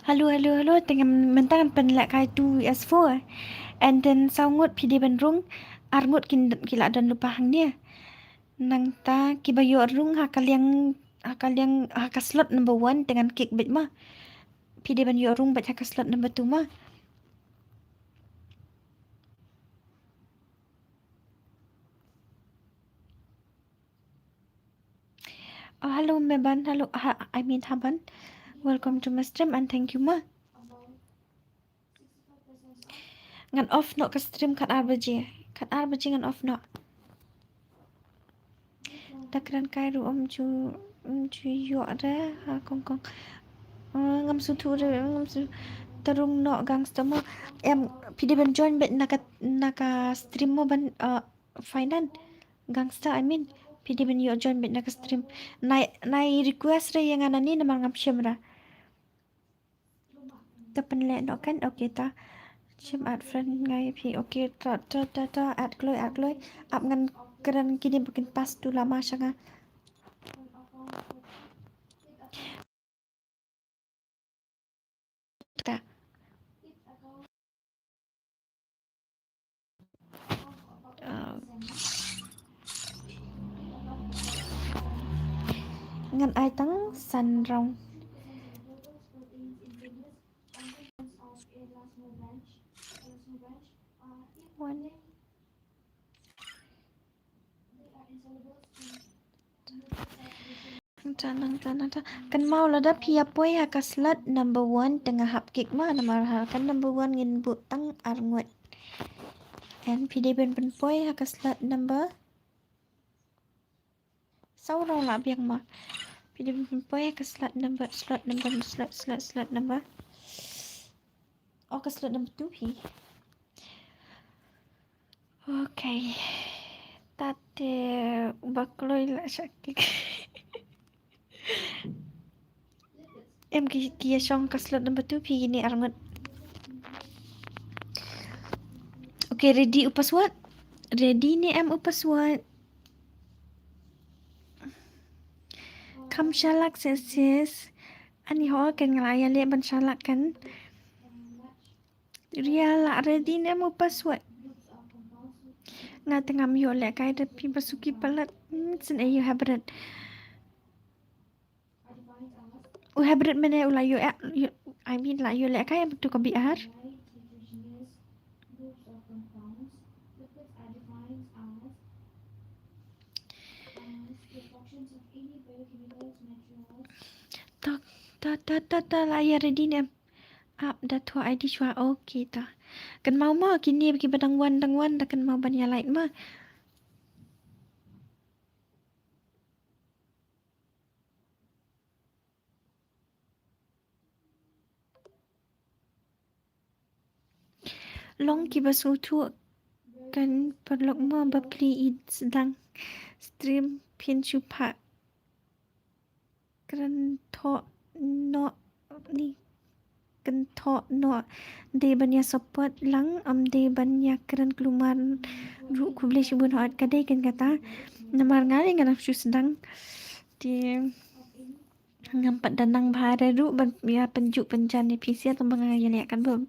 Hello, hello, hello. Te mynta ngan pynlehkai two vs four. And then saw ngut phi dei ban rung, ar ngut kin, ki la don lypa hangne. Nangta kiba ïoh rung ha ka liang, ha ka liang, ha ka slot number one te ngan kick beit ma. Phi dei ban ïoh rung beit ha ka slot number two ma. Oh, hello Meban, hello, ha, I mean Haban. Welcome to my stream and thank you ma. Ngan off noh ka stream khat ar baje. Khat ar baje ngan off noh. Da kren kai ruh ym ju, ym ju ïoh re ha kong kong. Ah, ngam sngewthuh re, ngam sngewthuh. Tarung noh gangster mo. Em, phi dei ban join beit na ka, na ka stream mo ban, ah, Finan. Gangster, I mean. Phi dei ban ïoh join beit na ka stream. Nai, nai request re ïa nga nangne namar ngam shim ra. Ta pynleh noh kan, okay ta. Shim add friend nga ïa phi, okay ta, ta, ta, ta, add kloi, add kloi. Ap ngan kren kine ba kin pass tu lama sha nga. Ta. Ah. Ngan ai tang san round. One. Nangta, nangta, nangta. Kynmaw lada phi ïa poi ha ka slot number one te nga hap kick ma namar ha ka number one ngin buh tang ar ngut. And phi dei ban pynpoi ha ka slot number saw, raw lah biang ma. Phi dei ban pynpoi ha ka slot number, slot number, slot, slot, slot number. Oh, ka slot number two phi. Okay. Tate ba kloi la shakik. Em ki, ki ïa shong ka slot number two phi kine ar ngut. Okay, ready u password? Ready ne em u password? Kam shalak sis sis. Ani ho kan nga la ïa leh ban shalak kan. Ria la ready ne em u password? Nga te ngam ïoh lehkai da phi ba suki palat. Hmm, sien aïu hybrid. U hybrid mane u la ïoh, eh, ïoh, I mean la ïoh lehkai em tu ka B R. Ta, ta, ta, ta, ta, la ïa ready ne em? Ap da thoh I D shuwa. Okay ta. Kynmaw ma kine ba ki ba dang wan, dang wan da kynmaw ban ïa like ma. Long ki ba sngewthuh kan paralok ma ba plie ïa sdang stream phin shu phah. Kren thoh noh ni, kren thoh noh. Dei ban ïa support lang, ym dei ban ïa kren kulmar ruh. Khublei shibun hot, ka dei kan kata. Namar nga lei nga dang shu sdang. Te ngam pat da nang bha re ruh ban ïa pynjuh pynjan ïa phi sha, tang ba nga ïa leh kat ba,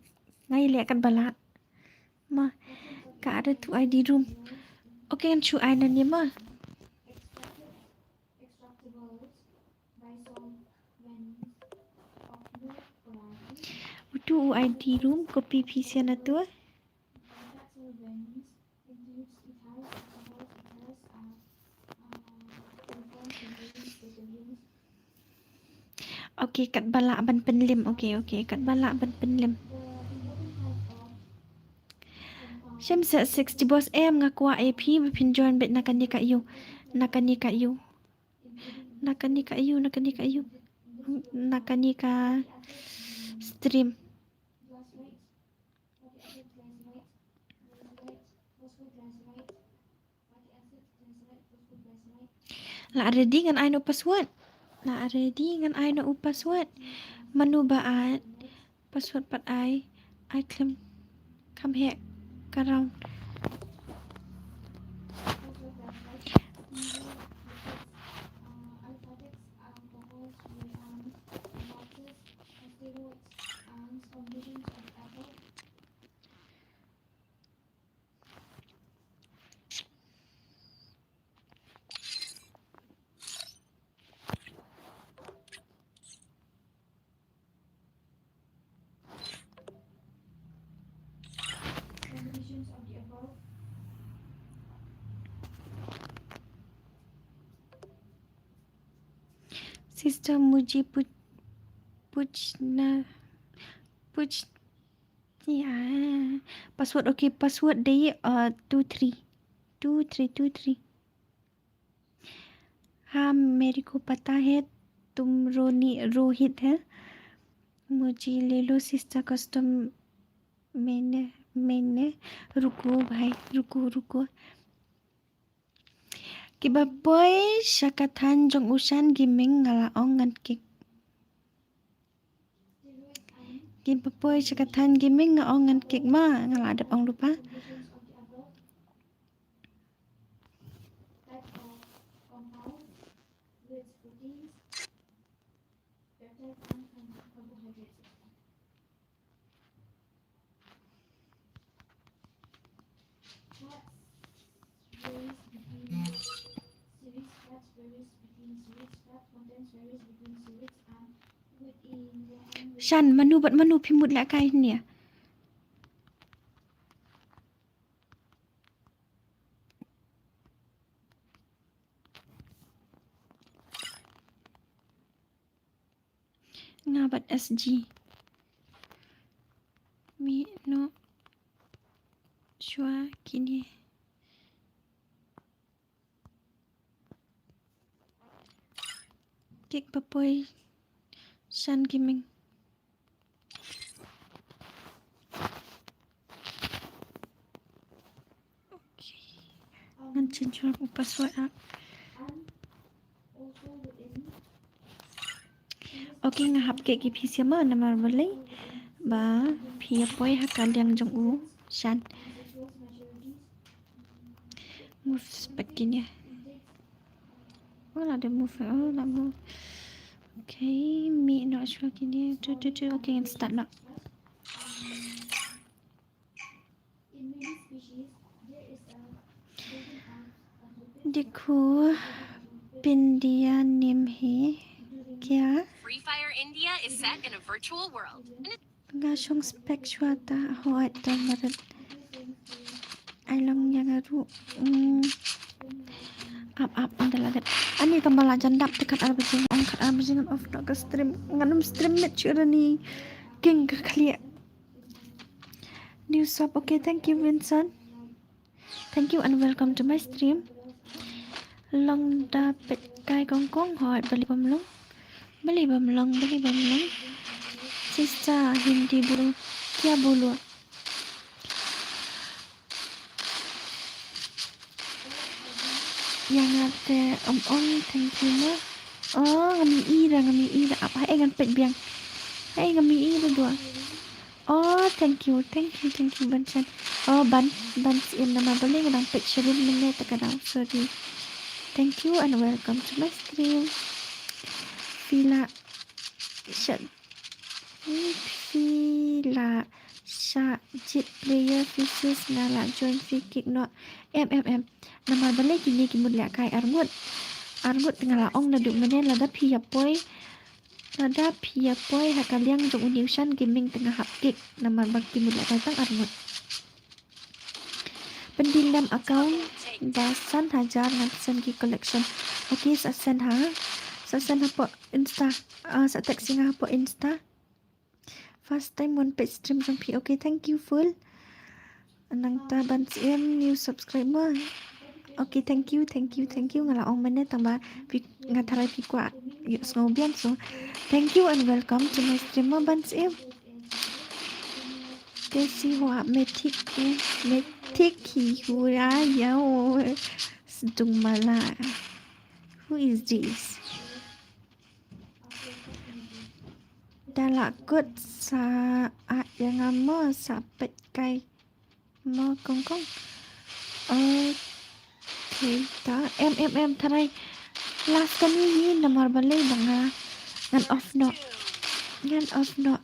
nga ïa leh kat ba lah. Ma, ka ada tu I D room. Okay, ngan shu ai nangne ma. Utu u I D room, copy phi sha na tu. Okay, katba lah ban pynlem. Okay, okay, katba lah ban pynlem. Shem sa sixty boss em, nga kwah ïa phi ba phin join beit na kane ka aïu. Na kane ka aïu. Na kane ka aïu, na kane ka aïu. Na kane ka stream. La ready ngan ai noh u password. La ready ngan ai noh u password. Mano ba ai password pat ai. Ai khlem. Kham heh ka round. Sister, mujhe puch-, puchna, puch-, ya. Password, okay, password dei, uh, two three. Two three, two three. हाँ, मेरे को पता है तुम रोनी, रोहित है। मुझे ले लो sister custom मैंने मैंने रुको भाई रुको रुको। Kiba poi sha ka thaiñ jong u Shan Gaming nga la ong ngan kick. Kiba poi sha ka thaiñ Gaming nga ong ngan kick ma nga la dep ong lypa. Shan, mano bad mano phi mut lehkai hangne? Nga bad S G. Mih noh shuwa kine. Kick ba poi Shan Gaming. Okay. Ngan change u password ah. Okay, nga hap kick ïa phi sha ma namar balei ba phi ïa poi ha ka liang jong u Shan. Move spek kine. Oh, la dep move, oh, la move. Okay, mih noh shuwa kine. Tu tu tu. Okay, ngan start noh. देखो, पिंडिया नेम है क्या? Free Fire India is set in a virtual world. Nga shong spek shuwa ta, hooid ta marit. Ai long ïa nga ruh. Hmm. Ap ap ynda la dep. Ani tang ba la jan dap te khatar baje, ong khatar baje ngan off noh ka stream. Ngan ym stream met shuh da ni. King ka khlieh. New sub, okay, thank you Vincent. Thank you and welcome to my stream. Long da peit kai kong kong, hooid, balei bym long. Balei bym long, balei bym long. Sister, Hindi bolo, kya bolo? Ïa nga te ym ong thank you mo. Oh, ngam ïohi da, ngam ïohi da. Ap, haei ngan peit biang. Haei ngam ïohi da dua. Oh, thank you, thank you, thank you, Ban Chan. Oh, Ban, Ban Syiem, namar balei nga dang peit sha room mynne te ka daw, sorry. Thank you and welcome to my stream. Phi la shah, phi la shah jied player phi sis, nga la join phi kick noh. Em, em, em. Namar balei kine ki mut lehkai arngut. Arngut te nga la ong naduh mynne lada phi ïa poi. Lada phi ïa poi ha ka liang jong une u Shan Gaming te nga hap kick namar ba ki mut lehkai tang arngut. Pyndilem account ba san hajar ngan send ki collection. Okay, sa send ha. Sa send hapoh Insta. Ah, sa text ïa nga hapoh Insta. First time wan peit stream jong phi. Okay, thank you full. Nangta Ban Syiem new subscriber. Okay, thank you, thank you, thank you. Nga la ong mynne tang ba phi, nga tharai phi kwah ïohsngew biang, so thank you and welcome to my stream mo Ban Syiem. Kaisi ho aap? Main thik hoo, main thik hi hoo ya ya. Sdung mala. Who is this? Da la kut sa ai ïa nga mo, sa peit kai mo kong kong. Okay ta. Em em em, tharai last kane hi namar balei ba nga ngan off noh. Ngan off noh.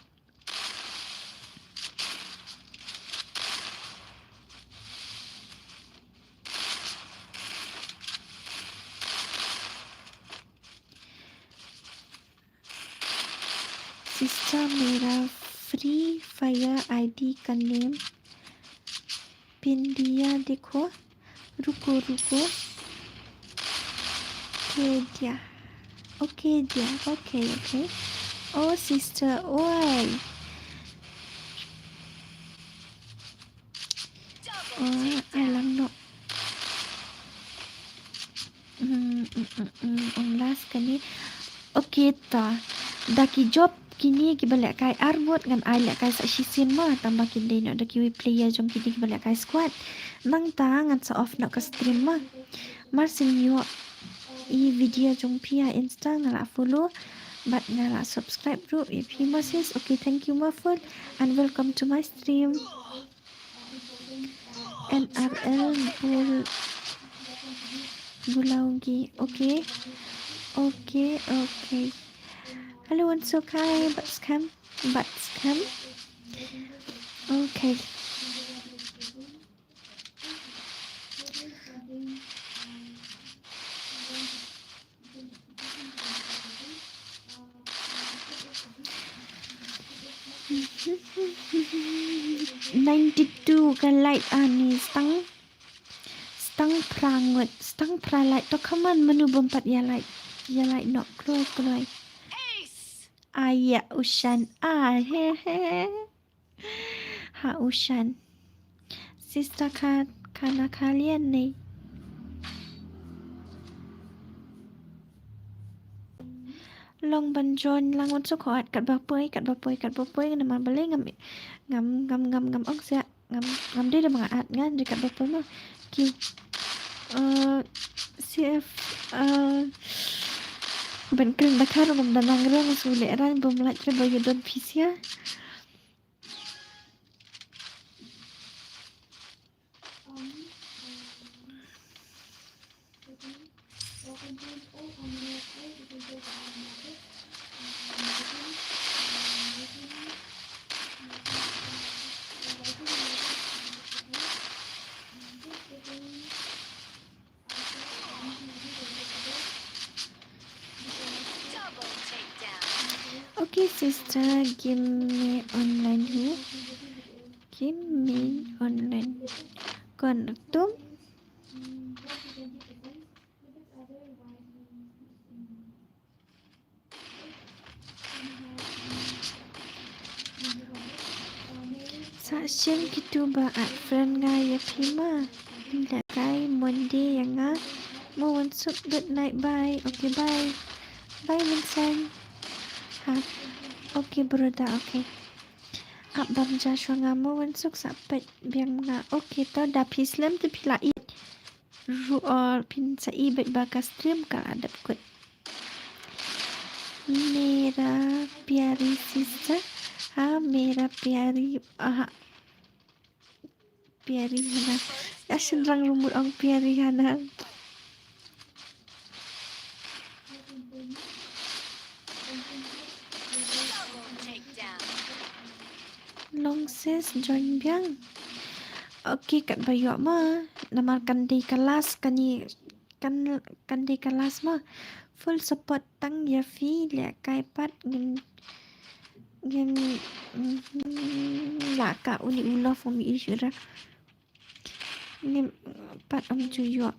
Sister, मेरा Free Fire ID का name पिन दिया देखो। रुको, रुको। Okay, dear. Okay, dear. Okay, okay. Oh, sister, oi. Oh, alang no. Hmm, hmm, hmm, hmm, ong last kane. Okay ta. Da ki job kine kiba lehkai arngut ngan ai lehkai sa shisien ma, tang ba kin dei noh da kiwei player jong kine kiba lehkai squad. Nangta ngan sa off noh ka stream ma. Mar shu ïoh i video jong phi ha Insta nga la follow bad nga la subscribe ruh ïa phi ma sis. Okay, thank you ma full and welcome to my stream. N R L Bul-, Bulaungi. Okay. Okay, okay. Hello, Unsukai, Batskam, Batskam. Okay. Ninety-two ka like ani stang. Stang phra ngut, stang phra like. To come on, manu bym pat ïa like. Ïa like noh, kloi, kloi. Aya, Ushan. Ah, he, he. Ha, Ushan. Sister ka, kana kalian ni. Long ban join lang wan suk hoat kat ba poi, kat ba poi, kat ba poi, ngam balei ngam, ngam, ngam, ngam, ngam ong sia, ngam, ngam dei da manga at ngan dei kat ba poi ma. Ki, eh, C F, eh, ban kring da kar ngam da nang rong su le ran bom lait re ba yu don pisia. Okay, sister, give me online who? Give me online. Kon tum. Sa shem kitu ba add friend nga ïa phi ma. Lehkai Monday ïa nga. Mo wan suk, good night, bye. Okay, bye. Bye Vincent. Ha. Okay brother, okay. Ap bam ja shuwa nga, mo wan suk sa peit biang nga. Okay, to da phi slem te phi la ïeit ruh, phin sa ïeit bad ba ka stream ka la dep kut. Mera pyari sister. Ha, mera pyari, aha. Pyari Hana. Ka shynrang ruh mut ong Pyari Hana. Long sis join biang. Okay, kat ba ïoh ma. Namar kan dei ka last kane, kan, kan dei ka last ma. Full support tang ïa phi, lehkai pat ngin, ngin, mm, la ka uni u love umi ishura. Ngim pat ym ju ïoh.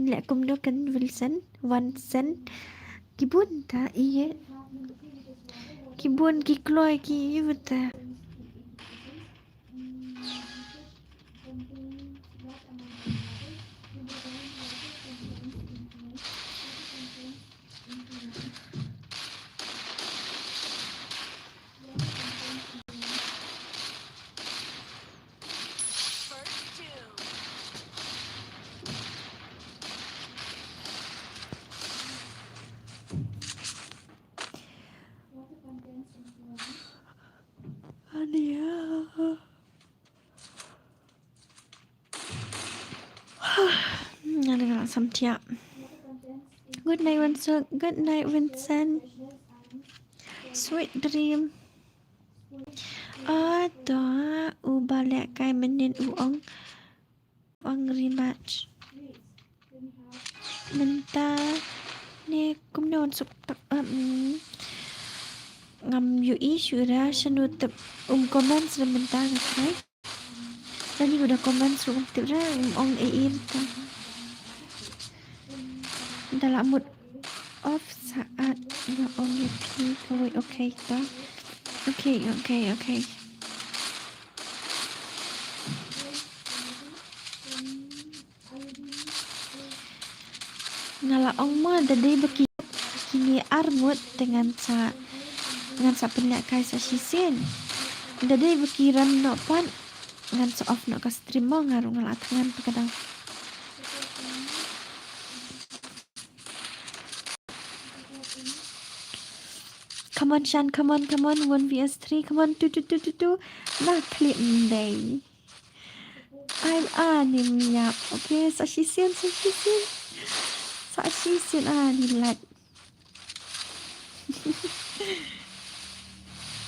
Leh kumno kan Wilson, Wanson. Ki bun ta ïa. Ki bun ki kloi ki ïa ta. Ania. Nga dang la samthiah. Good night Vincent. Good night Vincent. Sweet dream. Ah, to u ba lehkai mynnin u ong, ong rematch. Mynta ne kumno wan suk tak, um, ngam ïohi shuh ra shano tip, um comment shuh mynta nga trai. Lani u da comment shuh um tip ra, um ong ei ei mynta. Da la mut off sa'at nga ong ïa phi kawei, okay ta. Okay, okay, okay. Nga la ong ma da dei ba ki, kine ar ngut te ngan sa Ngan sa pynlehkai sa shisien. Da dei ba ki rem noh pat, ngan sa off noh ka stream mo, nga ruh nga la thngan pat ka dang. Come on, Shan, come on, come on, one v s three, come on, tu, tu, tu, tu, tu. Na clip ndai. I'm Anim yap. Okay, sa shisien, sa shisien. Sa shisien, ani lait.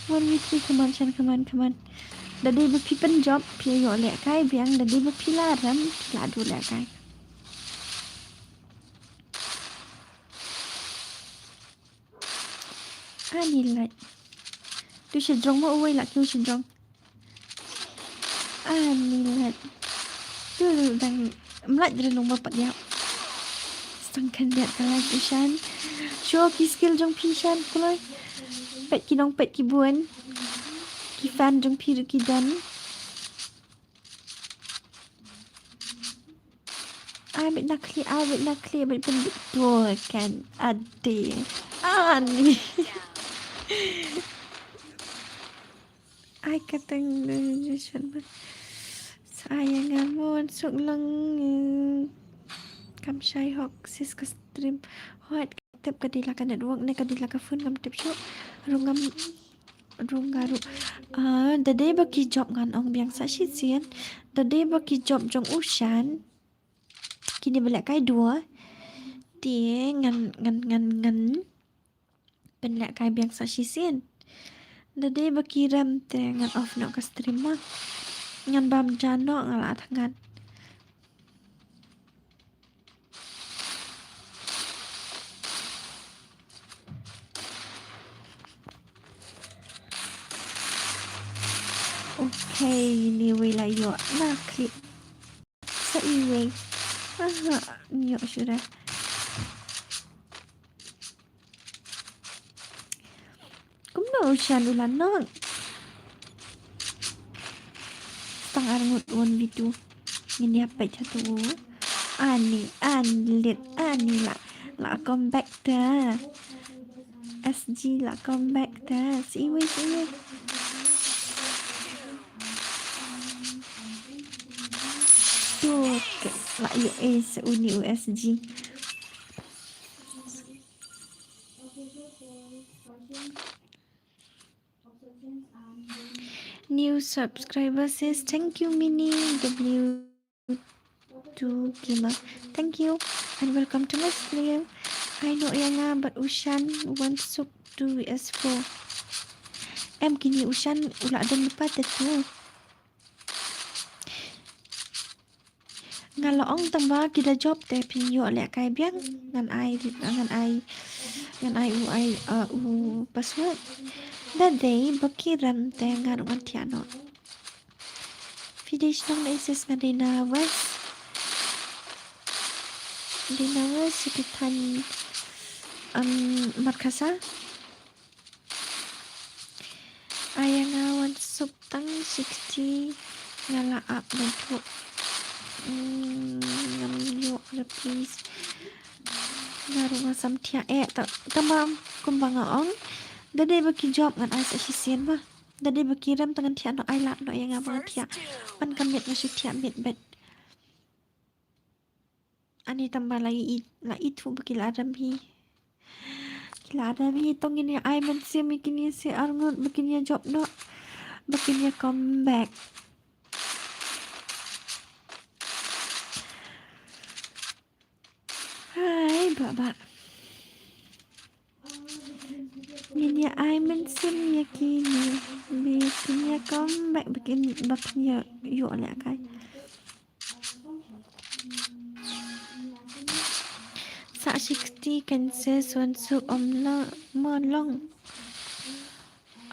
One v three, come on, Shan, come on, come on. Da dei ba phi pynjop, phi ïoh lehkai biang, da dei ba phi la rem, phi la duh lehkai. Ani lait. Tu shi jrong mo, uwei la kiew shi jrong. Ani lait. Tu dang mlait ri lung ba pat ïap. Stang khyndiat ka lait u Shan. Show ki skill jong phi Shan kuloi. Peit ki nong peit ki bun. Ki fan jong phi ruh ki don. Ai bit na khlieh, ai bit na khlieh, bit pynbit dur kan. Ade. Ani. Ai ka teng de shan ba. Sa ïa nga mon suk lang. Kam shai hok sis ka stream. Hot tip ka dei la ka network ne ka dei la ka phone ngam tip shuh. Rung ngam Rung nga ruh. Ah, da dei ba ki jop ngan ong biang sa shisien. Da dei ba ki jop jong u Shan. Kine ba lehkai dua. Te ngan, ngan, ngan, ngan pynlehkai biang sa shisien. Da dei ba ki rem te ngan off noh ka stream ma. Ngan bam ja noh nga la thngan. Okay, ni wei la ïoh na clip. Sa iwei. Aha, ïoh shuh. Kumno u Shan u la knock? Tang arngut one v two. Ngin ïa peit ha tu. Ani, ani lit, ani la. La comeback ta. S G la comeback ta. Siwei, siwei. Tu ke la ïoh ace uni u S G. New subscriber says thank you Mini W two Gamer. Thank you and welcome to my stream. Ai noh ïa nga bad u Shan wan suk two v s four. Em kine u Shan u la don lypa te tu. Nga la ong tang ba ki da jop te phin ïoh lehkai biang. Ngan ai, ngan ai, ngan ai u ai, uh, u password. Da dei ba ki rem te nga ruh ngan thiah noh. Phi dei shnong na i sis? Nga dei na West. Dei na West, sha ki thaiñ, um, Markhasa. Ai ïa nga wan suk tang shi kti nga la ap na thuh. Mm, ngam ïoh re please. Nga ruh nga sam thiah eh ta, tang ba kumba nga ong. Da dei ba ki jop ngan ai sa shisien ba. Da dei ba ki rem tang ngan thiah noh, ai lad noh ïa nga ba ngan thiah. Pan ka miet nga shu thiah miet bad. Ani tang ba la i, la ithuh ba ki la rem hi. Ki la rem hi, to ngin ïa ai mynsiem ïa kine shi arngut ba kin ïa jop noh. Ba kin ïa come back. Hai, ba, ba. Ngin ïa ai mynsiem ïa kine. Ba kin ïa come back, ba kin, ba kin ïa ïoh lehkai. Sa shi kti kan se suan suk om la ma long.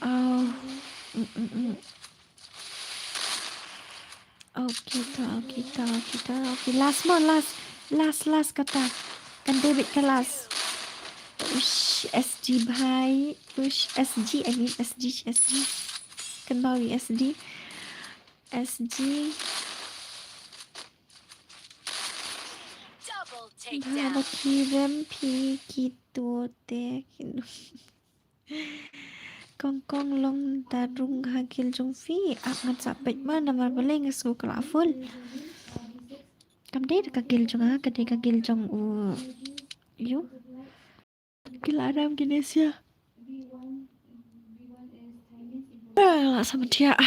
Oh. Mm, mm, mm. Okay ta, okay ta, okay ta, okay. Last mo, last. Last, last kata. Kan David ka last. Ush, S G bhai. Ush, S G, I mean S G, S G. Kan bawi S D. S G. Double takedown. Ba ki rem phi kito te kin. Kong kong long da rung ha guild jong phi, ap ngan sa peit ma namar balei nga sngew ka la full. Kam dei da ka guild jong nga, ka dei ka guild jong u yu. Ki la dam kine sia. Ah, la sa matiak.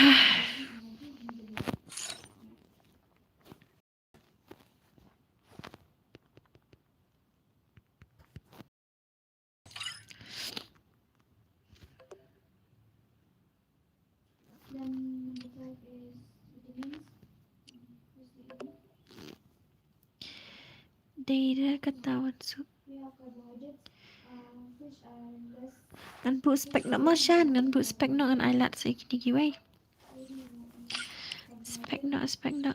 Dei da kata wan suk. Ngan buh spek noh mo shan, ngan buh spek noh ngan ai lad sa ïa kine kiwei. Spek noh, spek noh.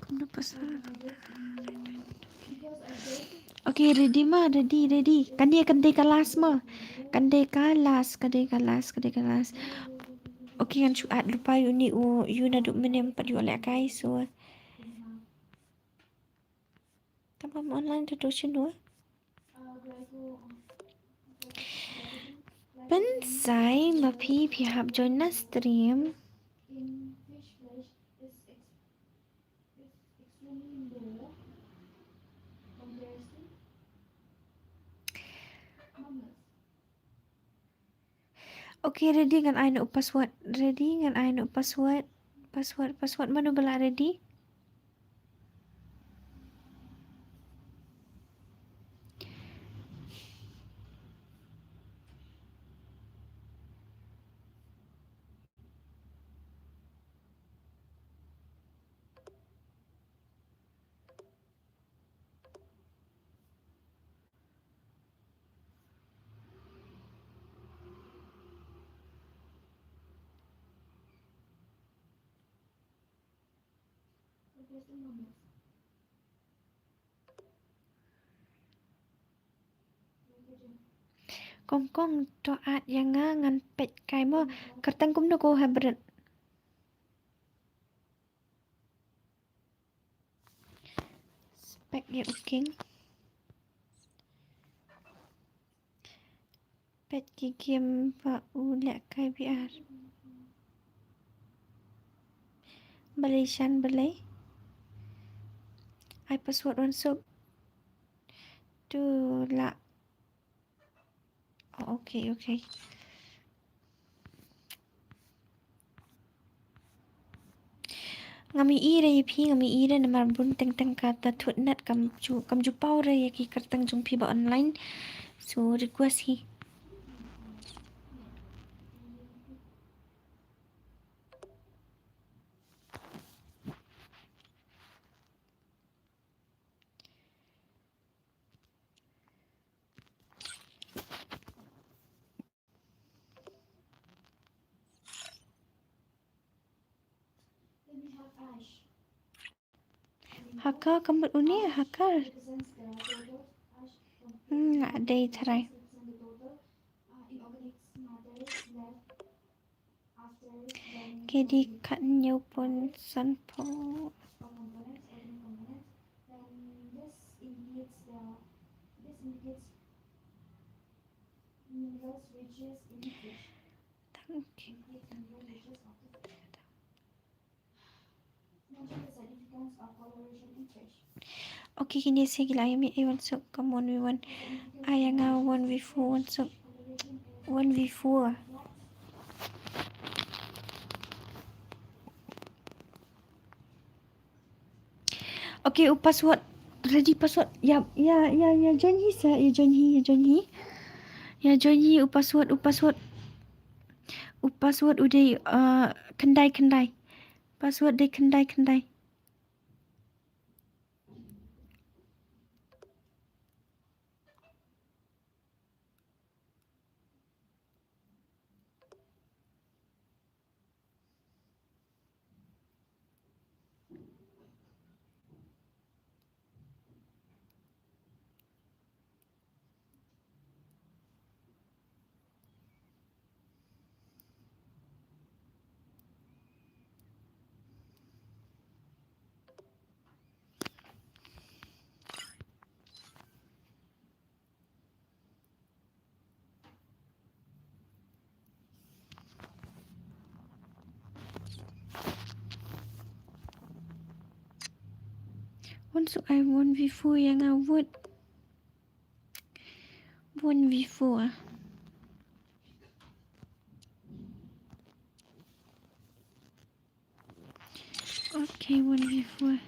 Kumno pasal? Okay, ready ma, ready, ready. Kane kan dei ka last ma. Kan dei ka last, kan dei ka last, kan dei ka last. Okay, ngan shu add lypa ïa une u, ïa u naduh mynne pat ïoh lehkai, so. Tang ba online te to shano? Pynsai ma phi, phi hap join na stream. Okay, ready, ngan ai noh u password. Ready, ngan ai noh u password. Password, password, mano ba la ready? Kong kong, to add ïa nga, ngan peit kai mo. Kyrteng kumno ko hybrid? Spek ïa u king. Peit ki game ba u lehkai biar. Balei shan balei? Ai password wan suk. Tu la. Oh, okay, okay. Ngam ïohi re ïa phi, ngam ïohi re namar bun teng teng kata thut net kam ju, kam ju paw re ïa ki kyrteng jong phi ba online. So request hi. Haka ka mut une haka. Hmm, la dei tharai. Kedi khat hynñiew point san phew. Thank you. Okay, kine se ki la ïa mih wan suk kam one v one. Ïa nga one v four wan suk. One v four. Okay, u password. Ready password. Ïa, ïa, ïa, ïa join hi sa, ïa join hi, ïa join hi. Ïa join hi, u password, u password. U password u dei, uh, khyndai khyndai. Password dei khyndai khyndai. Wan suk ai one v four ïa nga, wut. One v four. Okay, one v four.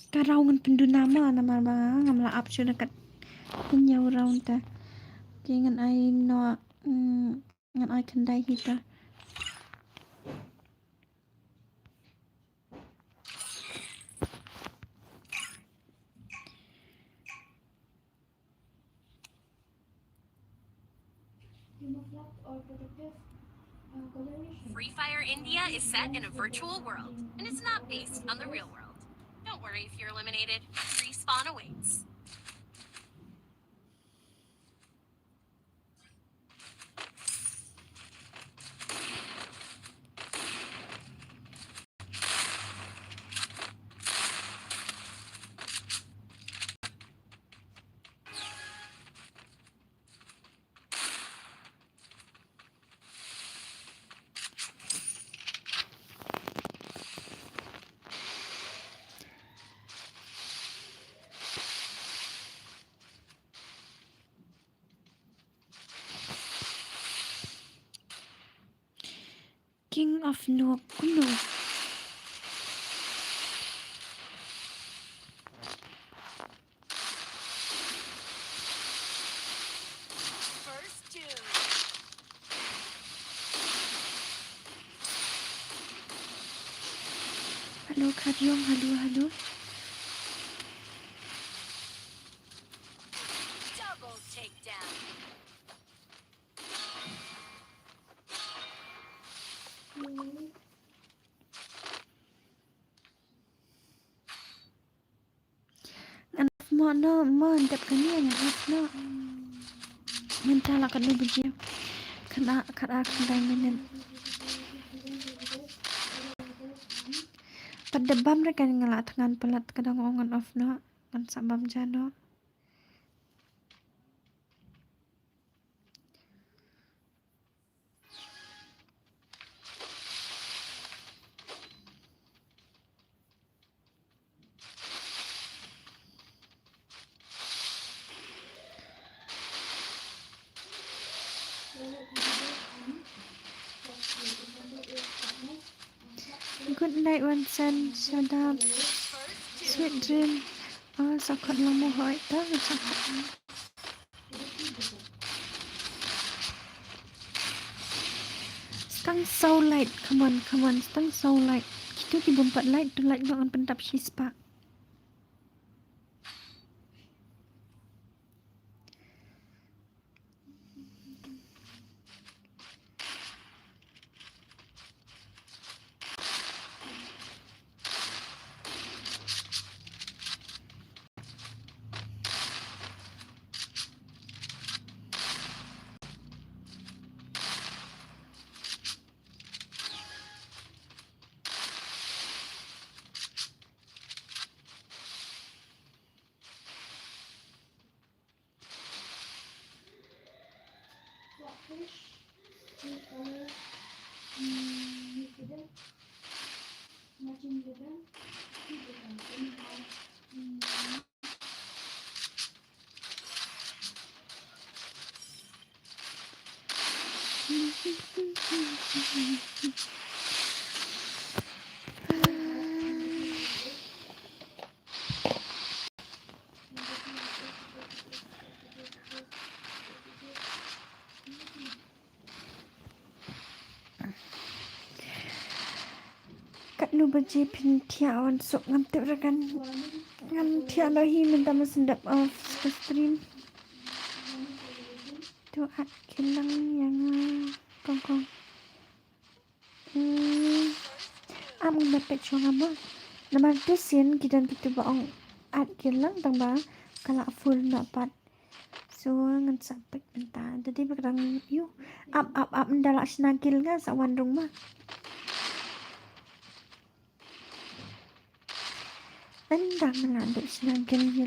Ka round ngan pynduna mo namar ba ngam lah ap shuh da ka hynñiew round ta. Ki ngan ai noh, mm, ngan ai khyndai hi ta. Free Fire India is set in a virtual world, and it's not based on the real world. Don't worry if you're eliminated. Respawn awaits. King of Nook, kumno? Hello, Kharyong, hello, hello. Double takedown. Ngan off mo, no, mo, dep kane ngan off no. Mynta la katno baje? Khat ar, khat ar, khyndai minit. Pat da bam re kan nga la thngan palat, ka dang ong ngan off no. Ngan sa bam ja no. Good night, Wansan. Shadap. Sweet dream. Oh, sa khot lang mo hoi. Ta, sa khot. Stang saw like, come on, come on, stang saw like. Kito ki bym pat like, to like noh, ngan pyntap shispah. Katno baje phin thiah wan suk, ngam tip re kan. Ngan thiah noh hi mynta, ma sngewdep off ka stream. To add kilang ïa nga kong kong. Hmm. Am ngam peit shuwa nga mo. Namar tu sien ki don kito ba ong add kilang tang ba ka la full noh pat. So ngan sa peit mynta. Dei ba ka dang ïoh. Ap ap ap, ynda la shna kill nga sa wan rung ma. Tang dang la dep sna gel ïa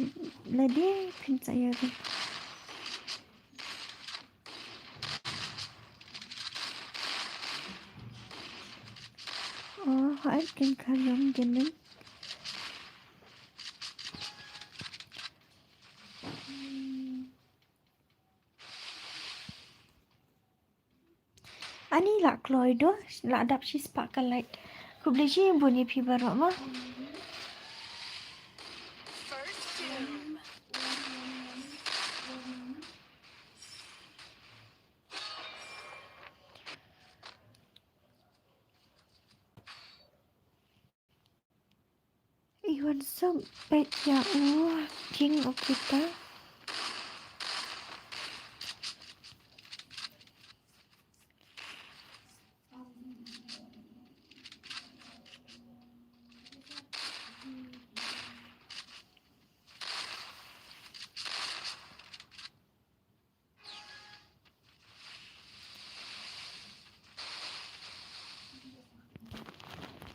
lade phin sa ïa ka. Oh, hooid, kin ka long gel. Ani la kloi do, la dap shi spah ka like. Khublei shibun ïa phi baroh ma. Iwan suk peit ïa u King Okita.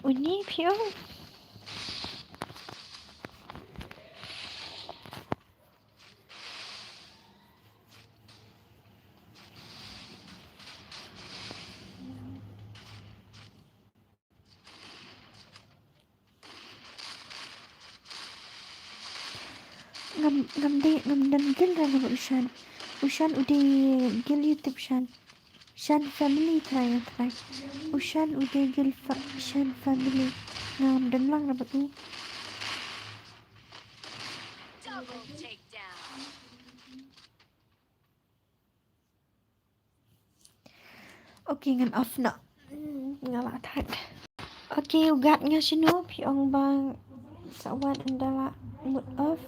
Uni phi ong. Ngam, ngam dei, ngam don gel ra na u Shan. U Shan u dei gel YouTube Shan. Shan family trai, trai. U Shan u dei gel fa-, Shan family. Ngam don lang ra bad u. Double takedown. Okay, ngan off noh. Hmm, nga la thait. Okay, u guard nga shano, phi ong ba sa wan ynda la mut off.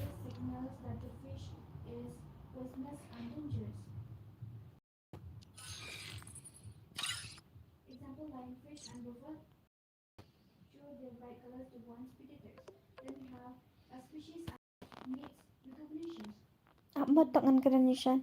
Show their bright colors to warn predators. Then we have a species needs recognition. Ah, mut tok ngan kren ïa Shan.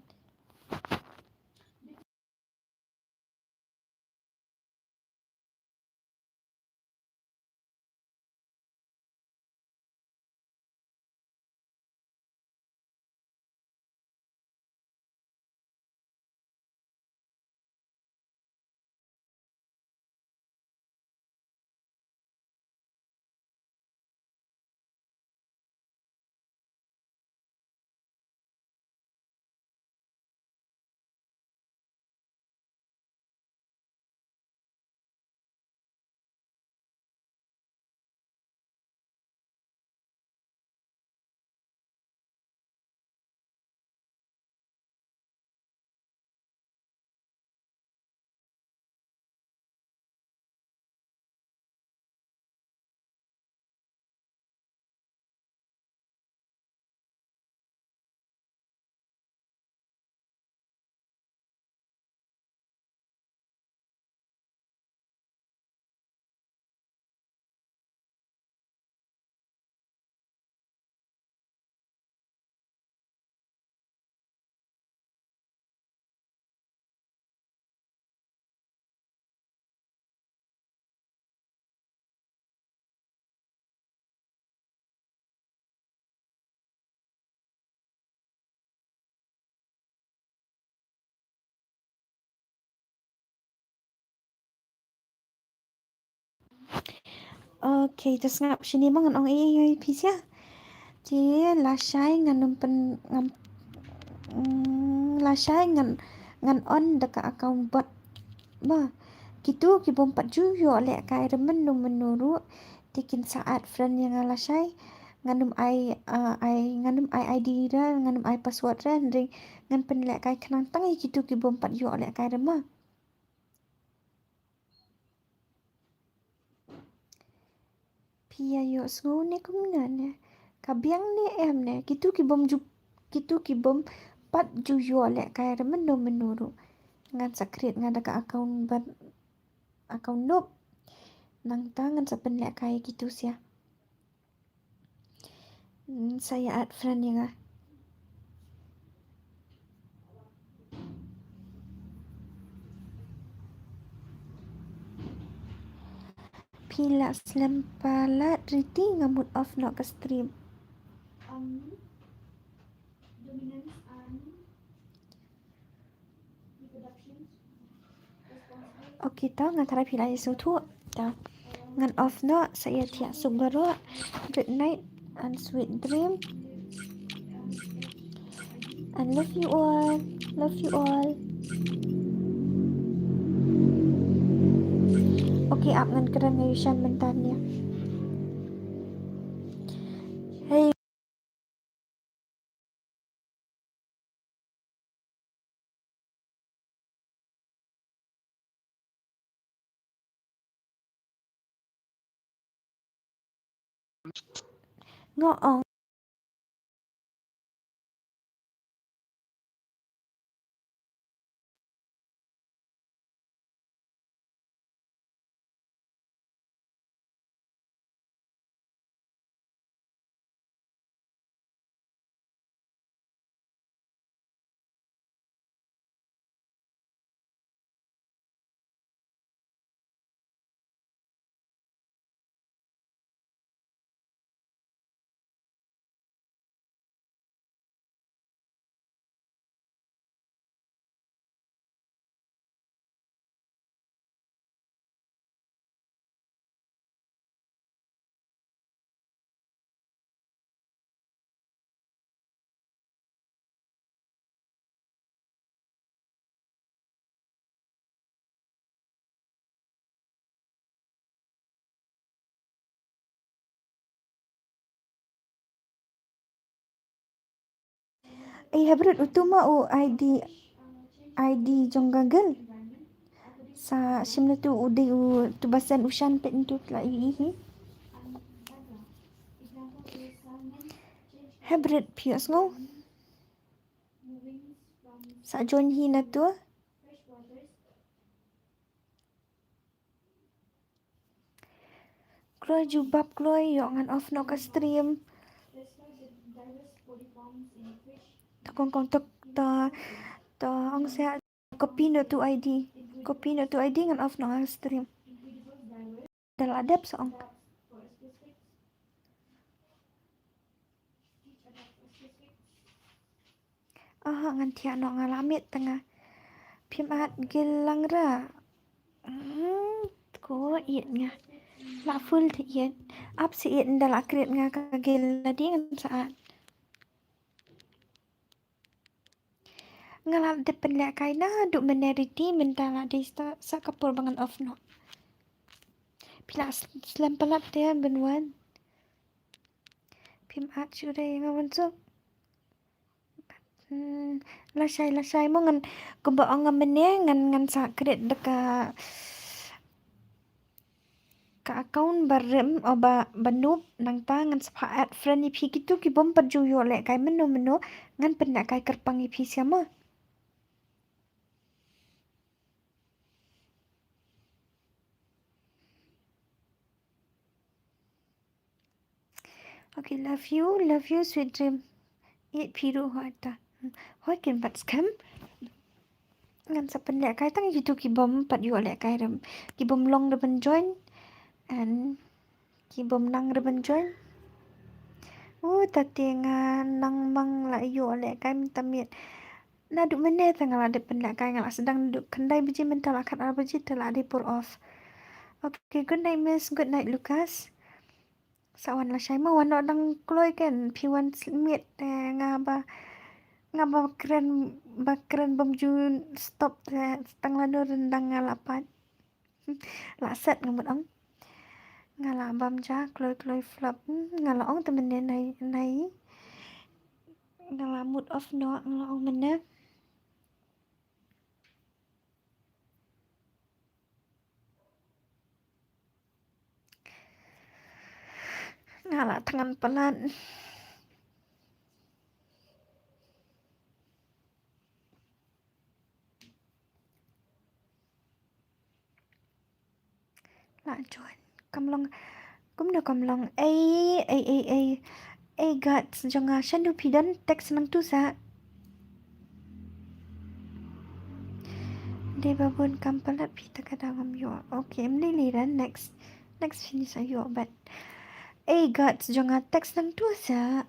Okay, to sngap shini ma ngan ong ei ei phi sha. Te lashai ngan ym pyn, ngam, mm, lashai ngan, ngan on da ka account bot. Ba kitu ki bym pat ju ïoh lehkai re mynno mynno ruh. Te kin sa add friend ïa nga lashai. Ngan ym ai, ah, ai, ngan ym ai I D re, ngan ym ai password re, hynrei ngan pynlehkai khnang tang ïa kitu ki bym pat ïoh lehkai re ma. Phi ïa ïohsngew ne kumne ne? Ka biang ne em ne? Kitu ki bym ju, kitu ki bym pat ju ïoh lehkai re mynno mynno ruh. Ngan sa create nga da ka account bad account noob. Nangta ngan sa pynlehkai kitu sha. Hmm, sa ïa add friend ïa nga. Phi la slem palat Riti, nga mut off noh ka stream. Okay, ta nga tharai phi la ïa sngewthuh. Ta ngan off noh, sa ïa thiah suk baroh. Good night and sweet dream. And love you all. Love you all. Okay, ap ngan kren, nga ïa shan mynta nia. Hey. Nga ong. Ei, hapdeng utu ma u ID, ID jong ka girl. Sa shim na tu u dei utu ba send u shan peit ntu la i hi. Hapdeng phi ïohsngew. Sa join hi na tu. Kloi jubab kloi, ïoh ngan off noh ka stream. To kong kong to, to, to ong sa copy noh tu ID. Copy noh tu ID, ngan off noh ka stream. Da la dep sa ong. Aha, ngan thiah noh, nga la miet tang nga. Phim at gil lang ra. Hmm, ko iet nga. La full te iet. Ap si iet nda la create nga ka gil la di ngan sa at. Nga la dep pynlehkai naduh mynne Riti, mynta la dei sa, sa ka por ba ngan off noh. Phi la s-, slem palat te ban wan. Phim at shuh re nga wan suk. Hmm, lashai, lashai mo ngan, kumba ong nga mynne ngan, ngan sa create da ka, ka account ba rim, o ba, ba noob, nangta ngan sa phah add friend ïa phi kito ki bym pat ju ïoh lehkai mynno mynno, ngan pynlehkai kyrpang ïa phi sha mo. Okay, love you, love you, sweet dream. Ïeit phi ruh hoi ta. Hoi kin bat skhem. Ngan sa pynlehkai tang ïa kito ki bym pat ïoh lehkai re. Ki bym long re ban join. And ki bym nang re ban join. U, ta te nga nang mang la ïoh lehkai mynta miet. Naduh mynne te nga la dep pynlehkai, nga la sdang naduh khyndai baje, mynta la khatar baje te la dei por off. Okay, good night miss, good night Lucas. Sa wan lashai mo, wan noh dang kloi ken, phi wan miet te nga ba, nga ba kren, ba kren bym ju stop te tang lano ryndang nga la pat. La set nga mut ong. Nga la bam ja kloi kloi flop. Hmm, nga la ong te mynne nai, nai. Nga la mut off noh, nga la ong mynne. Nga la thngan palat. La join. Kam long. Kumno kam long? Ei, ei, ei, ei. Ei, guys, jong nga, shano phi don, text nangtu sa. Dei ba bun kam palat phi ta ka dang ngam ïoh. Okay, ym lei lei, run next. Next finish ayo, but. Ei, guards jong nga text nangtu sa.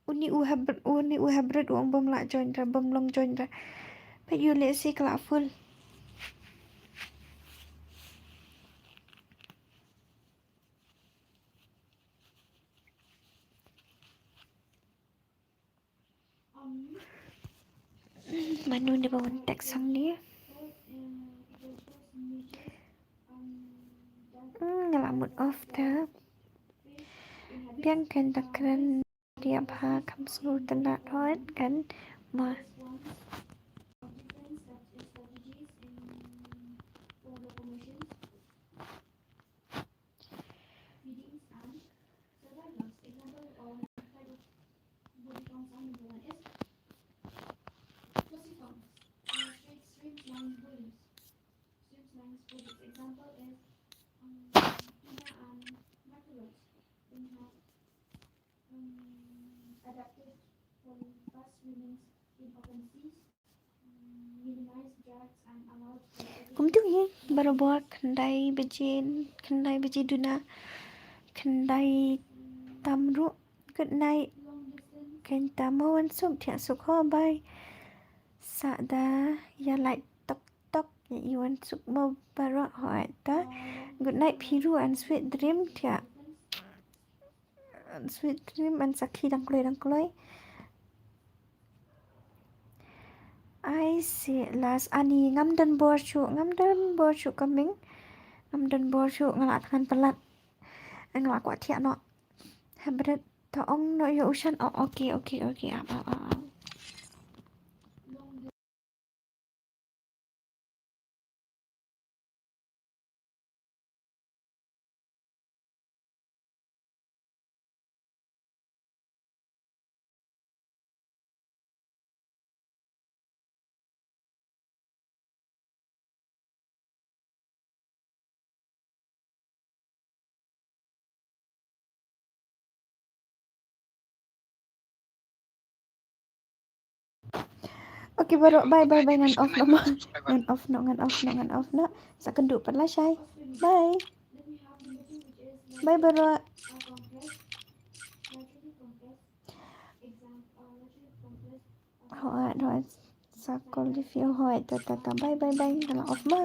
Uni u hybrid, uni u hybrid u ong bym lah join ra, bym long join ra. But ïoh lehse ka lah full. Mano ne ba wan text hangne? Hmm, nga lah mut off te. Biang kan da kren. Dia ba kham sngur tynat hot kan ma. Kumtu hi, baroh bor khyndai baje, khyndai baje duna, khyndai tam ruh. Good night. Kynta mo wan suk, thiah suk ho, bye. Sa da ïa like tok tok ïa i wan suk mo baroh, ho ta. Good night phi ruh and sweet dream, thiah. And sweet dream and sakhi dang kloi dang kloi. I see last ani ngam don bor shuh, ngam don bor shuh coming. Ngam don bor shuh, nga lah thngan palat. Nga lah kwah thiah noh. Hybrid to ong noh ïa u shan. Oh, okay, okay, okay. Ap, ap, ap, ap. Okay, baroh, bye, bye, bye, ngan off noh mo. Ngan off noh, ngan off noh, ngan off noh. Sa kynduh pat lashai. Bye. Bye, baroh. Hooid, hooid. Sa call ïa phi, hooid, ta, ta, ta. Bye, bye, bye. Nga la off mo.